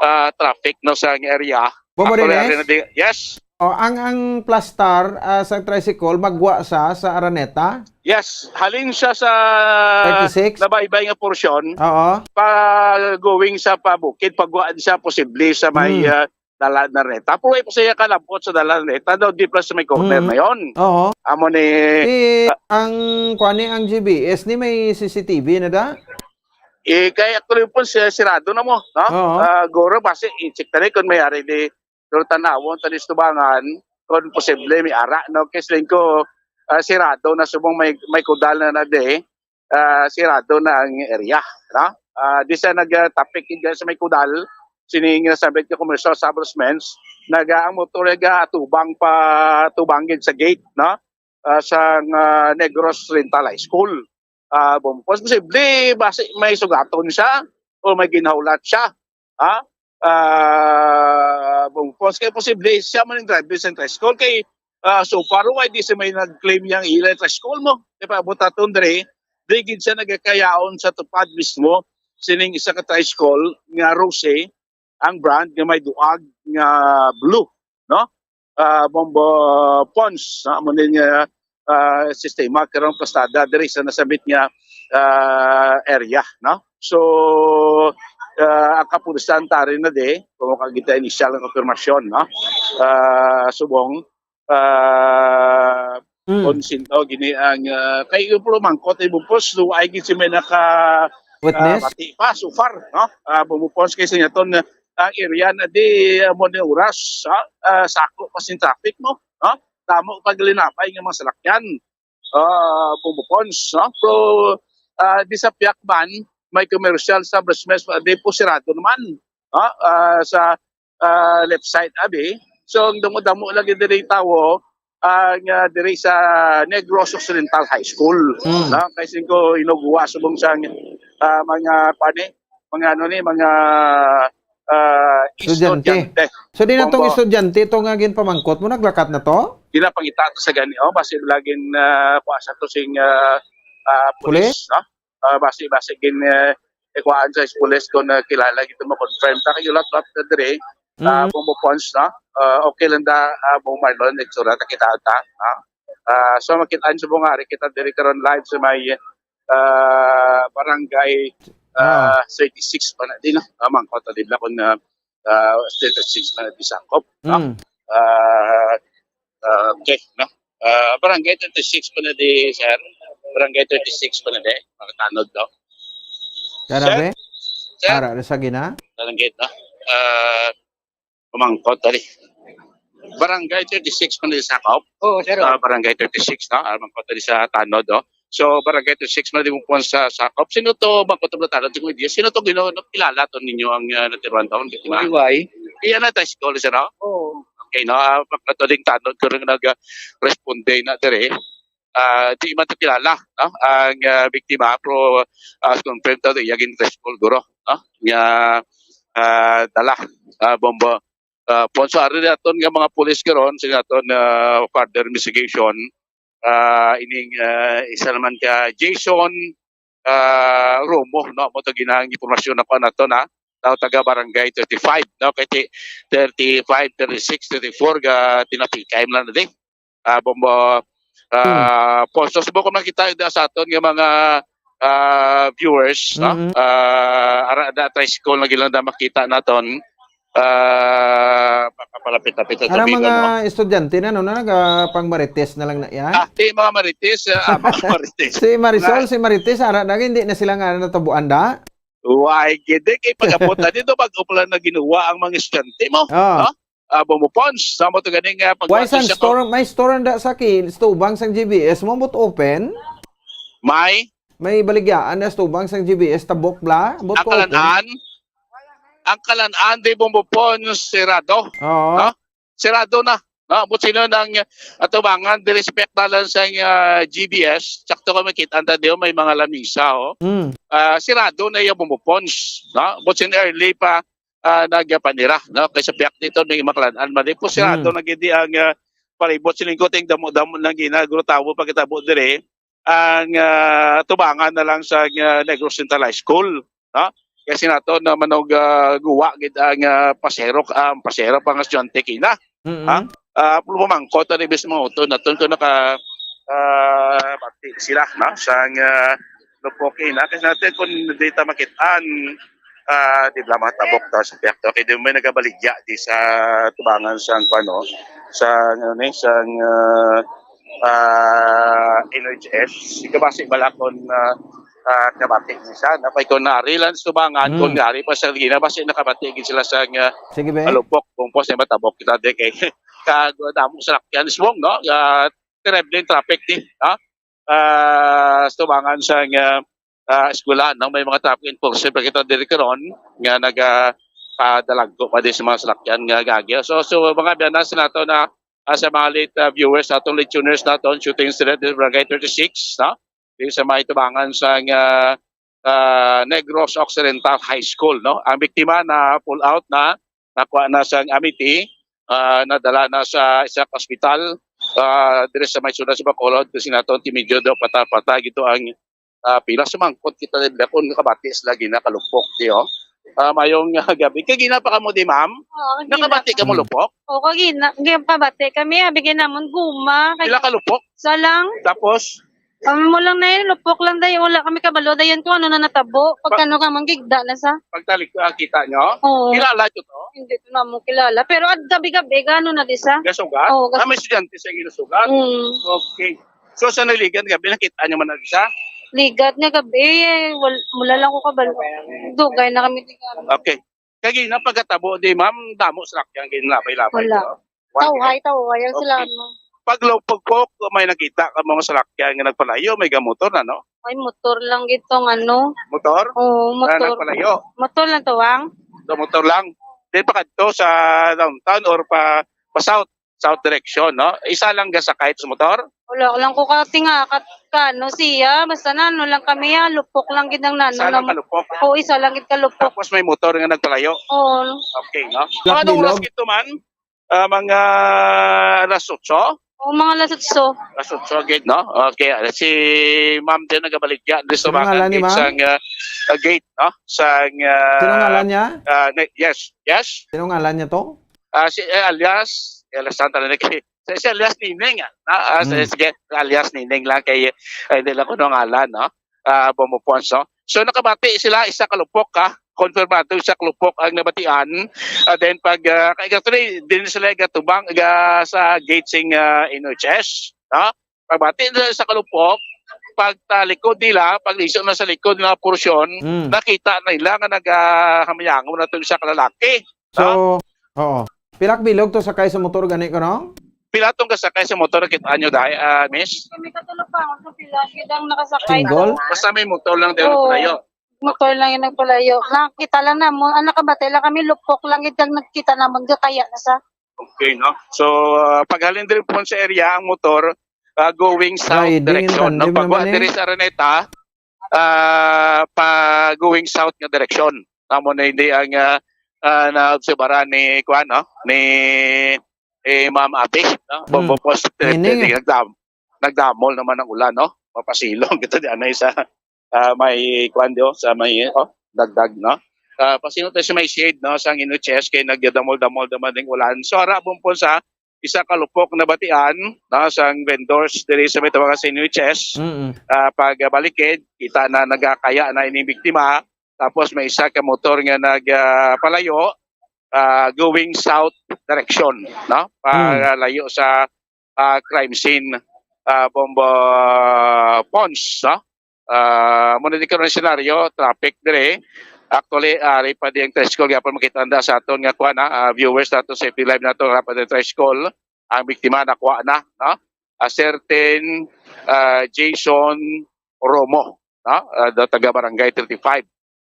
ah, traffic, no, sa area. Bombo Actually, Reyes? ari na di-, yes. Oh, ang, ang plastar, ah, sa tricycle, magwa sa, sa Araneta? Yes, halin siya sa Thirty-six? nabaybay nga porsyon. Oo. Pa going sa pabukid, pagwa siya posible sa may, Hmm. ah, dalan na rin. Tapos, wala po siya kalabot sa dalan na rin. Tanaw, di plus sa may corner Hmm. na yon. Oo. Amo ni Eh, ang, kuwan ni, ang G B S ni may C C T V na da? Eh, kay actually po siya, sirado na mo, no? Oo. Ah, guro, basi, i-check na rin kung may ari di, pero tanawon, tanis tubangan, kung posible, may ara, no? Kasi ko, ah, sirado na subong may, may kudal na na di, ah, sirado na ang area, no? Ah, di sa nagtapik dyan sa may kudal, sining nga sabi ka commercial establishments, naga ang motor naga tubang pa, tubangin sa gate, no? Ah, sa, ah, Negros Oriental High School. Ah, Bombo Pons, posible, basi may sugaton siya o may ginhaulat siya. Ha? Ah, Bombo Pons, kay posible siya man ang driver sa tricycle. Kay, ah, so far, why di siya may nag-claim yang ila tricycle mo? Kay paabot aton dre, di gid siya nagakayaon sa tupad mismo sining isa ka tricycle nga Rose, ang brand nga may duag nga blue, no? Ah, Bombo Pons, ah, amo ni nga, ah, sistema karong pasada diri sa nasambit nga, ah, area, no? So, ah, ang kapulisan tari na di, kung makakita initial nga konfirmasyon, no? Ah, subong, ah, Mm. kung sino gini ang, ah, kay yung pulumangkot ay bupos, so ay gid si may naka, Witness? ah, bati pa, so far, no? Ah, bumupons kay sa inyaton, ah, ang area na di, ah, mo ni oras, ah, ah, sako pa sin traffic mo, no? Damo paglinabay nga mga salakyan. Ah, bumupons, no? So, ah, di sa Piakban, may commercial establishment, ah, di po sirado naman, no? Ah, sa, ah, left side, abi. So, ang damo-damo lagi diri tawo, ang, ah, diri sa Negros Occidental High School, Mm. no? Kay singko inugwa subong sang, ah, mga, kuwan ni, mga ano ni, mga, ah, Estudyante. estudyante. So, di na tong Opo. estudyante to nga ginpamangkot mo, naglakat na to? Di na pangita to sa gani, oh, basi lagin, ah, kuha sa to sing, ah, ah, Pulis? pulis, no? Ah, basi, basi gin, eh, ikuhaan sa pulis kung, ah, kilala gito mo-confirm. Ta, kayo lahat, lahat na dire, ah, Mm. Bumbo Pons, no? Ah, okay lang da, ah, Bong Marlon, itsura, ta kita, ta, ha? Ah, so, makitaan sa mga ari kita dire karon live sa may, ah, barangay, ah, Ah. thirty-six pa na din, no? Ah, mangkot na din na kung, ah, ah, thirty-six pa na din sakop, no? Mm. Ah, ah, okay, no? Ah, barangay thirty-six pa na di, sir. Barangay thirty-six pa na di, makatanod, no? Karabe? Sir? Sir? Ara, sa gina? Barangay, no? Ah, pamangkot, dali. Barangay thirty-six pa na di sakop. Oo, sir. Ah, barangay thirty-six, no? Ah, mangkot dali sa tanod, no? So, barangay thirty-six man di mo po sa sakop. Sino to, mangkot mo tanod, kung hindi, sino to gino-, kilala to ninyo ang, ah, natiruan taon? Biktima? Uy, why? Iya na, tayo siguro, sir, no? Oo. Okay, no? Ah, pagkatuling tanod ko rin nag-responde na dire. Ah, di man to kilala, no? Ang, ah, biktima, pero, ah, confirm to, iya gin-, threshold, guro, no? Nga, ah, dala, ah, bombo. Ah, Ponso, ari naton nga mga pulis karon, sa naton, ah, further investigation, ah, ining, ah, isa naman ka Jason, ah, Romo, no? Mo to ginang impormasyon ako nato na, tao taga Barangay thirty-five, no? Kay ti-, thirty-five, thirty-six, thirty-four, ga tinapikay man lang na di. Ah, bombo, ah, Hmm. Ponso, subok ko nakita da sa aton nga mga, ah, viewers, no? Mm-mm. Ah, ara da tricycle na gilang da makita naton. Ah, makapalapit-lapit sa Ara tubig, mga ano? estudyante na, no, na naga pang Marites na lang na yan? Ah, di mga Marites, ah, ah, mga Marites. Si Marisol, Wala. si Marites, ara na, hindi na sila nga natabuan da? Why, gid, eh, kay pag-abot na dito, bago pa lang na ginawa ang mga estudyante mo, Oo. no? Ah, bumupons, sa mo to ganing, ah, Why pagwato sang siya ko. store, may store da sa ki-, tubang sang G B S mo, but open? May? May baligyaan na sa tubang sang G B S, tabok bla, but Ang open? Kalan-an, ang Kalan-an, di bumupons, sirado. Oo. No? Sirado na. No? But sino nang atubangan, di respect na lang sa, ah, G B S, sakto ko makita ang tadiyo, may mga lamisa, oh. Mm. Ah, sirado na yung bumupons, no? But sin early pa, ah, nagapanira, no? Kay sa piyak dito, may makalan-an man. Di po sirado Mm. na gid ang, ah, palibot sa lingkod, yung damo-damo ng ginagro tawo pagkatabo dire, ang, ah, tubangan na lang sa, ah, Negros Central High School, no? Kasi nato na manog, ah, guwa gid ang, ah, pasero, ang pasero pa nga estudyante kina. Mm-mm. Ha? Ah, pumangkot ang ibis mga uto, naton ko naka, ah, bati sila, no? Sa, ah, Lupok ina. Kasi natin kung data makitaan, ah, di ba, matabok ta sa piyak to. Kaya di may nagabaligya di sa tubangan sa, ano, sa, ano ni, sa, ah, ah, N H S. Ikaw ba si Balakon, ah, ah, kabati ni siya? Napay ko narilan sa tubangan, Mm. kung nari pa sa Lina, basi nakabati gid sila sa, ah, Sige, be. Lupok, kung po sa matabok kita di kay kag damo sa lakyan, swong, no? Ah, terrible yung traffic di, ha? Ah, sa tubangan sa, ah, ah, eskwela, no? May mga traffic enforcer pa kita diri karon nga naga, ah, dalagko pa din sa mga salakyan nga gagi. So, so mga biyanan sa nato na, ah, sa mga late, ah, viewers nato, late tuners nato, shooting incident sa Barangay thirty-six, no? Dito sa may tubangan sa, ah, ah, Negros Occidental High School, no? Ang biktima na pull out na, nakuha na sa Amity, ah, nadala na sa isa ka ospital, ah, diri sa may siyudad sa Bacolod, kasi naton ti medyo daw pata-pata gito ang, ah, pila. Sumangkot kita nila kung nakabati sila ginakalupok, di, oh. Ah, mayong, ah, gabi. Kagina pa kamo di, ma'am? Oo, kagina Nakabati pa. kamo lupok? Oo, kagina. Kagina pabati kami, ah, bigyan namon guma. Kay Pila ka lupok? Isa lang. Tapos? Kami mo lang na yun, lupok lang dayon. Wala kami kabalo dayon kung ano na natabo. Pag Pa- ano ka, manggigda na sa. Pagtalik, ah, kita nyo? Oo. Kilala nyo to? Hindi ko na mo kilala. Pero at gabi-gabi, gano na di sa? Gasugat? Oo, gas- Ah, may estudyante sa ginasugat? Mm. Okay. So, sa naligan gabi, nakita nyo man na di sa? Ligat nga gabi, eh, wal-, wala lang ko kabalo. Dugay na kami tigano. Okay. Kagina pagkatabo di, ma'am, damo salakyan ginlabay-labay, Wala. no? Tawhay, tawhay ang Okay. sila, ano. Pag lupok, may nakita ka mga salakyan nga nagpalayo, may gamotor na, no? May motor lang gitong ano. Motor? Oo, Ah, motor. nagpalayo. Motor lang to, ang. So, motor lang. Di pa kadto sa downtown or pa, pa south, south direction, no? Isa lang gasakay sa motor? Wala lang ko katinga, kat-, kano siya, basta nano lang kami, ah, lupok lang gid ang nano Isa lang lang. kalupok. Oo, isa lang gid kalupok. Tapos may motor nga nagpalayo. Oo. Okay, no? Black Mga anong oras Bilog? gito man? Ah, mga alas otso? Oo, mga alas otso. Alas otso gid, no? Okay, ah, si ma'am din nagabaligya. Gusto Sino ngalan ni ma'am? Sang, ah, ah, gate, no? Sang, ah, Sino ngalan niya? ah, na- yes, yes. Sino ngalan niya to? Ah, si, eh, alias, alias Santa Enrique. Si, si alias Nining, ah. Ah, ah, si, Hmm. sige, alias Nining lang kay, eh, hindi lang ko ngalan, no? Ah, Bombo Pons, no? So, nakabati sila, isa ka lupok, ha? Konfirmado, isa ka lupok ang nabatian. Ah, then, pag, ah, kay actually, din sila gatubang, ga, sa gate sing, ah, N H S, no? Pagbati nila sa ka lupok, pagtalikod nila, pag liso na sa likod nga porsyon, Hmm. nakita nila nga nagahamayangon na to sa kalalaki. So, oo. Pila ka bilog to sakay sa motor gani ko, no? Pila tong kasakay sa motor, kita nyo, dai, ah, miss? Kami katulog pa, ang pila, gid ang nakasakay Single? to. Basta may motor lang din Oo. palayo. Motor lang yung nagpalayo. Nakita lang namo, ang nakabati lang kami, lupok lang gid ang nagkita namon, kaya na sa. Okay, no? So, ah, paghalin diri po sa area ang motor, ah, going south Riding in direction, no? tandem Pagwa naman eh. diri sa Araneta, ah, pa going south nga direksyon. Amo na hindi ang, ah, ah, naobserbaran ni, kuwan, no? Ni, eh, Ma'am Abby, no? Hmm. Bombo Post, eh, Meaning? eh, nagdam-, nagdamol naman ang ulan, no? Mapasilong kita di anay sa, ah, may, kuwan, di, oh, sa may, oh, dagdag, no? Ah, pasino tayo sa may shade, no? Sa N H S, kay nagdamol-damol naman ding ulan. So, ara, Bombo, sa isa ka lupok na batian, no, sang vendors diri sa may tawagan sa N H S. Mm. Ah, pagbalikid, kita na nagakaya na ining biktima. Tapos may isa ka motor nga nag, ah, palayo, ah, going south direction, no? Mm. Palayo sa, ah, crime scene, ah, Bombo Pons, no? Ah, muna di karon ang senaryo, traffic dire. Actually, ari pa di ang tricycle, gapon makita anda sa aton nga kuha na, ah, viewers nato sa F B Live nato, ari pa di ang tricycle. Ang biktima nakuha na, no? A certain, ah, Jason Romo, no? Ah, the taga Barangay thirty-five.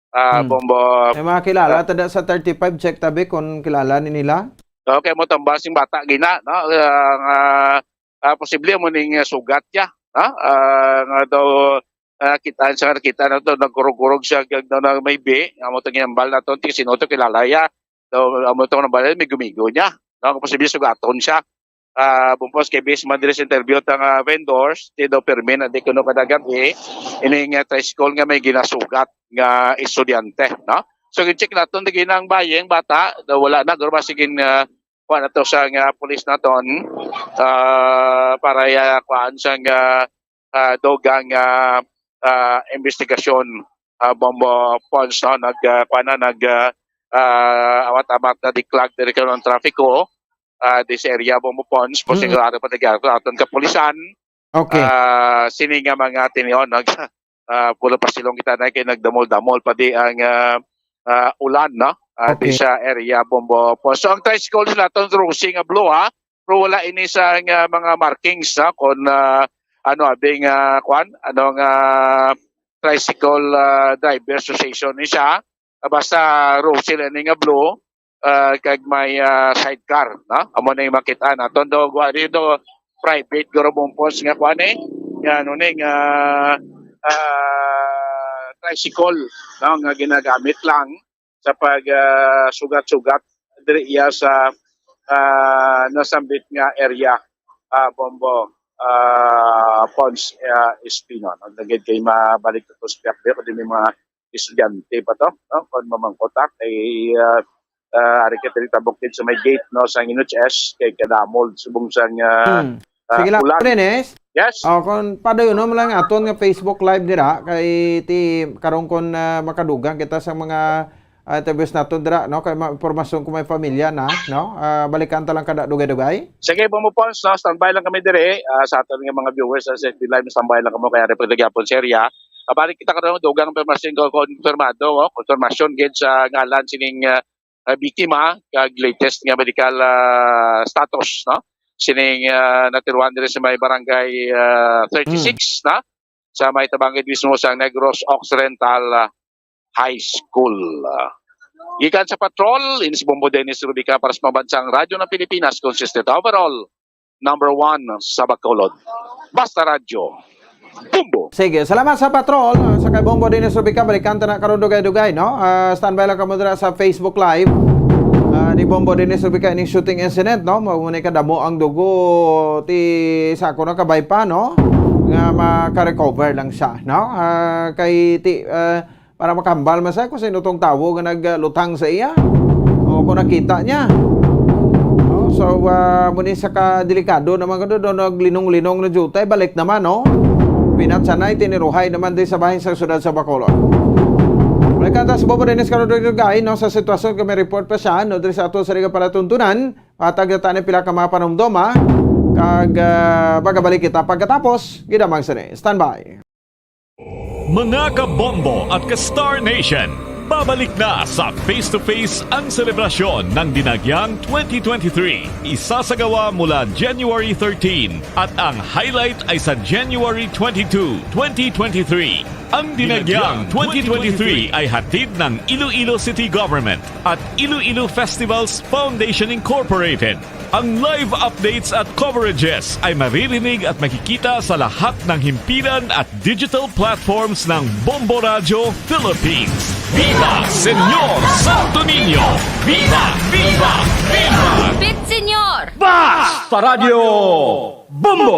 Ah, Hmm. Bombo, May mga kilala ah, tada sa thirty-five, check tabi kung kilala ni nila. Okay, mo tambal sing bata gina, no? Ah, nga, ah, posible mo ning, ah, sugat ya, ha? Ah, nga daw, ah, kita sa nakita na to, nagkurog-kurog siya, gag-, na, na may bi, nga mo to ginambal na to, ti sino to kilala ya. Daw, amo to nambal, may gumigo niya, no? Posible sugaton siya. Ah, bumpos kay bis man diri sa interview ta nga vendors, ti daw permi na di kuno kada gabi, ining, ah, tricycle nga may ginasugat nga estudyante, no? So, gi-check naton, di ginang bayeng bata, daw wala na, guro ba, sige, ah, kuha na to sa nga pulis naton, ah, para ya kuhaan sa nga, ah, dugang, ah, ah, investigasyon, ah, Bombo Pons, no? Nag, ah, kuha na, nag, ah, ah, awat-awat na diklag diri karon ang trapiko, ah, this area, Bombo Pons, Mm. sigurado pa taga aton kapulisan. Okay. Ah, sini nga mga tinion, nag, ah, puro pasilong kita na kay nagdamol-damol pa di ang, ah, ah, ulan, no? Ah, di Okay. sa area, Bombo Pons. So, ang tricycle nila, itong Rosie nga blue, ha? Pero wala ini sa nga mga markings, ha? Kung, ah, ano, abing, ah, kwan? Ano nga tricycle, ah, driver association ni siya? Ah, basta Rosie lang ini nga blue, ah, kag may, ah, sidecar, no? Amo na yung makita naton do, gwa dito, private guro bumpos nga kuan eh. Yan, uning, ah, ah, tricycle, no, nga ginagamit lang sa pag, ah, sugat-sugat diri iya sa, ah, nasambit nga area, ah, Bombo, ah, Pons, ah, Espino, no? Lagid kay mabalik ko sa pihak diri, kundi may mga estudyante pa to, no? Kung mamangkot, ah, kay, ah, ah, ari ka diri tabok din sa may gate, no, sa N H S, kay kadamol subong sang, ah, Hmm. ah, Sige lang, ulan. Dennis. Yes. Oh, kung padayon mo lang aton nga Facebook Live dira, kay ti karon kon, ah, makadugang kita sa mga, ah, interviews naton dira, no? Kay ma-, impormasyon ko may pamilya na, no? Ah, balikan ta lang kada dugay-dugay. Sige, Bombo Pons, no? Standby lang kami diri. Ah, sa aton nga mga viewers sa F B Live, standby lang kamo kay ari pa gyapon serya. Ah, balik kita karon dugang impormasyon ko konfirmado, oh, konfirmasyon gid sa ngalan sining, ah, ah, biktima kag latest nga medical, ah, status, no? Sining, ah, natiruan diri sa may barangay, ah, thirty-six, Hmm. na sa may tabangid mismo sa Negros Occidental, ah, High School. Ah, gikan sa patrol, ini si Bombo Dennis Rubica para sa Pambansang Radyo ng Pilipinas, consistent overall, number one sa Bacolod. Basta Radyo, Bombo! Sige, salamat sa patrol, ah, sa kay Bombo Dennis Rubica. Balikan ta na karon dugay-dugay, no? Ah, standby lang kamo dira sa Facebook Live. Ah, ni Bombo Dennis Rubica, ining shooting incident, no? Mao ni kadamo ang dugo, ti sa ako na kabay pa, no? Nga maka-recover lang siya, no? Ah, kay ti, ah, para makahambal man sa kung sino tong tawo nga naglutang sa iya o kung nakita niya. No? So, ah, muni sa kadelikado naman ko doon, naglinong-linong na jutay, balik naman, no? Pinatsanay, tiniruhay naman din sa bahin sa syudad sa Bacolod. Balik ka sa Bobo Dennis Carlos Rodriguez, no? Sa sitwasyon, kami report pa siya, no? Diri sa ato sa Riga Palatuntunan, patag na tayo pila ka mga panumdoma, kag, ah, magabalik kita pagkatapos, gidamang sini. Standby. Mga kabombo at ka-Star Nation, babalik na sa Face to Face ang selebrasyon ng Dinagyang twenty twenty-three. Isasagawa mula January thirteen at ang highlight ay sa January twenty-two, twenty twenty-three. Ang Dinagyang twenty twenty-three ay hatid ng Iloilo City Government at Iloilo Festivals Foundation Incorporated. Ang live updates at coverages ay maririnig at makikita sa lahat ng himpilan at digital platforms ng Bombo Radyo Philippines. Viva Señor Santo Niño! Viva! Viva! Viva! Pit Señor! Basta Radyo Bombo!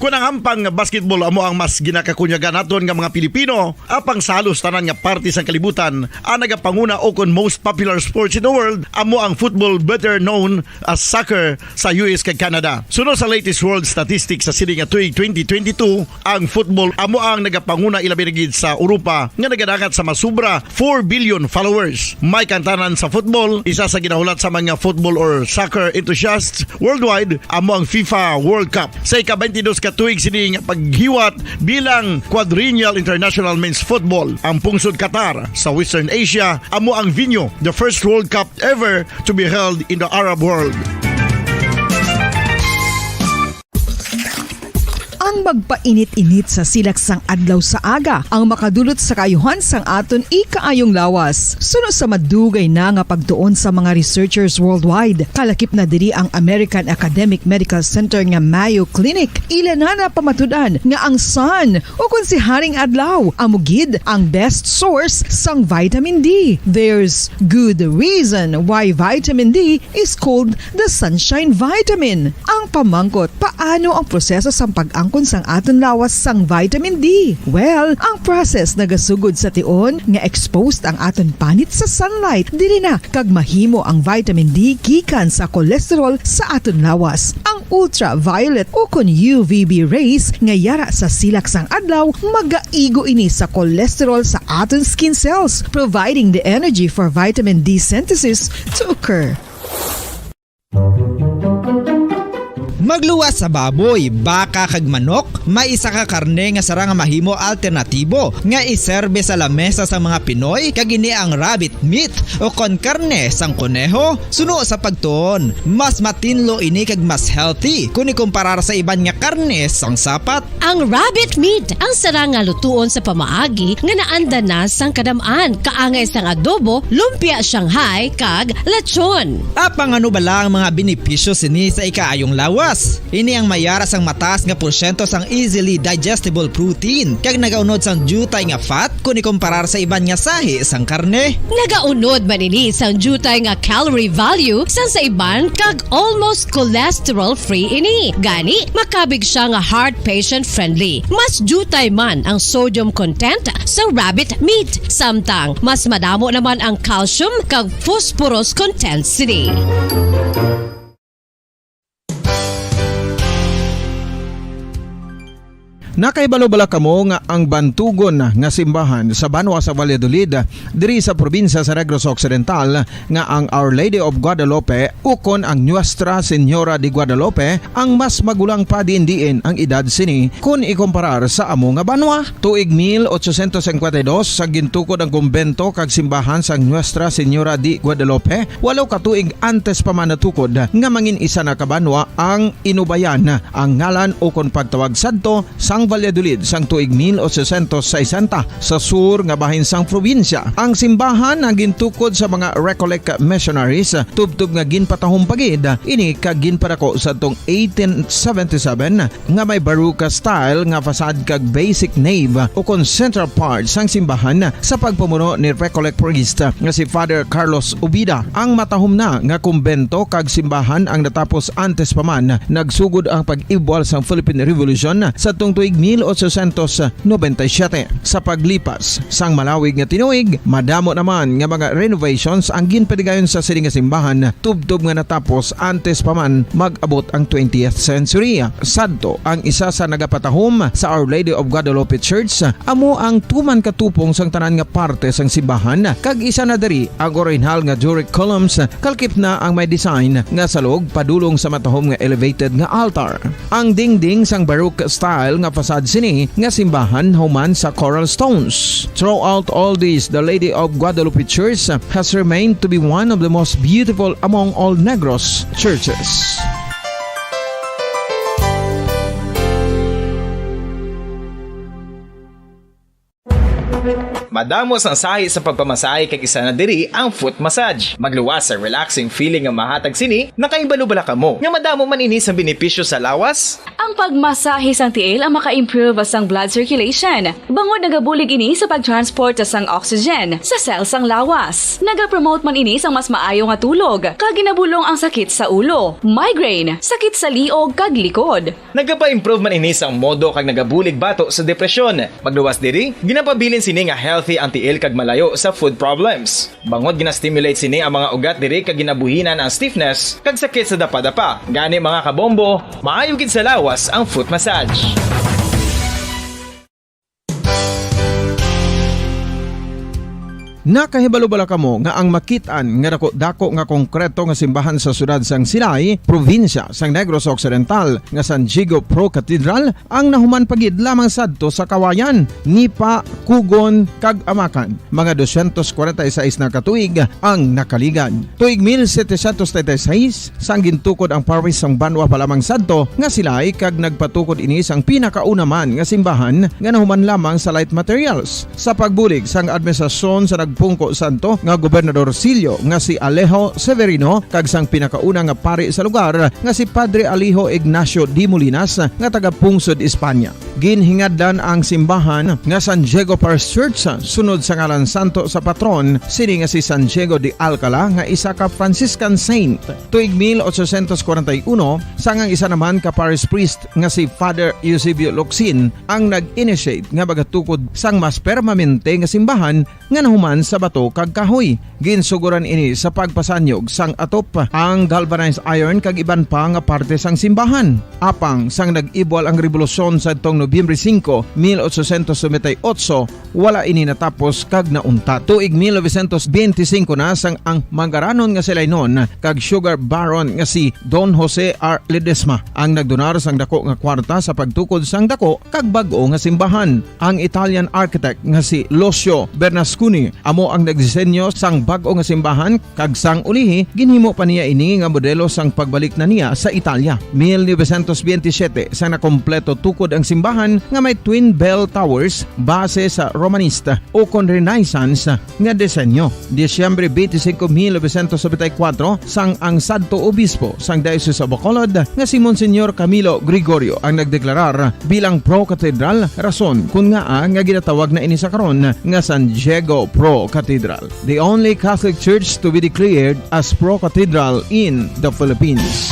Kon ang ampang nga basketball amo ang mas ginakakunyagan naton nga mga Pilipino, apang sa halos tanan nga parte sang kalibutan, ang nagapanguna o kon most popular sports in the world amo ang football, better known as soccer, sa U S kag Canada. Suno sa latest world statistics sa sini nga tuig twenty twenty-two, ang football amo ang nagapanguna, ilabi na gid sa Europa nga nagadangat sa masubra four billion followers. May kantanan sa football, isa sa ginahulat sa mga football or soccer enthusiasts worldwide amo ang FIFA World Cup. Sa ika-twenty-dos ka tuig sini nga paghiwat bilang Quadrennial International Men's Football, ang pungsod Qatar sa Western Asia amo ang venue, the first World Cup ever to be held in the Arab world. Ang magpainit-init sa silak sang adlaw sa aga ang makadulot sa kaayuhan sang aton ikaayong lawas. Suno sa madugay na nga pagtuon sa mga researchers worldwide, kalakip na diri ang American Academic Medical Center nga Mayo Clinic. Ila na napamatud-an nga ang sun, o kon si Haring Adlaw, amo gid ang best source sang vitamin D. There's good reason why vitamin D is called the sunshine vitamin. Ang pamangkot, paano ang proseso sang pag-angkon sang aton lawas sang vitamin D? Well, ang process nagasugod sa tion nga exposed ang aton panit sa sunlight. Diri na kag mahimo ang vitamin D gikan sa cholesterol sa aton lawas. Ang ultraviolet o kon U V B rays nga yara sa silak sang adlaw magaigo ini sa cholesterol sa aton skin cells, providing the energy for vitamin D synthesis to occur. Magluwas sa baboy, baka kag manok, may isa ka karne nga sarang nga mahimo alternatibo nga iserbe sa lamesa sa mga Pinoy, kag ini ang rabbit meat o kon karne sang koneho. Suno sa pagtuon, mas matinlo ini kag mas healthy kon ikumparar sa iban nga karne sang sapat. Ang rabbit meat ang sarang nga lutuon sa pamaagi nga naanda na sang kadam-an, kaangay sang adobo, lumpia Shanghai, kag lechon. Apang ano bala ang mga benepisyo sini sa ikaayong lawas? Ini ang mayara sang mataas nga porsyento sang easily digestible protein kag nagaunod sang diutay nga fat kon ikomparar sa iban nga sahi sang karne. Nagaunod man ini sang diutay nga calorie value sang sa iban kag almost cholesterol-free ini. Gani, makabig sia nga heart patient-friendly. Mas diutay man ang sodium content sa rabbit meat, samtang mas madamo naman ang calcium kag phosphorus content sini. Nakahibalo bala kamo nga ang bantugon nga simbahan sa banwa sa Valladolid, diri sa probinsya sa Negros Occidental, nga ang Our Lady of Guadalupe ukon ang Nuestra Señora de Guadalupe ang mas magulang pa diin-diin ang edad sini kon ikomparar sa amo nga banwa? Tuig mil ochocientos cincuenta y dos, sa gintukod ang kumbento kag simbahan sang Nuestra Señora de Guadalupe, walo ka tuig antes pa man natukod nga mangin isa na ka banwa ang Inubayan ang ngalan ukon pagtawag sadto sang Valladolid sang tuig mil ochocientos sesenta sa sur nga bahin sang probinsya. Ang simbahan ang gintukod sa mga Recollect missionaries, tubtob nga ginpatahom pa gid ini kag ginpadako sadtong eighteen seventy-seven, nga may Baroque style nga facade kag basic nave ukon central part sang simbahan sa pagpamuno ni Recollect priest nga si Father Carlos Ubida. Ang matahom na nga kumbento kag simbahan ang natapos antes pa man nagsugod ang pag-ibwal sang Philippine Revolution sadtong tuig mil ochocientos noventa y siete. Sa paglipas sang malawig nga tinuig, madamo naman nga mga renovations ang ginpadigayon sa sini nga simbahan, tubtob nga natapos antes pa man mag-abot ang twentieth century. Sadto ang isa sa nagapatahom sa Our Lady of Guadalupe Church, amo ang tuman katupong sang tanan nga parte sang simbahan, kag isa na diri ang orihinal nga Doric columns, kalkip na ang may design nga salog padulong sa matahom nga elevated nga altar. Ang dingding sang Baroque style nga facade sini nga simbahan human sa coral stones. Throughout all this, the Lady of Guadalupe Church has remained to be one of the most beautiful among all Negros churches. Madamo sang sahi sa pagpamasahe, kag isa na diri ang foot massage. Magluwas sa relaxing feeling nga mahatag sini. Nakahibalo bala kamo nga madamo man ini sang benepisyo sa lawas? Ang pagmasahe sang tiil ang maka-improve sang blood circulation, bangod nagabulig ini sa pag-transport sang oxygen sa cell sang lawas. Nagapromote man ini sang mas maayo nga tulog, kag ginabulong ang sakit sa ulo, migraine, sakit sa liog, kag likod. Nagapa-improve man ini sang modo kag nagabulig bato sa depresyon. Magluwas diri, ginapabilin sini nga healthy ang tiil kag malayo sa food problems. Bangod gina-stimulate sini ang mga ugat diri kag ginabuhinan ang stiffness kag sakit sa dapadapa. Gani, mga kabombo, maayo gid sa lawas ang foot massage. Nakahibalo bala kamo nga ang makit-an nga dako-dako nga konkreto nga simbahan sa siyudad sang Silay, probinsya sang Negros Occidental, nga San Diego Pro Cathedral, ang nahuman pa gid lamang sadto sa Kawayan, Nipa, Kugon, kag Amacan? Mga doscientos cuarenta y seis na ka tuig ang nakaligad. Tuig mil setecientos treinta y seis, sang gintukod ang parish sang banwa pa lamang sadto nga Silay, kag nagpatukod ini sang pinakauna man nga simbahan nga nahuman lamang sa light materials. Sa pagbulig sang administrasyon sa nagpungko sadto nga Gobernador Sillo nga si Alejo Severino kag sang pinakauna nga pari sa lugar nga si Padre Alejo Ignacio de Molinas nga taga-pungsod Espanya. Ginhingadlan ang simbahan nga San Diego Parish Church sunod sa ngalan santo sa patron sini nga si San Diego de Alcala, nga isa ka Franciscan saint. Tuig mil ochocientos cuarenta y uno, sang ang isa naman ka parish priest nga si Father Eusebio Locsin ang nag-initiate nga magatukod sang mas permanente nga simbahan nga nahuman sa bato kag kahoy. Ginsugoran ini sa pagpasanyog sang atop, ang galvanized iron kag iban pa nga parte sang simbahan. Apang sang nag-ibwal ang rebolusyon sadtong Nobyembre singko, mil ochocientos noventa y ocho, wala ini natapos kag nauntat. Tuig mil novecientos benti singko na sang ang manggaranon nga si Lainon kag sugar baron nga si Don Jose R. Ledesma ang nagdonar sang dako nga kwarta sa pagtukod sang dako kag bag-o nga simbahan. Ang Italian architect nga si Lucio Bernasconi amo ang nagdisenyo sang bag-o nga simbahan, kag sang ulihi, ginhimo pa niya ini nga modelo sang pagbalik na niya sa Italia. Mil novecientos veintisiete, sang nakompleto tukod ang simbahan nga may twin bell towers base sa Romanista ukon Renaissance nga disenyo. Disyembre twenty-five, mil novecientos noventa y cuatro, sang ang sadto obispo sang Diocese of Bacolod nga si Monsignor Camilo Gregorio ang nagdeklarar bilang pro-cathedral, rason kon ngaa nga ginatawag na ini sa karon nga San Diego Pro Cathedral, the only Catholic church to be declared as pro-cathedral in the Philippines.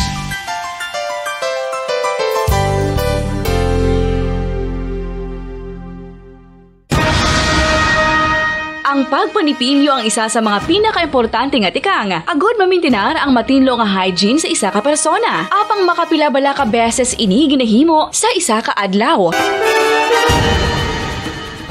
Ang pagpanipilyo ang isa sa mga pinakaimportante nga tikang agud mamintinar ang matinlo nga hygiene sa isa ka persona. Apang makapila bala ka beses ini ginahimo sa isa ka adlaw?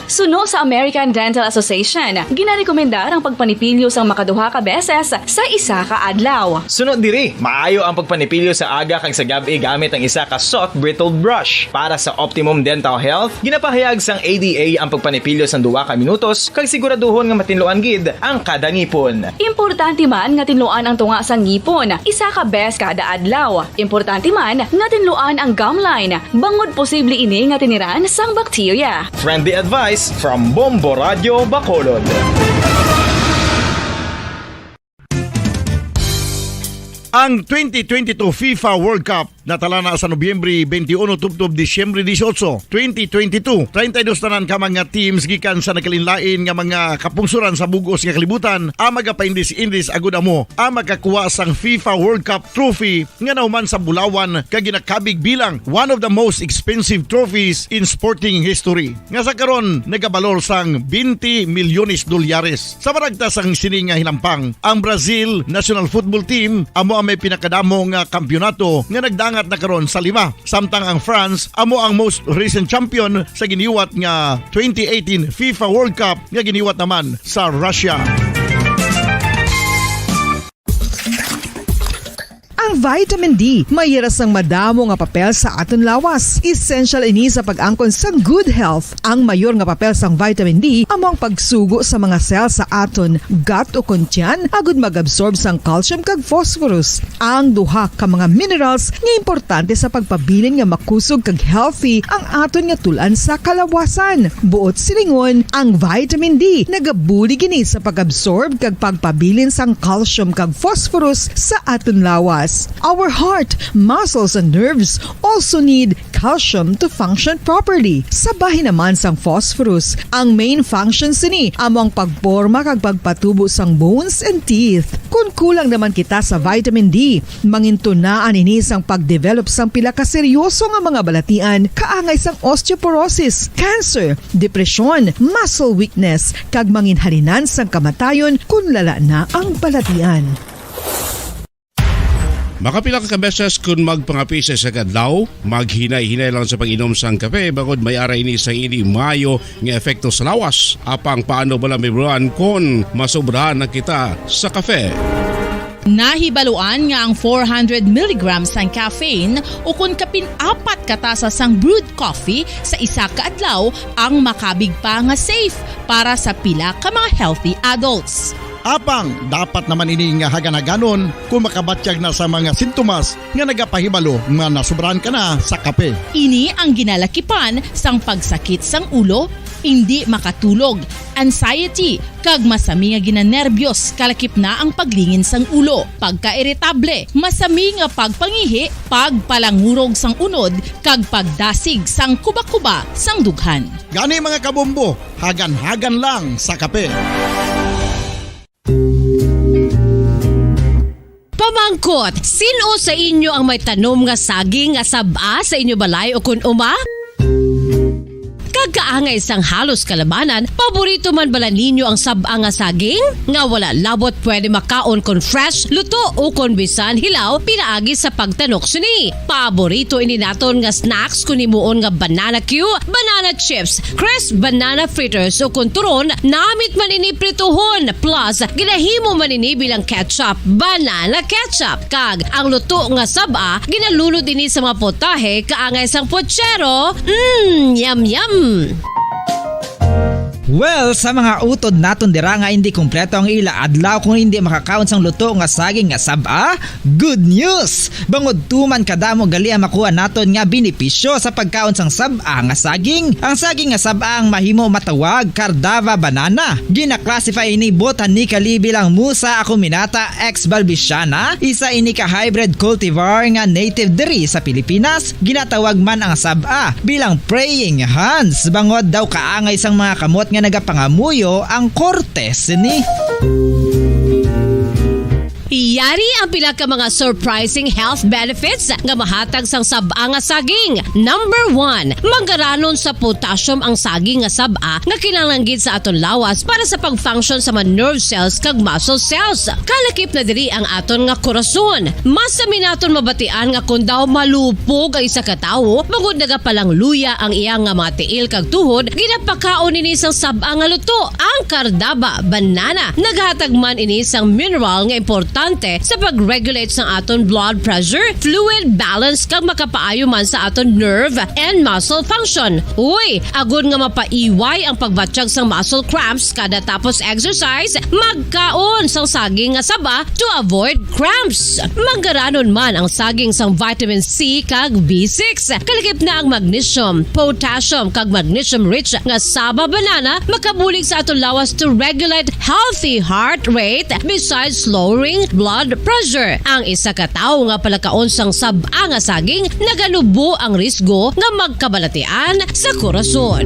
Suno sa American Dental Association, ginarekomendar ang pagpanipilyo sang makaduha ka beses sa isa ka adlaw. Suno diri, maayo ang pagpanipilyo sa aga kag sa gab-i gamit ang isa ka soft bristled brush. Para sa optimum dental health, ginapahayag sang A D A ang pagpanipilyo sang duha ka minutos kag siguraduhon nga matinluan gid ang kada ngipon. Importante man nga tinluan ang tunga sang ngipon, isa ka beses kada adlaw. Importante man nga tinluan ang gum line, bangod posible ini nga tiniran sang bakterya. Friendly advice from Bombo Radio Bacolod. Ang twenty twenty-two FIFA World Cup natala na sa Nobyembre twenty-one tubtob Disyembre dieciocho, twenty twenty-two. Treinta y dos tanan ka mga teams gikan sa nagkalainlain nga mga kapungsoran sa bug-os nga kalibutan ang magapaindis-indis agud amo ang makakuha sang FIFA World Cup trophy nga nahuman sa bulawan kag ginakabig bilang one of the most expensive trophies in sporting history, nga sa karon nagabalor sang twenty milyones dolyares. Sa maragta sang sini nga hinampang, ang Brazil national football team amo ang may pinakadamo nga kampiyonato nga nagdangat na karon sa lima, samtang ang France amo ang most recent champion sa giniwat nga twenty eighteen FIFA World Cup nga giniwat naman sa Russia. Ang vitamin D may ira sang madamo nga papel sa aton lawas. Essential ini sa pag-angkon sang good health. Ang mayor nga papel sang vitamin D amo ang pagsugo sa mga cell sa aton gut ukon tiyan agud mag-absorb sang calcium kag phosphorus, ang duha ka mga minerals nga importante sa pagpabilin nga makusog kag healthy ang aton nga tul-an sa kalawasan. Buot silingon, ang vitamin D nagabulig ini sa pag-absorb kag pagpabilin sang calcium kag phosphorus sa aton lawas. Our heart, muscles, and nerves also need calcium to function properly. Sa bahin naman sang phosphorus, ang main function sini amo ang pagporma kag pagpatubo sang bones and teeth. Kon kulang naman kita sa vitamin D, mangintunaan ini sang pagdevelop sang pila ka seryoso nga mga balatian, kaangay sang osteoporosis, cancer, depresyon, muscle weakness, kag manginhalinan sang kamatayon kon lala na ang balatian. Makapila ka beses kon magpangape sa isa ka adlaw, maghinay-hinay lang sa pag-inom sang kape, bangod may ara ini sa hindi maayo nga epekto sa lawas. Apang paano bala mahibaluan kon masobrahan na kita sa kape? Nahibaluan nga ang four hundred milligrams sang caffeine ukon kapin apat ka tasa sang brewed coffee sa isa ka adlaw ang makabig pa nga safe para sa pila ka mga healthy adults. Apang dapat naman ini nga hagan-haganon kon makabatyag na sa mga sintomas nga nagapahibalo nga nasobrahan ka na sa kape. Ini ang ginalakipan sang pagsakit sang ulo, indi makatulog, anxiety, kag masami nga ginanerbiyos, kalakip na ang paglingin sang ulo, pagkairitable, masami nga pagpangihi, pagpalangurog sang unod, kag pagdasig sang kuba-kuba sang dughan. Gani, mga kabombo, hagan-hagan lang sa kape. Pamangkot, sin-o sa inyo ang may tanom nga saging nga sab-a sa inyo balay ukon uma? Kag kaangay sang halos kalabanan, paborito man bala ninyo ang sab-a nga saging? Nga wala labot pwede makaon kon fresh, luto, ukon bisan hilaw pinaagi sa pagtanok sini. Paborito ini naton nga snacks kon himuon nga banana cue, banana chips, crisp banana fritters, ukon turon, namit man ini prituhon, plus ginahimo man ini bilang ketchup, banana ketchup. Kag ang luto nga sab-a, ginalunod ini sa mga potahe kaangay sang pochero. Mm, yum, yum! Well, sa mga utod naton dira nga hindi kompleto ang ila adlaw kung hindi makakaon sang luto nga saging nga sab-a, good news! Bangod tuman kadamo gali ang makuha naton nga benepisyo sa pagkaon sang sab-a nga saging. Ang saging nga sab-a ang mahimo matawag Cardava banana. Gina-classify ini botanically bilang Musa acuminata ex balbisiana, isa ini ka hybrid cultivar nga native diri sa Pilipinas. Ginatawag man ang sab-a bilang praying hands, bangod daw kaangay sang mga kamot nga nagapangamuyo ang korte sini. Yari ang pila ka mga surprising health benefits nga mahatag sang sab-a nga saging. Number one, manggaranon sa potassium ang saging nga sab-a nga kinahanglan gid sa aton lawas para sa pag-function sa mga nerve cells kag muscle cells. Kalakip na diri ang aton nga korason. Mas sami naton mabatian nga kon daw malupog ang isa ka tawo, bangod nagapalangluya ang iya nga mga tiil kag tuhod, ginapakaon ini sang sab-a nga luto. Ang Cardaba banana naghatag man ini sang mineral nga importante sa pag-regulate sang aton blood pressure, fluid balance, kag makapaayo man sa aton nerve and muscle function. Uy, agod nga mapaiway ang pagbatyag sang muscle cramps kada tapos exercise, magkaon sang saging nga saba to avoid cramps. Manggaranon man ang saging sang vitamin C kag B six. Kalakip na ang magnesium, potassium, kag magnesium-rich nga saba banana makabulig sa aton lawas to regulate healthy heart rate besides lowering blood pressure. Ang isa ka tawo nga palakaon sang sab-a nga saging naganubo ang risgo nga magkabalatian sa korason.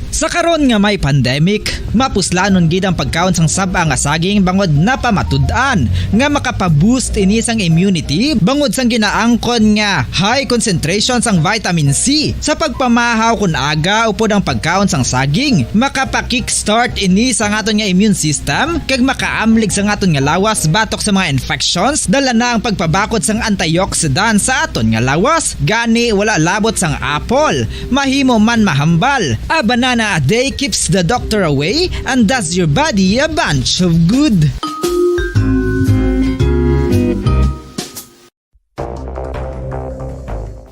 Sa karon nga may pandemic, mapuslanon gid ang pagkaon sang sab-a nga saging bangod napamatud-an nga makapa-boost ini sang immunity bangod sang ginaangkon nga high concentration sang vitamin C. Sa pagpamahaw kon aga upod ang pagkaon sang saging, makapa-kickstart ini sa aton nga immune system kag makaamlig sa aton nga lawas batok sa mga infections. Dala na ang pagpabakod sang antioxidant sa aton nga lawas, gani wala labot sang apple. Mahimo man mahambal. A banana a day keeps the doctor away and does your body a bunch of good.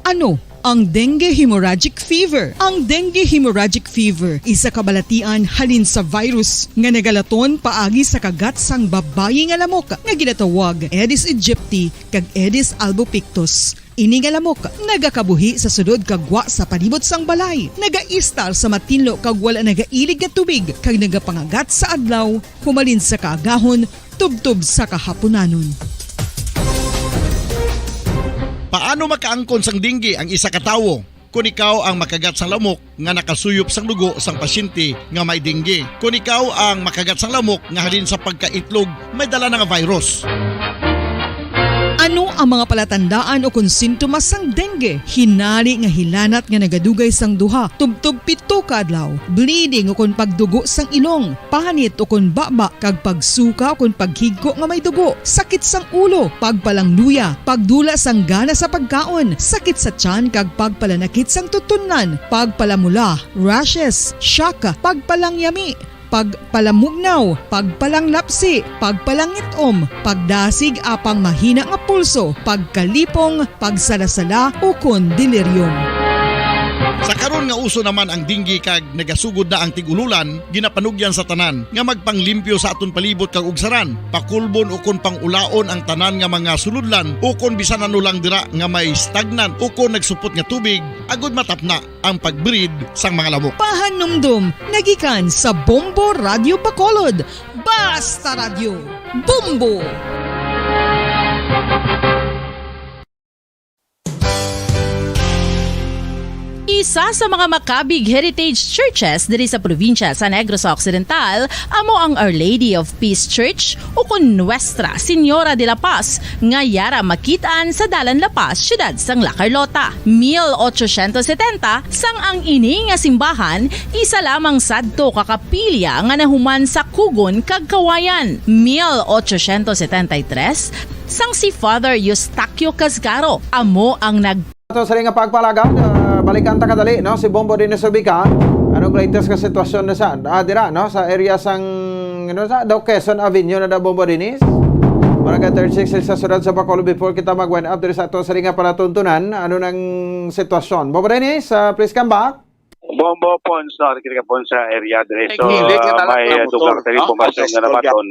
Ano ang dengue hemorrhagic fever? Ang dengue hemorrhagic fever, isa ka balatian halin sa virus nga nagalaton paagi sa kagat sang babayi nga lamok nga ginatawag Aedes aegypti kag Aedes albopictus. Ini nga lamok nagakabuhi sa sulod kag gwa sa palibot sang balay, nagaistar sa matinlo kag wala nagailig nga tubig, kag nagapangagat sa adlaw humalin sa kaagahon tubtob sa kahapunanon. Paano makaangkon sang dengue ang isa ka tawo? Kon ikaw ang makagat sang lamok nga nakasuyop sang dugo sang pasyente nga may dengue, kon ikaw ang makagat sang lamok nga halin sa pagkaitlog may dala na nga virus. Ano ang mga palatandaan ukon sintomas sang dengue? Hinari nga hilanat nga nagadugay sang duha tubtob pito ka adlaw, bleeding ukon pagdugo sang ilong, panit ukon baba, kag pagsuka ukon paghigko nga may dugo, sakit sang ulo, pagpalangluya, pagdula sang gana sa pagkaon, sakit sa tiyan kag pagpalanakit sang tutunlan, pagpalamula, rashes, shock, pagpalangyami, pagpalamugnaw, pagpalanglapsi, pagpalangit-om, pagdasig apang mahina nga pulso, pagkalipong, pagsalasala, ukon delirium. Sa karon nga uso naman ang dengue kag nagasugod na ang tig-ululan, ginapanugyan sa tanan nga magpanglimpyo sa aton palibot kag ugsaran, pakulbon ukon pang-ulaon ang tanan nga mga sulodlan ukon bisan ano lang dira nga may stagnant ukon nagsupot nga tubig, agod matapna ang pag-breed sang mga lamok. Pahanumdom nagikan sa Bombo Radyo Bacolod. Basta Radyo, Bombo! Isa sa mga makabig heritage churches diri sa probinsya sa Negros Occidental amo ang Our Lady of Peace Church, ukon Nuestra Señora de la Paz, nga yara makit-an sa Dalan La Paz, siyudad sang La Carlota. Mil ochocientos setenta, sang ang ini nga simbahan, isa lamang sadto ka kapilya nga nahuman sa kugon kag kawayan. Mil ochocientos setenta y tres, sang si Father Eustaquio Casgaro amo ang nag- Ato sa nga pagpalagad, ah, balikan ta kadali, no, si Bombo Dennis Ubica. Anong latest nga sitwasyon na sa, ah, dira, no, sa area sang, ano sa, daw Quezon Avenue na daw, Bombo Dennis? Barangay thirty-six sa siyudad sa Bacolod. Before kita mag-wind up diri sa ato sa nga palatuntunan, ano nang sitwasyon? Bombo Dennis, ah, please come back. Bombo Pons, no, kini ka Pons sa area diri. So, Naghilig nga ah, may, ah, dugang tali impormasyon nga nabaton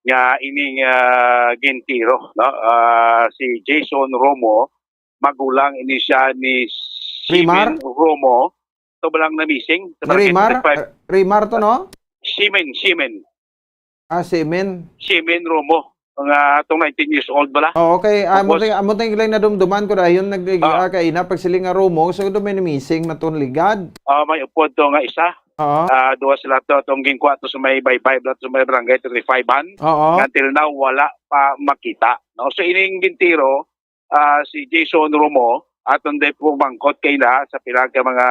nga ining, ah, gintiro, no? Ah, si Jason Romo, magulang ini siya ni Rimar? Simen Romo, to ba lang na missing? Sa Ni barangay Rimar? twenty-five. Rimar to, no? Simen, Simen. Ah, Simen. Simen Romo. Mga atong nineteen years old bala. Oh, okay. Ah, amo Tapos tay, amo tay lang nadumduman ko dayon nag-, Ah. ah, kay na pagsiling nga Romo, so do may missing na ton ligad. Ah, may upod to nga isa. Oo. Ah, duha sila to, atong ginkuha to sa may baybay, bala to sa may barangay thirty-five an. Oo. Nga until now, wala pa makita, no? So, ining gintiro, ah, si Jason Romo, aton day pumangkot kay na sa pila ka mga,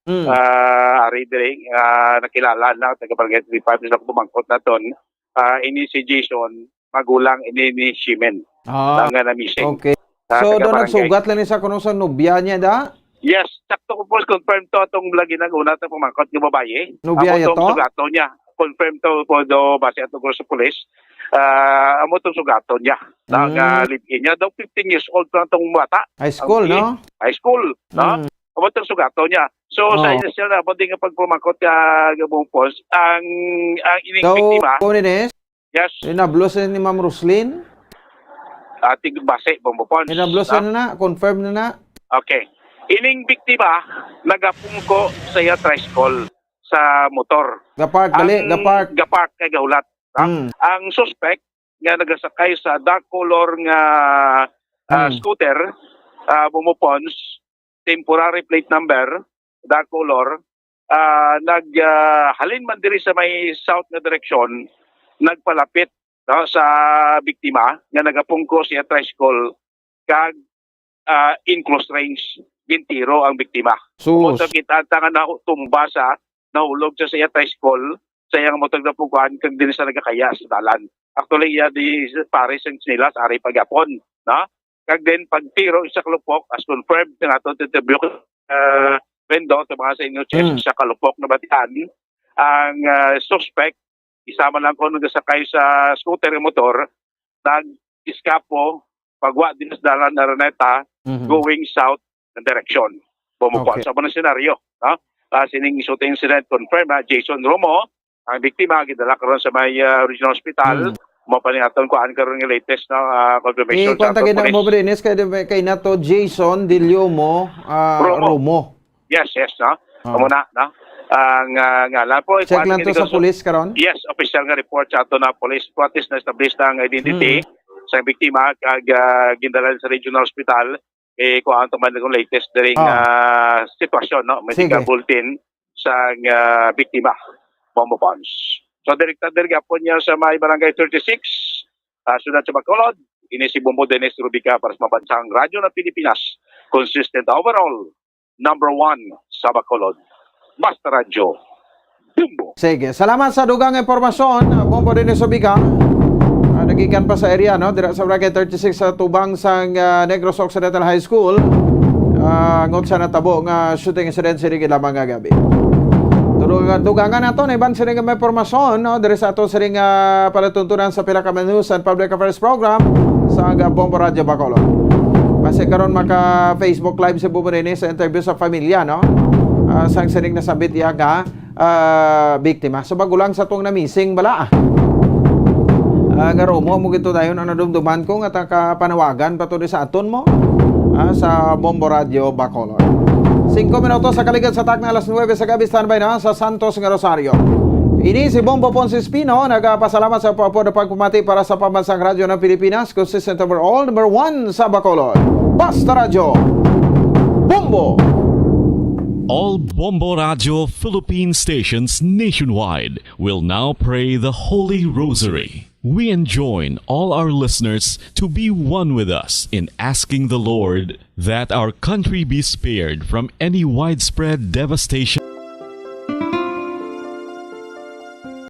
Mm. ah, ari diri, ah, nakilala na, taga barangay thirty-five, na pumangkot naton. Ah, ini si Jason, magulang ini ni Shimen, Ah, na nga na-missing. okay. Sa So, taga do barangay. nagsugat lang ni sa kuno sa nobya niya, da? Yes, sakto ko po, confirm to atong lagi nag-una ta pumangkot nga babayi. Nobya Amo niya tong to? sugaton niya. Confirm to po do base ato ko sa pulis. Ah, amo tong sugaton niya. Na Mm. nga live-in niya. Daw fifteen years old pa tong bata. High school, Ang no? high school, no? Mm. Amo tong sugaton niya. So, sa Oo. initial na, pwede nga pagpumangkot ka, Gabong Pons, ang, ang ining So, biktima, kunin is, yes. Inablos ni Ma'am Roslyn? Ating base, Bombo Pons, Inablos no? na na, confirm na na. Okay. Ining biktima, nagapungko sa iya tricycle sa motor. Gapark, dali, Ang gapark. gapark kay gahulat, no? Mm. Ang suspect nga nagasakay sa dark color nga, ah, Mm. scooter, ah, Bombo Pons, temporary plate number, dark color, ah, nag, ah, halin man diri sa may south nga direksyon, nagpalapit, no, sa biktima nga nagapungko siya tricycle kag, ah, in close range, gintiro ang biktima. Sus. Kung sa kita nga nahu-, tumba sa, nahulog siya sa iya tricycle, sa iyang motor na pukuan, kag din sa nagakaya sa dalan. Actually, iya di pares ang sinilas, ari pagyapon, no? Kag then, pagtiro, isa ka lupok, as confirmed sa ato interview, uh, Rendo, sa mga sa inyo, Chef, Mm. isa ka lupok na batian. Ang, ah, suspect, isa man lang ko nagasakay sa scooter nga motor, nag-iskapo, pagwa din sa dalan Araneta, Mhm. going south na direksyon. Bumukuan Okay. sa mga senaryo, no? Ah, sining shooting incident confirm, ha, Jason Romo, ang biktima, gidala karon sa may, ah, regional hospital. Mm. Mo pa ni aton kuan karon nga latest, no, ah, confirmation Eh, sa kuwan ta aton gid na police. mo, Brenes, kay, kay nato Jason Diliomo, ah, Romo. Romo. Yes, yes, no? Oh. Amo na, no? Ang, ah, ngalan po, Check kuwan lang gid to sa karon. Police karon? Yes, official nga report sa ato na police. At least na-establish na ang identity Mm. sa biktima, kag, ah, gindala sa regional hospital. Eh, kuwan to man kung latest diri nga, Ah. ah, sitwasyon, no? Medical Sige. bulletin sa, ah, biktima, Bombo Pons. So, direkta diri gapon niya sa may Barangay thirty-six, ah, Siyudad sa Bacolod. Ini si Bombo Dennis Rubica para sa Mabansang Radyo ng Pilipinas. Consistent overall, number one sa Bacolod. Basta Radyo, Bombo. Sige. Salamat sa dugang impormasyon, ah, Bombo Dennis Rubica. Ah, nagikan pa sa area, no? Dira sa Barangay thirty-six sa tubang sang, ah, Negros Occidental High School. Ah, ngot sa natabo nga shooting incident sini lamang nga gabi. Dugang-, dugangan nato na iban sini nga may impormasyon, no? Diri sa ato sini nga palatuntunan sa pila ka minutos sa Public Affairs Program sa Bombo Radyo Bacolod. Basi karon maka Facebook Live si Bombo Dennis sa interview sa pamilya, no? Ah, sang sining nasambit iya nga, ah, biktima. So, bago lang sa tong na-missing bala, ah. Ah, nga Romo, mo gito dayon ang nadumduman ko nga taka panawagan pa to di sa aton mo, ah, sa Bombo Radio Bacolod. Singko minutos sa kaligad sa takna alas nuebe sa gabi, standby na sa Santos nga Rosario. Ini si Bombo Ponce Espino, nagapasalamat sa pagpapod pagpamati para sa Pambansang Radyo ng Pilipinas, consistent overall, number one sa Bacolod. Basta Radyo, Bombo! All Bombo Radio Philippine stations nationwide will now pray the Holy Rosary. We enjoin all our listeners to be one with us in asking the Lord that our country be spared from any widespread devastation